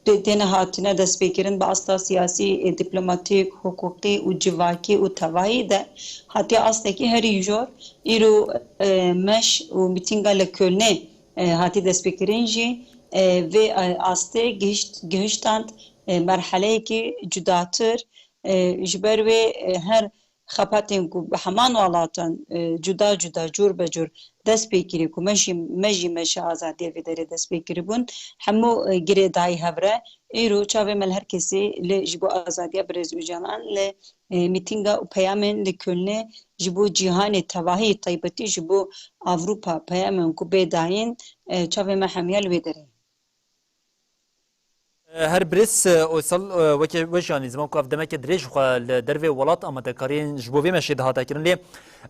tê-, têne hatine destpêkirin bi asta siyasî, e, dîplomatîk, hiqûqî û civakî û tevahî de hatiye astekî herî jor. Îro e, meş û mîtînga li Kölnê e, hatî destpêkirin jî e, vê e, astê gihişt, gihiştand e, merheleyekî cudatir. E, ji ber wê e, her xepatên ku bi heman welatan e, cuda cuda, cûr be cûr dest pê kirî ku me jî, me jî meşa azadiyê vê derê dest pê kiribûn, hemû e, girêdayî hev re. Îro çavê me li her kesî li ji bo azadiya Birêz Ocalan li e, mîtînga û peyamên li Kölnê ji bo cîhanê tevahî, taybetî ji bo Ewropa peyamên ku bê dayîn, e, çavê me hemiya li wê derê ye. Her birêz, e, Oysal, e, weke we jî anî ziman ku ev demeke dirêj xwe li dervê welat amadekariyên ji bo vê meşê dihate kirin. Lê,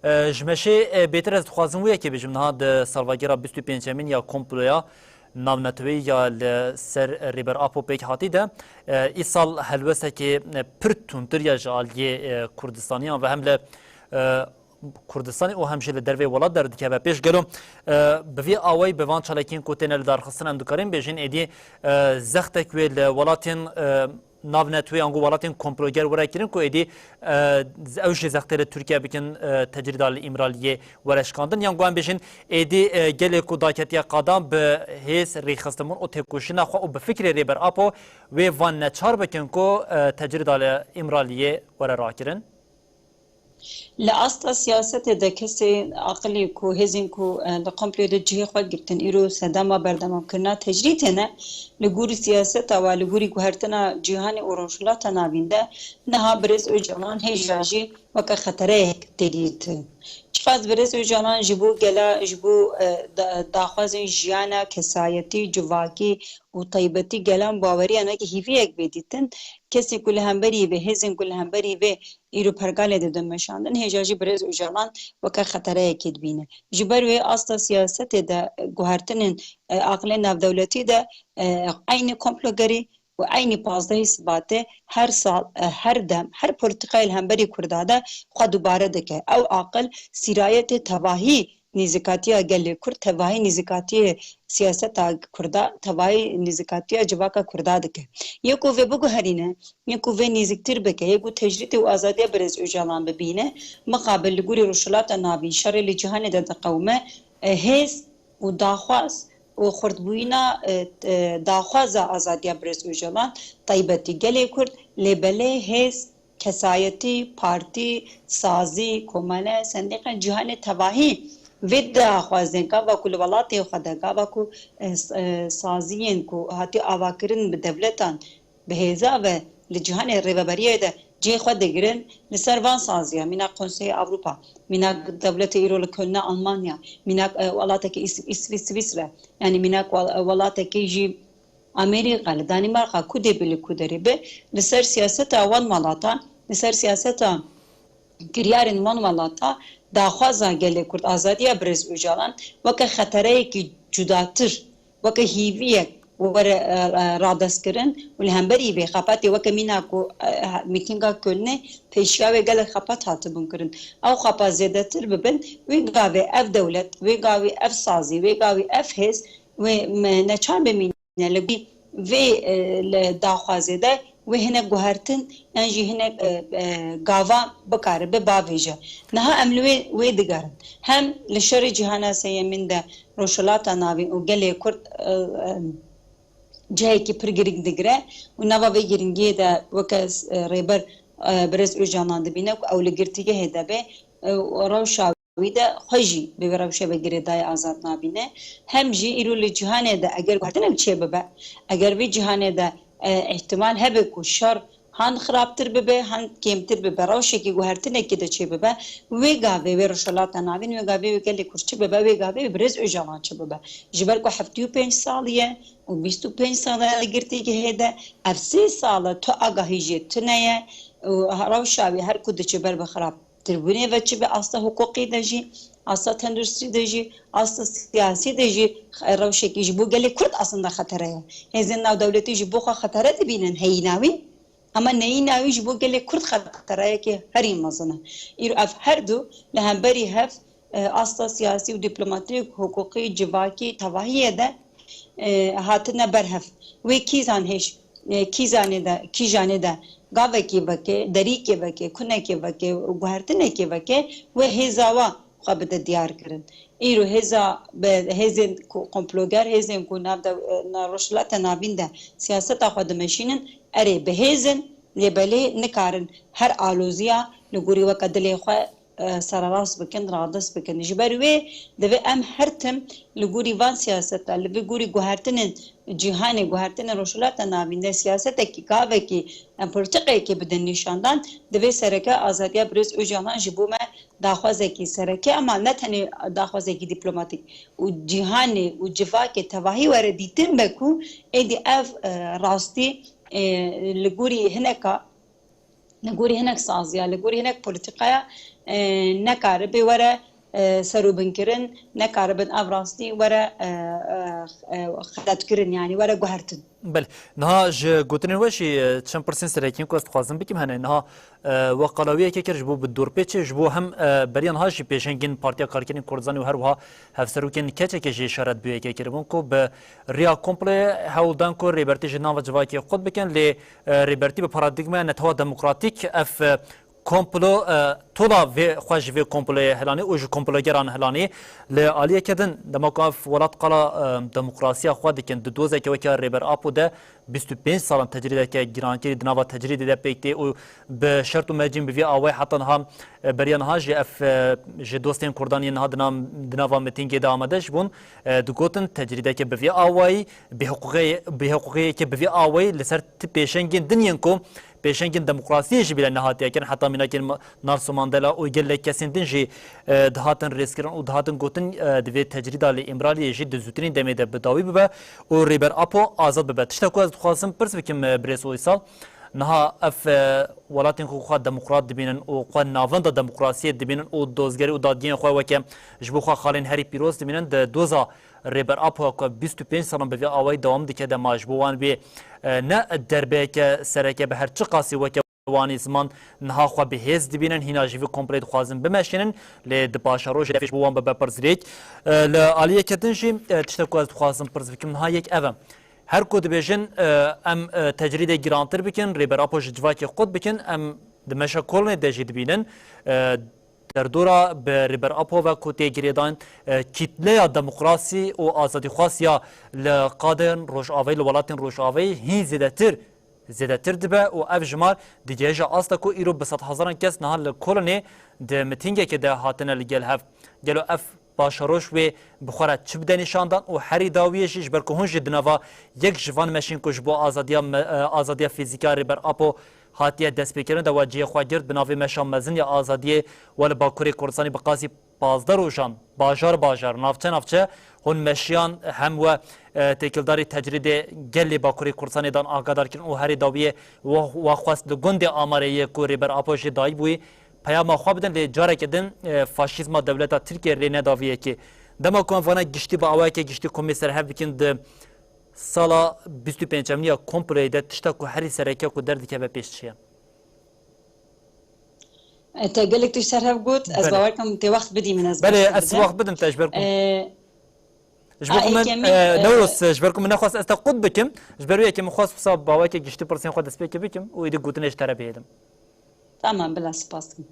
e, ji meşê, e, bêtir ez dixwazim wê yekê bêjim. Niha di salvegera bîst û pêncemîn ya komploya navneteweyî ya li ser Rêber Apo pêk hatî de, e, îsal helwesekê, e, pir tundtir ya ji aliyê, e, Kurdistaniyan ve hem li, e, Kurdistanê û hem jî li dervê welat derdikeve pêş. Gelo, e, bi vî awayî bi van çalakiyên ku têne lidarxistin em dikarin bêjin êdî, e, zextek wê li welatên, e, navneteweyî ango welatên komploger were kirin ku êdî, e, ew jî zextê li Tirkiye bikin, e, tecrîda li Îmraliyê were şikandin. Yan ku em bêjin êdî, e, gelê ku daketiye qadan bi hêz rêxistinbûn û têkoşîna xwe û bi fikrê Rêber Apo wê van neçar bikin ku, e, tecrîda li Îmraliyê were rakirin. Li asta siyasetê de kesê aqilî ku hêzên ku e, li komployê de cihê xwe girtin, îro sedema berdewamkirina tecrîdê ne, li gorî siyaseta we, li gorî guhertina cîhanê û Rojhilata Navîn de niha Birêz Ocalan hêja jî weke xetereyek tê dîtin. Çiqas Birêz Ocalan ji bo gela, ji bo e, da- daxwazên jiyana, kesayetî, civakî û taybetî gelan baweriya neke hîviyek bê dîtin, kesên ku li hemberî vê, hêzên ku li hemberî vê îro pergalê de dide meşandin, hêja jî Birêz Ocalan weke xetereyekê dibîne. Ji ber wê asta siyasetê de guhertinên e, aqilên navdewletî de e, eynî komplogerî û eynî pazdehê Sibatê her sal, e, her dem, her polîtîkayê li hemberî Kurda de xwe dubare dike. Ew aqil sîrayetê tevahî nîzikatiya gelê Kurd, tevahî nîzikatiyê siyaseta Kurda, tevahî nîzikatiya civaka Kurda dike. Yê ku vê biguherîne, yê ku vê nîziktir bike, yê ku tecrîdê û azadiya Birêz Ocalan bibîne, mixabil li gorî Rojhilata Navîn şerê li cîhanê de diqewime, e, hêz û daxwaz û xurtbûyîna, e, e, daxwaza azadiya Birêz Ocalan, taybetî gelê Kurd, lê belê hêz, kesayetî, partî, sazî, komele, sendîqên cîhanê tevahî vê daxwazên gava ku li welatê xwe de, gava ku e, s- e, saziyên ku hatî avakirin bi dewletan bi hêza ve li cîhanê rêveberiyê de cihê xwe digirin, li ser van saziya, mînak Konseyê Ewropa, mînak dewletê îro li Kölnê Almanya, mînak e, welatekî Îs- Îsvî- Swîsre, yanî mînak wel- welatekî jî Amerîka, li Danîmarka, ku dê bi li ku derê be, li ser siyaseta wan welatan, li ser siyaseta kiryarên wan welata, daxwaza gelê Kurd, azadiya Birêz Ocalan weke xetereyekî cudatir, weke hîviyek were e, e, radestkirin û li hemberî vê xepatê weke mîna ku e, mîtînga Kölnê pêşiya wê gelek xepat hatibûn kirin. Ew xepat zêdetir bibin, wê gavê ev dewlet, wê gavê ev sazî, wê gavê ev hêz, wê me neçar bimîne. Li gorî vê e, li daxwazê de wê hinek guhertin yan jî hinek e, e, gava bikaribe bavêje. Niha em li wê wê digerin. Hem li şerê cîhana sêyemîn de Rojhilata Navîn û gelê Kurd e, e, cihekî pir girîng digire û nava vê giringiyê de weke, e, Rêber, e, Birêz Ocalan dibîne ku ew li girtîgehê de be, e, û rewşa wî de xwe jî bi vê rewşe ve girêdayî azad nabîne. Hem jî îro li cîhanê de eger guhertinek çêbibe, eger vê cîhanê de, e, îhtimal hebe ku şer han xirabtir bibe, han kêmtir bibe, rewşekî guhertinekê de çêbibe, wê gavê wê Rojhilata Navîn, wê gavê wê gelê Kurd çi bibe, wê gavê wê Birêz Ocalan çi bibe. Ji ber ku heftê û pênc salî ye û bîst û pênc sal e li girtîgehê de, ev sê sal e tu agahî jê tune ye û rewşa wî her ku diçe ber bi xirabtirbûnê ve çi bi asta hiqûqî de jî, asta tenduristî de jî, asta siyasî de jî rewşekî ji bo gelê Kurd aslında xetere ye. Hêzên navdewletî ji bo xwe xetere dibînin heyîna wî. Ama neyîna wî ji bo gelê Kurd xeterayekî herî mezin e. Îro ev her du li hemberî hev, e, asta siyasî û dîplomatîk, hiqûqî, civakî, tevahiyê de, e, hatine ber hev. Wê kîzan hêj, e, kîzanê de, kîjanê de gavekê veke, derîkê veke, kunekê veke, guhertinekê veke, wê hêza wa xwe bide diyar kirin. Îro hêza, bi hêzên ku komploger, hêzên ku nav de, na Rojhilata Navîn de siyaseta xwe dimeşînin, erê bi hêz in, lê belê nikarin her aloziya li gorî weke dilê xwe, e, sererast bikin, radest bikin. Ji ber wê divê em her tim li gorî van siyaseta, li vî gorî guhertinên cîhanê, guhertinên Rojhilata Navîn de siyasetekî, gavekî, em politiqeyekê bidin nîşandan, divê sereke azadiya Birêz Ocalan ji bo me daxwazekî sereke, ama ne tenê daxwazekî dîplomatîk û cîhanê û civakê tevahî were dîtin be ku êdî ev, e, rastî, e, li gorî hineka, li gorî hinek saziya, li gorî hinek polîtîkaya, e, nekaribe were, e, serûbinkirin, nekaribin ev rastî were, e, e, e, xeletkirin, yanî were guhertin. Belê. Niha ji gotinên we jî, e, çend pirsên serekî ku ez dixwazim bikim hene. Niha, e, we qalawiyeke kir ji bo bi dorpêçê, ji bo hem, e, beriya niha jî pêşengên Partiya Karkerên Kurdistanê û her wiha hevserokên keçekê jî îşaret bi yekê kiribûn ku bi riya komployê hewl dan ku Rêbertî ji nava civakê qut bikin, lê, e, Rêbertî bi paradîgmaya netewa demokratîk ev, e, komplo, e, tola vê xwe ji vê komployê hilanê û ji komplogeran hilanê. Li aliyeke din, dema ku ev welat qala, e, demokrasiya xwe dikin, di dozeke weke Rêber Apo de bîst û pênc salan tecrîdeke girankirî di nava tecrîdê de pêk tê û bi şert û mecên bi vî awayî heta niha, e, beriya niha jî ev, e, ji dostên Kurdan yên niha di nav-, di nava mitîngê de amade jî bûn, e, digotin tecrîdeke bi vî awayî, bêhiqûqê-, bêhiqûqiyeke bi vî awayî li ser ti pêşengên din yên ku pêşengên demokrasiyê jî bîle nehatiye kirin. Heta mînakên Ma-, Nelson Mandela û gelek kesên din jî, e, dihatin rêzkirin û dihatin gotin, e, divê tecrîda li Îmraliyê jî di zûtirîn demê de bi dawî bibe û Rêber Apo azad bibe. Tişta ku ez dixwazim pirs bikim, e, Birêz Uysal, niha ev, e, welatên ku xwe demokrat dibînin û xwe navenda demokrasiyê dibînin û dozgerî û dadgehên xwe weke ji bo xwe xalên herî pîroz dibînin, di doza Rêber Apo ku bîst û pênc salan bi vî awayî dewam dike de ma ji bo wan bê, e, ne derbeyeke sereke bi her çi qasî weke wanî ziman niha xwe bi hêz dibînin, hîna jî vî komplê dixwazin bimeşînin, lê di paşerojê def ji bo wan bibe pirsgirêk. E, li aliyeke din jî, e, tiştek ku ez dixwazim pirs bikim niha yek ev e. Her ku dibêjin, e, em, e, tecrîdê girantir bikin, Rêber Apo ji civakê qut bikin, em di meşa kolonê de jî dibînin, e, derdora bi Rêber Apo ve ku tê girêdan, e, kîtleya demokrasî û azadîxwaz ya li qadên Rojavayî, li welatên Rojavayî hîn zêdetir, zêdetir dibe û ev jimar digihêje asta ku îro bi sedhezaran kes niha li kolonê di mitîngekê de hatine li gel hev. Gelo ev paşeroj wê bi xwe re çi bide nîşandan û herî dawiyê jî, ji ber ku hûn jî di nava yek ji van meşên ku ji bo azadiya me-, e, azadiya fîzîka Rêber Apo hatiye destpêkirin de we cihê xwe girt bi navê meşa mezin ya azadiyê we li Bakurê Kurdistanê bi qasî pazdeh rojan, bajar bajar, navçe navçe hûn meşiyan hem we, e, têkildarî tecrîdê gelê Bakurê Kurdistanê dan agadarkirin û herî dawiyê we, we xwest li gundê Amarê yê ku Rêber Apo jê dayî bûyî, peyama xwe bidin, lê careke din, e, faşîzma dewleta Tirkiyê rê neda vê yekê. Dema ku em vana giştî bi awayeke giştî komê serhev bikin di sala bîst û pêncemiya komployê de tişta ku herî sereke ku derdikeve pêş çi ye? E, te gelek tişt serhev got, ez Belê. bawer dikim tê wext bidî min, ez Belê, beştir ez bidim. wext bidim te, ji ber ku E, Ji bo a, ku min, yekemîn, e, e, Newroz, ji ber ku min nexwest ez te qut bikim, ji ber wê yekê min xwest wisa bi awayeke giştî pirsên xwe destpêkê bikim û êdî gotinê ji te re bihêlim. Tamam, bila spas dikim.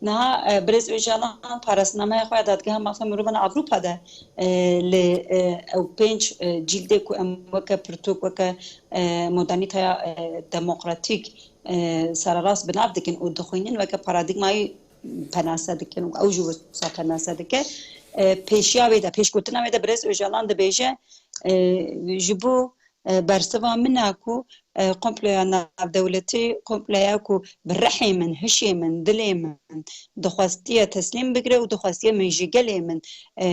Niha, e, Birêz Ocalan parasnameya xwe ya Dadgeha Mafê Mirovan Ewropa de, e, li, e, ew pênc, e, cîldê ku em weke pirtûk, weke, e, modernîteya, e, demokratîk, e, sererast bi nav dikin û dixwînin, weke paradîgmayî penase dikin û ew jî wisa penase dike. E, pêşiya wê de, pêşgotina wê de Birêz Ocalan dibêje, e, ji bo e, bersiva min e ku, e, komploya navdewletî, komploya ku bi rihê min, hişê min, dilê min dixwestiye teslîm bigire û dixwestiye min ji gelê min, e,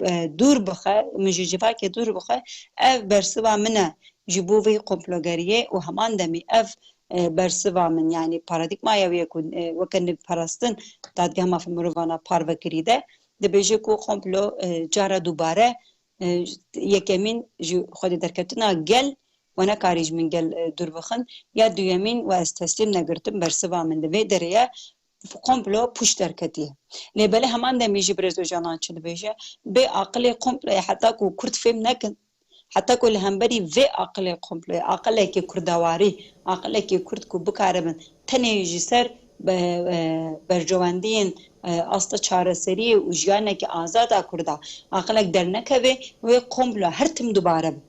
e, dûr bixe, min ji civakê dûr bixe, ev bersiva min e ji bo vê komplogeriyê û heman demî ev, e, bersiva min, yanî paradîgmaya wê ku, e, weke nivparastin Dadgeha Mafê Mirovan a parve kirî de, dibêje ku komplo, e, cara dubare e, yekemîn ji xwedî derketina gel we nekarî ji min gel, e, dûr bixin. Ya duyemîn we ez teslîm negirtim, bersiva min di vê derê ye, komplo pûç derketiye. Lê belê heman demî jî Birêz Ocalan çi dibêje? Bê aqilê komployê heta ku Kurd fêm nekin, heta ku li hemberî vê aqilê komployê, aqilekî kurdewarî, aqilekî Kurd ku bikaribin tenê ji ser be-, e, berjewendiyên, e, asta çareseriyê û jiyanekî azad a Kurda aqilek dernekeve, wê komplo her tim dubare be.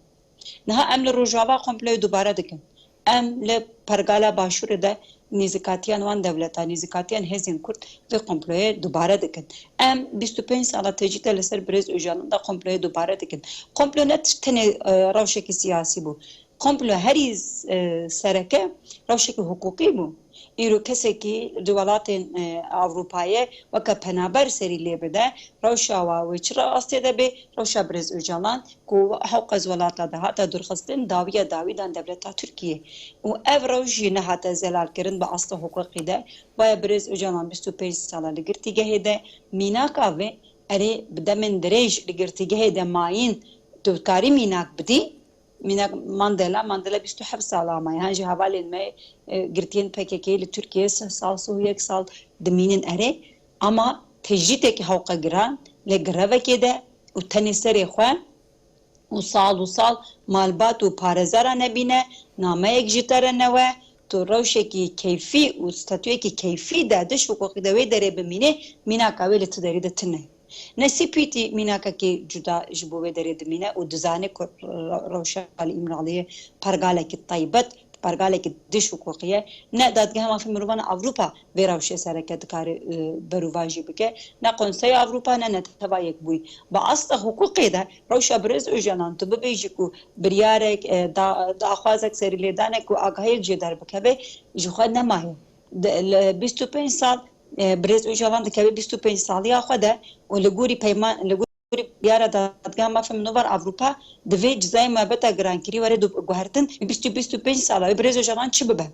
Niha em li Rojava komployê dubare dikin. Em li pergala Başûrê de nêzîkatiyan wan dewleta, nêzîkatiyan hêzên Kurd vê komployê dubare dikin. Em bîst û pênc sala tecrîde li ser Birêz Ocalan de komployê dubare dikin. Komplo ne tişt tenê, e, rewşekî siyasî bû. Komplo herî, e, sereke rewşekî hiqûqî bû. Îro kesekî di welatên, e, Ewropayê weke penaber serî lê bide, rewşa wa wê çi rastê de bê, rewşa Birêz Ocalan ku hewqas welata de hate dûrxistin, dawiya dawî dan dewleta Tirkiyê. Û ev rewş jî nehate zelalkirin bi asta hiqûqî de. Waya Birêz Ocalan bîst û pênc sala li girtîgehê de, mînaka vê, erê, bi demên dirêj li girtîgehê de mayîn, tu dikarî mînak bidî? Mînak Mandela, Mandela bîst û heft sala maye. Hen jî hevalên me, e, girtiyên P K K'yê li Tirkiyeyê sih sal, sih û yek sal dimînin erê. Ama tecrîdekî hewqe giran li grevekê de û tenê serê xwe û sal û sal malbat û parêzera nebîne, nameyek ji te re newe, tu rewşekî keyfî û statuyekî keyfî de diş hiqûqî de wê derê bimîne, mînaka wê li tu derî de tune. Ne C P T mînakekî cuda ji bo wê derê dimîne û dizane ku re-, rewşa li Îmraliyê pergalekî taybet, pergalekî diş hiqûqî ye. Ne Dadgeha Mafê Mirovan Ewropa vê rewşê sereke dikare, e, berûvajî bike. Ne Konseya Ewropa, ne Neteva Yekbûyî. Bi asta hiqûqê de rewşa Birêz Ocalan tu bibêjî ku biryarek, e, da-, daxwazek serîlêdanek ku agahiyek jê derbikeve, ji xwe nemaye. De-, li bîst û pênc sal, e, Birêz Ocalan dikeve bîst û pênc saliya xwe de û li gorî peyman, li gorî biyara Dadgeha Mafê Mirovan Ewropa divê cezayê muebeta girankirî were du-, guhertin. Bîst û, bîst û pênc sala wê Birêz Ocalan çi bibe?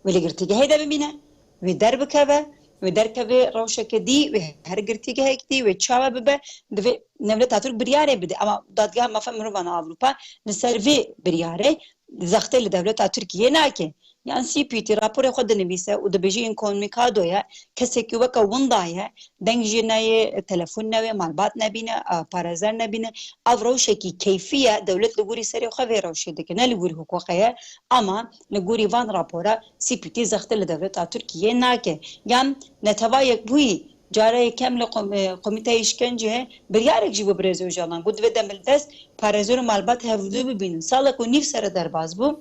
Wê li girtîgehê de bimîne, wê derbikeve, wê derkeve rewşeke dî, wê her girtîgehek dî, wê çawa bibe, divê newleta Tirk biryarê bide. Ama Dadgeha Mafê Mirovan Ewropa li ser vê biryarê zextê li dewleta Tirkiyê nake. Yan C P T raporê xwe dinivîse û dibêje inkomunikado ye, kesekî weke winda ye, deng jê neyê, telefon newê, malbat nebîne, a, parêzer nebîne. Ev rewşekî keyfî ye, dewlet li gorî serê xwe vê rewşê dike, ne li gorî hiqûqê ye. Ama li gorî van rapora C P T zextê li dewleta Tirkiyê nake. Yan Neteva Yekbûyî cara yekem li kom-, e, Komîteya Îşkenceyê biryarek jî bû Birêz Ocalan. Got, divê demildest parêzer û malbat hevdû bibînin. Salek û nîv sere derbas bû.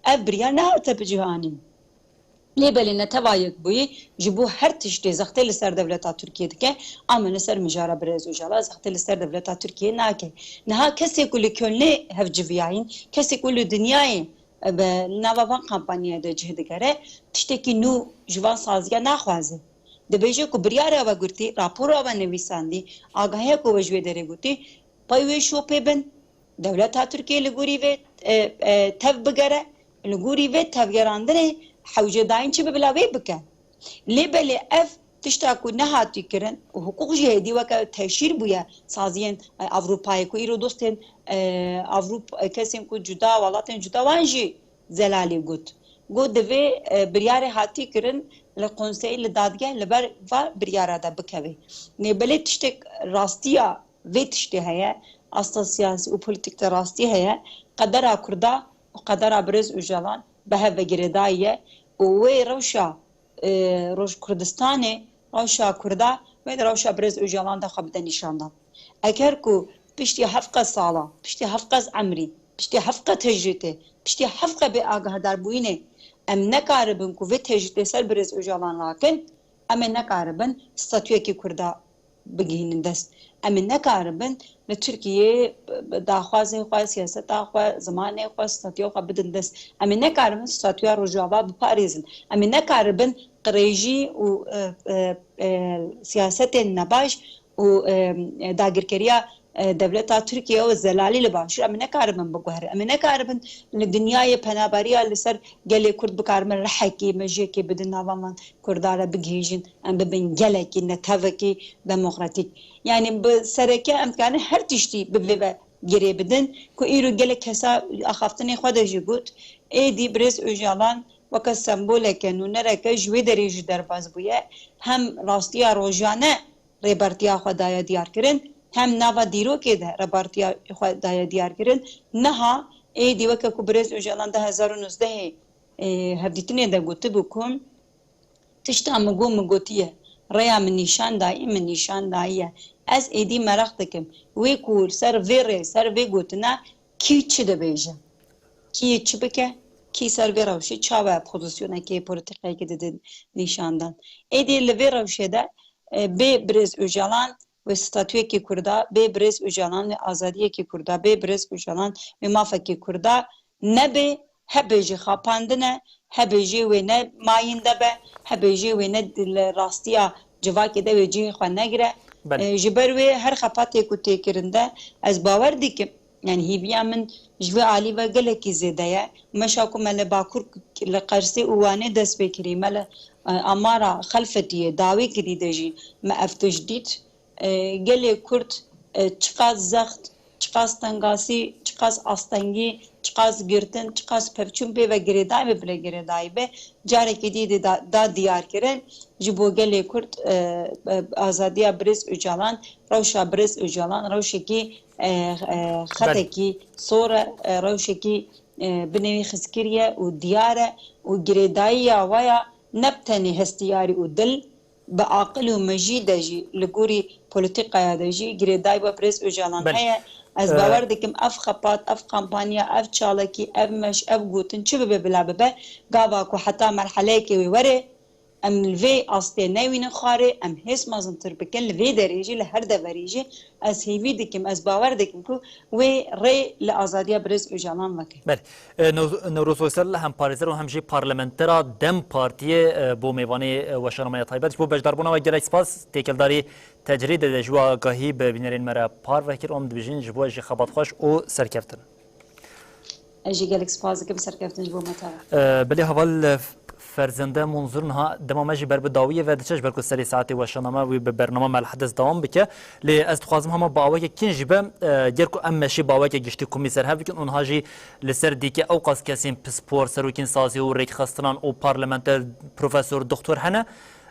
Ev biryar nehate bi cih anîn. Lê belê Neteva Yekbûyî ji bo her tiştê zextê li ser dewleta Tirkiyê dike, ama li ser mijara Birêz Ocalan zextê li ser dewleta Tirkiyê nake. Niha kesê ku li Kölnê hevciviyayîn, kesê ku li dinyayê, e, bi nava van kampanyaya de cih digere, tiştekî nû ji van saziya naxwaze. Dibêje ku biryara we girtî, rapora we nivîsandî, agahiya ku we ji wê derê gotî, pey wê şopê bin, dewleta Tirkiyê li gorî vê, e, e, tev bigere, li gorî vê tevgerandinê hewcedayîn çi bibe bila wê bike. Lê belê ev tişta ku nehatî kirin û hiqûq jî hêdî weke teşîr bûye saziyên, e, Ewropayê ku îro dostên, e, Ewropa, e, kesên ku cuda, welatên cuda wan jî zelalî got. Got divê, e, biryarê hatî kirin li konseyê, li dadgeh li ber va biryara de bikeve. Lê belê tiştek rastiya vê tiştê heye, asta siyasî û polîtîk de rastî heye, qedera Kurda û qedera Birêz Ocalan bi hev ve girêdayî ye û wê rewşa, e, Roj-, Kurdistanê, rewşa Kurda, wê di rewşa birêz Ocalan de xwe bide nîşandan. Eger ku piştî heft qez sala, piştî heft qez emrî, piştî heft qez tecrîtê, piştî heft qe bê agahdarbûyînê em nekaribin ku vê tecrîtê ser birêz Ocalan rakin, em ê nekaribin statuyekî Kurda bigihînin dest. Em ê nekaribin li Tirkiyeyê daxwazê xwe, siyaseta xwe, zimanê xwe, statuya xwe bidin dest. Em ê nekaribin statuya Rojava biparêzin. Em ê nekaribin qirêjî û, e, e, e, siyasetên nebaş û, e, dagirkeriya, e, dewleta Tirkiye û zelalî li Başûr em ê nekaribin biguherin. Em ê nekaribin li dinyayê penaberiya li ser gelê Kurd bikaribin rihekê, mejiyekê bidin nava van Kurda re bigihîjin, em bibin gelekî netewekî demokratîk. Yanî bi sereke em dikarin her tiştî bi vê ve girê bidin ku îro gelek kesa axaftinê xwe de jî got, êdî birêz Ocalan weke semboleke, nûnereke ji wê derê jî derbas bûye. Hem rastiya rojane rêbertiya xwe daye diyarkirin, hem nava dîrokê de rêbertiya xwe daye diyarkirin. Niha êdî weke ku birêz Ocalan du hezar û nozdehê, ê, hevdîtinê de gotibû ku tişta min got, min gotiye, rêya min nîşan dayî, min nîşan dayiye. Ez êdî meraq dikim, wê ku li ser vê rê, ser vê gotina kî çi dibêje? Kî yê çi bike? Kî ser vê rewşê çawa pozisyonekê, polîtîkayekê dide nîşandan? Êdî li vê rewşê de, e, bê birêz Ocalan wê statuyekî Kurda, bê birêz Ocalan wê azadiyekî Kurda, bê birêz Ocalan wê mafekî Kurda nebe, hebê jî xapandine, hebê jî wê ne mayînde be, hebê jî wê ne li rastiya civakê de wê cihê xwe negire. Belê. E, ji ber wê her xepatê ku tê kirin de ez bawer dikim, yanî hîviya min ji vê alî ve gelekî zêde ye. Meşa ku me li Bakur, li Qersê û Wanê dest pê kirî, me li, e, Amara Xelfetiyê dawî kirî de jî me ev tişt dît. E, gelê Kurd, e, çiqas zext, çiqas tengasî, çiqas astengî, çiqas girtin, çiqas pevçûn pê ve girêdayî be, bile girêdayî be, carekê dî dê da, da diyar kirin. Ji bo gelê Kurd, e, e, azadiya birêz Ocalan, rewşa birêz Ocalan, rewşekî, e, e, Belê. xetekî sor e, e, rewşekî, e, binêwî xizkirî ye û diyar e û girêdayiya we ya ne bi tenê hestiyarî û dil, bi aqil û mejî de jî, li gorî polîtîkaya de jî girêdayî we birêz Ocalan Belê. heye. Ez Ee, bawer dikim ev xepat, ev kampanya, ev çalakî, ev meş, ev gotin çi bibe bila bibe, gava ku heta merheleyekê wê were, em li vê astê newînin xwarê, em hêz mezintir bikin, li vê derê jî, li her deverê jî ez hêvî dikim, ez bawer dikim ku wê rê li azadiya birêz Ocalan veke. Belê. E, Newz-, Newroz Oysel hem parêzer û hem jî parlamentera DEM Partiyê, e, bû mêvanê, e, weşanamaya taybet. Ji bo beşdarbûna we gelek spas. Têkildarî tecrîdê de ji we agahî bi bînerên me re parve kir. Em dibêjin ji bo jî xebat xweş û serkeftin. Ez jî gelek spas dikim, serkeftin ji bo me tara. E, belê heval, e, Ferzende Munzur niha dema me jî ber bi dawiyê ve diçe, ji ber ku serê saetê weşaname wî bi bernama me li hedis dewam bike. Lê ez dixwazim hema bi aweke kin jî be, e, ger ku em meşê bi aweke giştî komî ser hev bikin û niha jî li ser dîkê ewqas kesên pispor, serokên sazî û rêkxistinnan û parlamenter, profesor, doktor hene.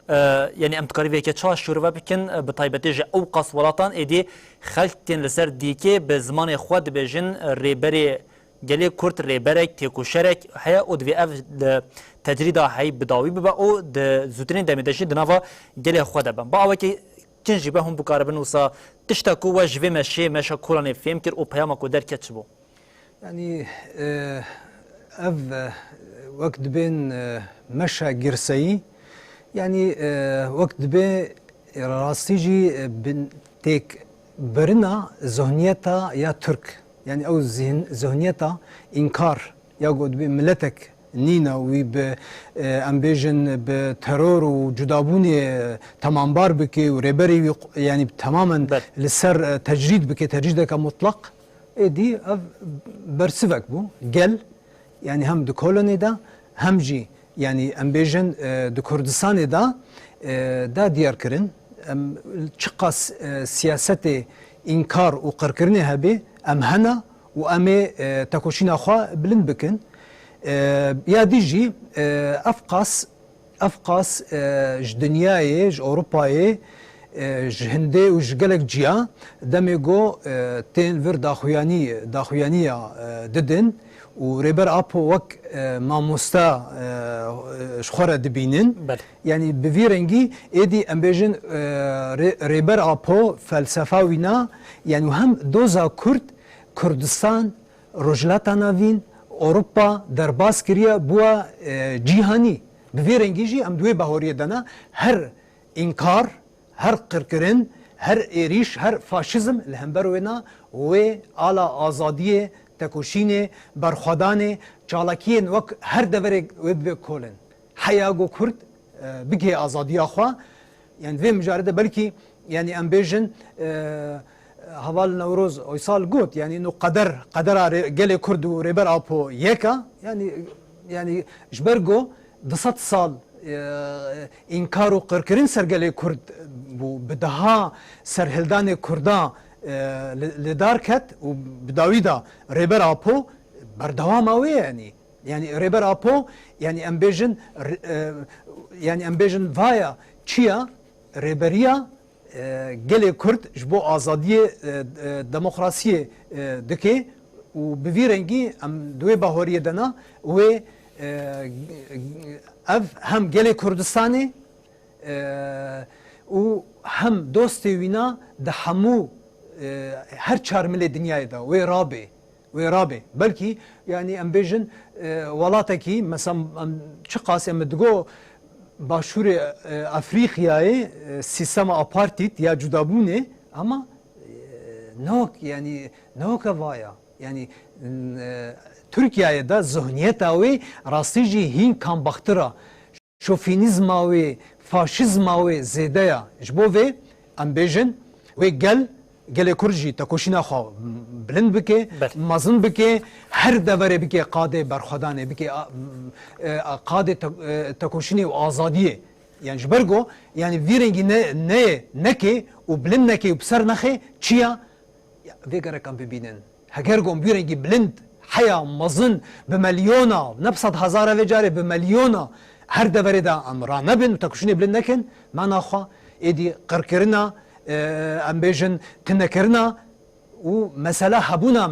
E, yanî em dikarî vê yekê çawa şûrve bikin, e, bi taybetî ji ewqas welatan êdî xelk tên li ser dîkê bi zimanê xwe dibêjin, e, rêberê gelê Kurd rêberek, têkoşerek heye û divê ev li tecrîda heyî bi dawî bibe û di zûtirîn demê de jî di nava gelê xwe de be. Bi awekî kin jî be hûn bikaribin wisa tişta ku we ji vê meşê, meşa kolanê fêm kir û peyama ku derket çi bû? Yanî, e, ev, e, wek dibên, e, meşa girseyî, yanî, e, wek dibê rastî jî, e, bin têk birina zihniyeta ya Tirk. Yanî ew zihn-, zihniyeta înkar ya ku dibê miletek nîne wî bi, e, em bêjin bi teror û cudabûnê, e, temambar bike û rêberê wî q-, yanî temamen Ber. li ser, e, tecrîd bike, tecrîdeke mutlaq. Êdî ev bersivek bû. Gel, yanî hem di kolonê de, hem jî, yanî em bêjin, e, di Kurdistanê de, e, da diyar kirin. Em çiqas, e, siyasetê înkar û qirkirinê hebe, em hene û em ê, e, tekoşîna xwe bilind bikin. E, ya dî jî, e, ev qas Ev qas, e, ji dinyayê, ji Ewropayê, e, ji Hindê û ji gelek ciya demê go, e, tên vir daxuyanî, daxuyaniya, e, didin û Rêber Apo wek, e, mamosta, e, ji xwe re dibînin. Belê. Yanî bi vî rengî êdî em bêjin, e, Rê-, Rêber Apo felsefa wî na, yanî hem doza Kurd, Kurdistan, Rojhilata Navîn, Ewropa derbas kiriye, bûye, e, cîhanî. Bi vî rengî jî em di wê bahoriyê de ne, her înkar, her qirkirin, her êrîş, her faşîzm li hember wê ne, wê ala azadiyê, tekoşînê, berxwedanê, çalakiyên wek her deverê wê bibe kolin. Heya ku Kurd, e, bigihê azadiya xwe, yani vê mijarê de belkî, yani em bêjin, e, heval Newroz Oysal got, yani no qeder, qedera rê-, gelê Kurd û Rêber Apo yek e, yani, yani ji ber ku du sed sal, e, înkar û qirkirin ser gelê Kurd bû, bi deha serhildanê Kurda, e, li, li dar ket û bi dawî de Rêber Apo berdewama wê ye, yanî. Yanî Rêber Apo, yanî em bêjin, r-, e, yanî em bêjin vaya çi ya, rêberiya, e, gelê Kurd ji bo azadiyê, e, e, demokrasiyê, e, dike û bi vî rengî em di wê bahoriyê de ne wê, e, ev hem gelê Kurdistanê, e, û hem dostê wîna di hemû, e, her çar milê dinyayê de wê rabê. Wê rabê. Belkî, yanî em bêjin, e, welatekî, mesela, em çiqas em digo Başûrê, e, Efrîqyayê, e, sîstema apartheid ya cudabûnê, ama, e, ne wek, yanî ne weke vaya. Yanî, e, Tirkiyeyê de zihniyeta wê rastî jî hîn kambaxtir e. Şofînîzma wê, faşîzma wê zêde ya. Ji bo vê em bêjin, wê gel, gelê Kurd jî tekoşîna xwe bilind bike, Belê. mezin bike, her deverê bike qadê berxwedanê, bike, a, e, qadê te-, e, tekoşînê û azadiyê. Yani ji ber ku, yani vî rengî ne, neyê, neke û bilind neke û bi ser nexe çi ya? Ya, vê gerek em bibînin. Heger ku em vî rengî bilind, heya mezin, bi milyona, ne bi sed hezara vê carê, bi milyona her deverê de em ranebin û tekoşînê bilind nekin, mena xwe êdî qirkirina, e, em bêjin tinekirina û mesela hebûna,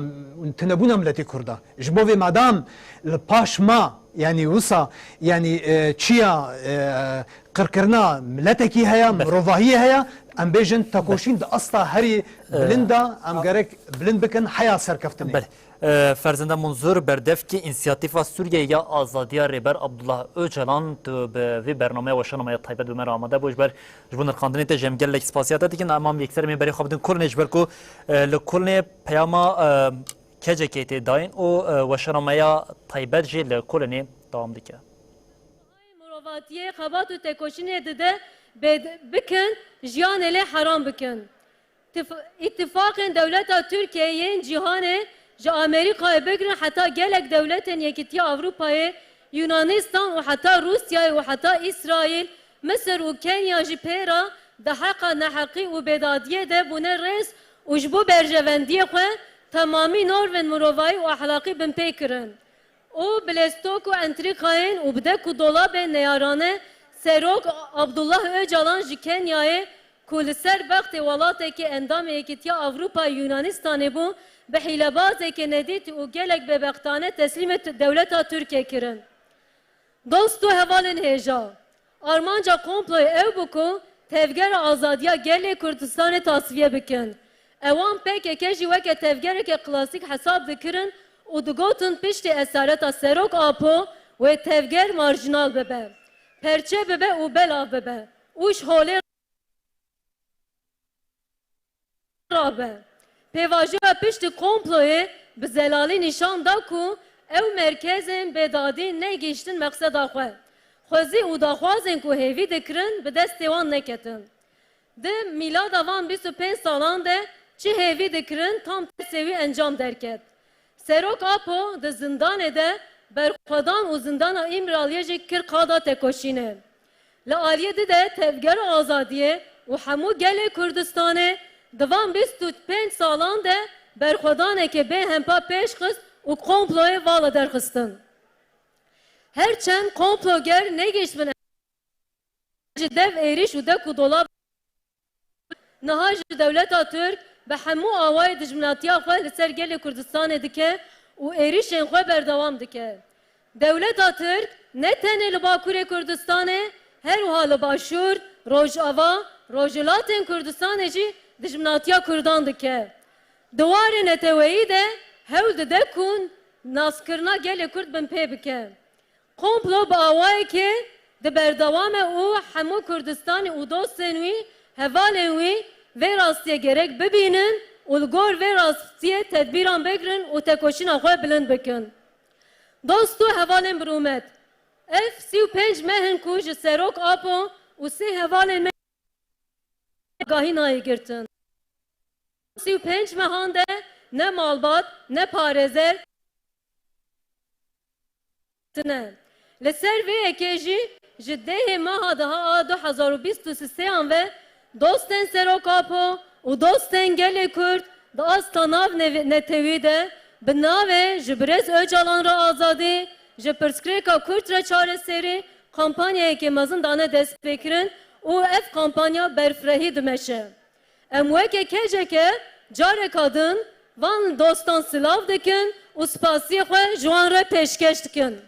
tinebûna miletê Kurda. Ji bo vê madam li paş ma, yanî wisa, yanî, e, çiya, e, qirkirina miletekî heye, Belê. mirovahiyê heye, em bêjin tekoşîn di asta herî bilind de em gerek bilind bikin heya serkeftinê. Belê. E, Ferzenda Munzur, berdevkî Însiyatîfa Sûriye ya Azadiya Rêber Abdullah Ocalan, tu bi vê bernameya weşanameya taybet bi me re amade bû. Ji ber, ji bo nirxandinê te jî em gelek spasiya te dikin. Em an yekser em ê berê xwe bidin Kolnê, ji ber ku, e, li Kolnê peyama, e, K C K tê dayîn û, e, weşanameya taybet jî li Kolnê dewam dike. Mirovatiyê xebat û tekoşînê dide bê-, bikin, jiyanê lê heram bikin. Tif-, îtifaqên dewleta Tirkiyeyê yên cîhanê ji Amerîkayê bigirin heta gelek dewletên Yekîtiya Ewropayê, Yunanistan û heta Rûsyayê û heta Îsraîl, Misir û Kenya jî pê re di heqa neheqî û bêdadiyê de bûne rêz û ji bo berjevendiyê xwe temamî normên mirovayî û exlaqî binpê kirin. û bi lêstok û entrîkayên û bi dek û dolabên neyarane Serok Abdullah Ocalan ji Kenyayê ku li ser bextê welatekî endamê Yekîtiya Ewropa Yunanistanê bû, bi hîlebazekê nedîtî û gelek bêbextane teslîmê t-, dewleta Tirkiyê kirin. Dost û hevalên hêja, armanca komployê ew bû ku Tevgera Azadiya Gelê Kurdistanê tasfiye bikin. Ewan P K K jî weke tevgereke klasîk hesab dikirin û digotin piştî esareta Serok Apo wê tevger marjînal bibe, perçe bibe û belav bibe û ji holê rabe. Pêvajoya piştî komployê bi zelalî nîşan da ku ew merkezên bêdadî negihîştin meqseda xwe. Xwezî û daxwazên ku hêvî dikirin bi destê wan neketin. Di mîlada van bîst û pênc salan de çi hêvî dikirin tam tersê wî encam derket. Serok Apo di zindanê de berxwedan û zindana Îmraliyê jî kir qada tekoşînê. Li aliyê di de Tevgera Azadiyê û hemû gelê Kurdistanê di van bîst û pênc salan de berxwedaneke bêhempa pêş xist û komployê vala derxistin. Her çend komploger negihiştbin ji dev êrîş û dek û dolab, niha jî dewleta Tirk bi hemû awayê dijminatiya xwe li ser gelê Kurdistanê dike û êrîşên xwe berdewam dike. Dewleta Tirk ne tenê li Bakurê Kurdistanê, her wiha li Başûr, Rojava, Rojhilatên Kurdistanê jî dijminatiya Kurdan dike. Di warê neteweyî de hewl dide ku naskirina gelê Kurd binpê bike. Komplo bi awayekê di berdewam e û hemû Kurdistanê û dostên wî, hevalên wî vê rastiyê gerek bibînin û li gor vê rastiyê tedbîran bigirin û tekoşîna xwe bilind bikin. Dost û hevalên birûmet, ev sî û pênc meh in ku ji Serok Apo û sê hevalên me agahî nayê girtin. Sî û pênc mehan de ne malbat, ne parêzer tine. Li ser vê yekê jî ji dehê meha deha a du hezar û bîst û sêyan ve dostên Serok Apo û dostên gelê Kurd di asta nav neve-, netewî de bi navê Ji Birêz Ocalan re Azadî, ji pirsgirêka Kurd re çareserî kampanyayekê mezin dane destpêkirin û ev kampanya berfirehî dimeşe. Em weke keceke careka din van dostan silav dikin û spasiyê xwe ji wan re pêşkeş dikin.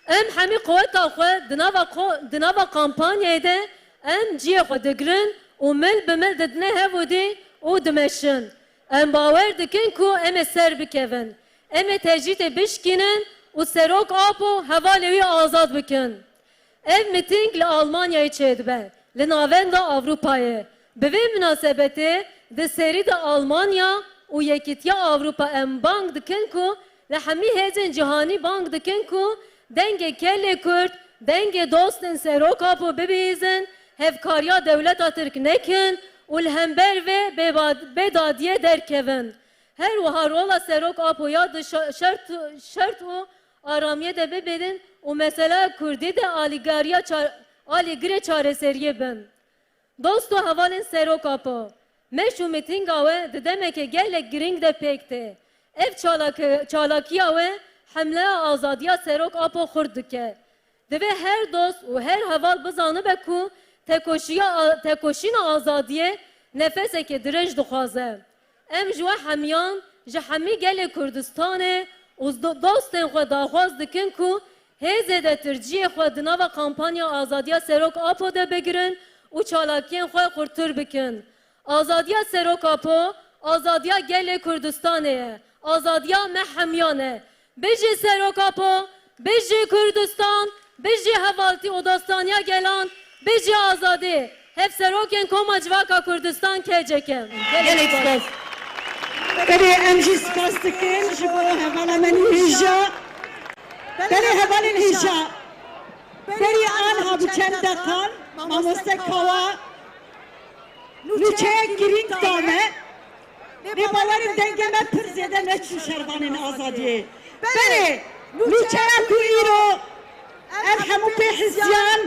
Em hemî quweta xwe di nava ko-, di nava kampanyayê de em cihê xwe digirin û mil bi mil didine hev û dî û dimeşin. Em bawer dikin ku em ê ser bikevin. Em ê tecrîdê bişkînin û Serok Apo hevalê wî azad bikin. Ev mitîng li Almanyayê çêdibe, li navenda Ewropayê. Bi vê minasebetê di serî de Almanya û Yekîtiya Ewropa em bang dikin ku li hemî hêzên cîhanî bang dikin ku dengê gelê Kurd, dengê dostên Serok Apo bibihîzin, hevkariya dewleta Tirk nekin û li hember vê bêba-, bêdadiyê derkevin. Her wiha rola Serok Apo ya di şa-, şert, şert û aramiyê de bibînin û mesela Kurdî de alîgariya ça-, alîgirê çareseriyê bin. Dost û hevalên Serok Apo, meş û mitînga we di demeke gelek girîng de pêk tê. Ev çalake-, çalakiya we hemleya azadiya Serok Apo xurt dike. Divê her dost û her heval bizanibe ku tekoşiya a-, tekoşîna azadiyê nefesekê dirêj dixwaze. Em ji we hemiyan, ji hemî gelê Kurdistanê û do-, dostên xwe daxwaz dikin ku hê zêdetir cihê xwe di nava kampanya azadiya Serok Apo de bigirin û çalakiyên xwe xurtir bikin. Azadiya Serok Apo, azadiya gelê Kurdistanê ye. Azadiya me hemiyan e. Bijî Serok Apo, bijî Kurdistan, bijî hevaltî û dostaniya gelan, bijî azadî. Hevserokên Koma Civaka Kurdistan K C K. Gelek spas. Belê, em jî spas dikin ji bo hevala me hêja. Belê, hevalên hêja. Berî anha bi çend deqan mamoste Kawa nûçeyek girîng da me. Lê bawerim dengê me pir zêde neçû şervanên azadiyê. Belê, nûçeya ku îro ev hemû pê hizyan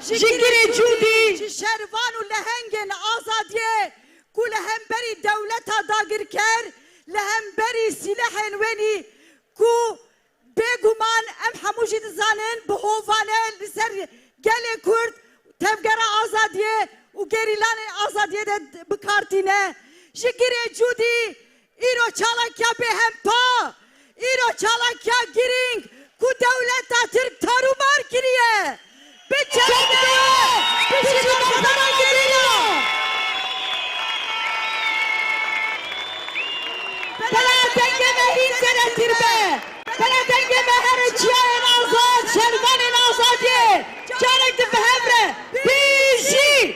ji girê Cûdî, ji şervan û lehengên azadiyê ku li hemberî dewleta dagirker, li hemberî sîlehên wenî ku bêguman em hemû jî dizanin bi hovane li ser gelê Kurd tevgera azadiyê û gerîlanên azadiyê de bi kar tîne. Ji girê Cûdî îro çalakiya bêhempa, îro çalakiya girîng ku dewleta Tirk tarûmar kiriye. Bi çekde, bi çekde, bi çekde. Bela dengê me hîn zêdetir be. Bela dengê me here çiyayên azad, şervanên azadiyê carek din bi hev re. Bijî!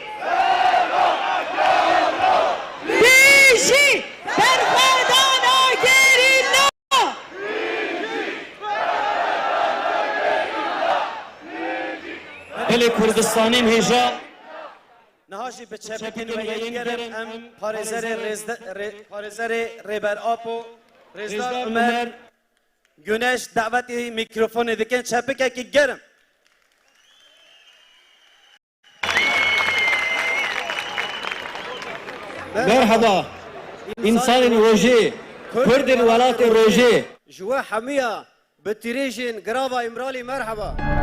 Bijî! Berxwedana gerîla! Gelê Kurdistanên hêja. Niha jî bi çepikên we yên germ em parêzerê rêzde-, rê-, parêzerê Rêber Apo, Rêzdar Rêzdar Ömer Ömer Güneş davetî mîkrofonê dikin, çepikekî germ. Merhaba, însanên rojê, Kurdên welatê rojê. Ji we hemiya bi tîrêjên girava Îmralî merheba.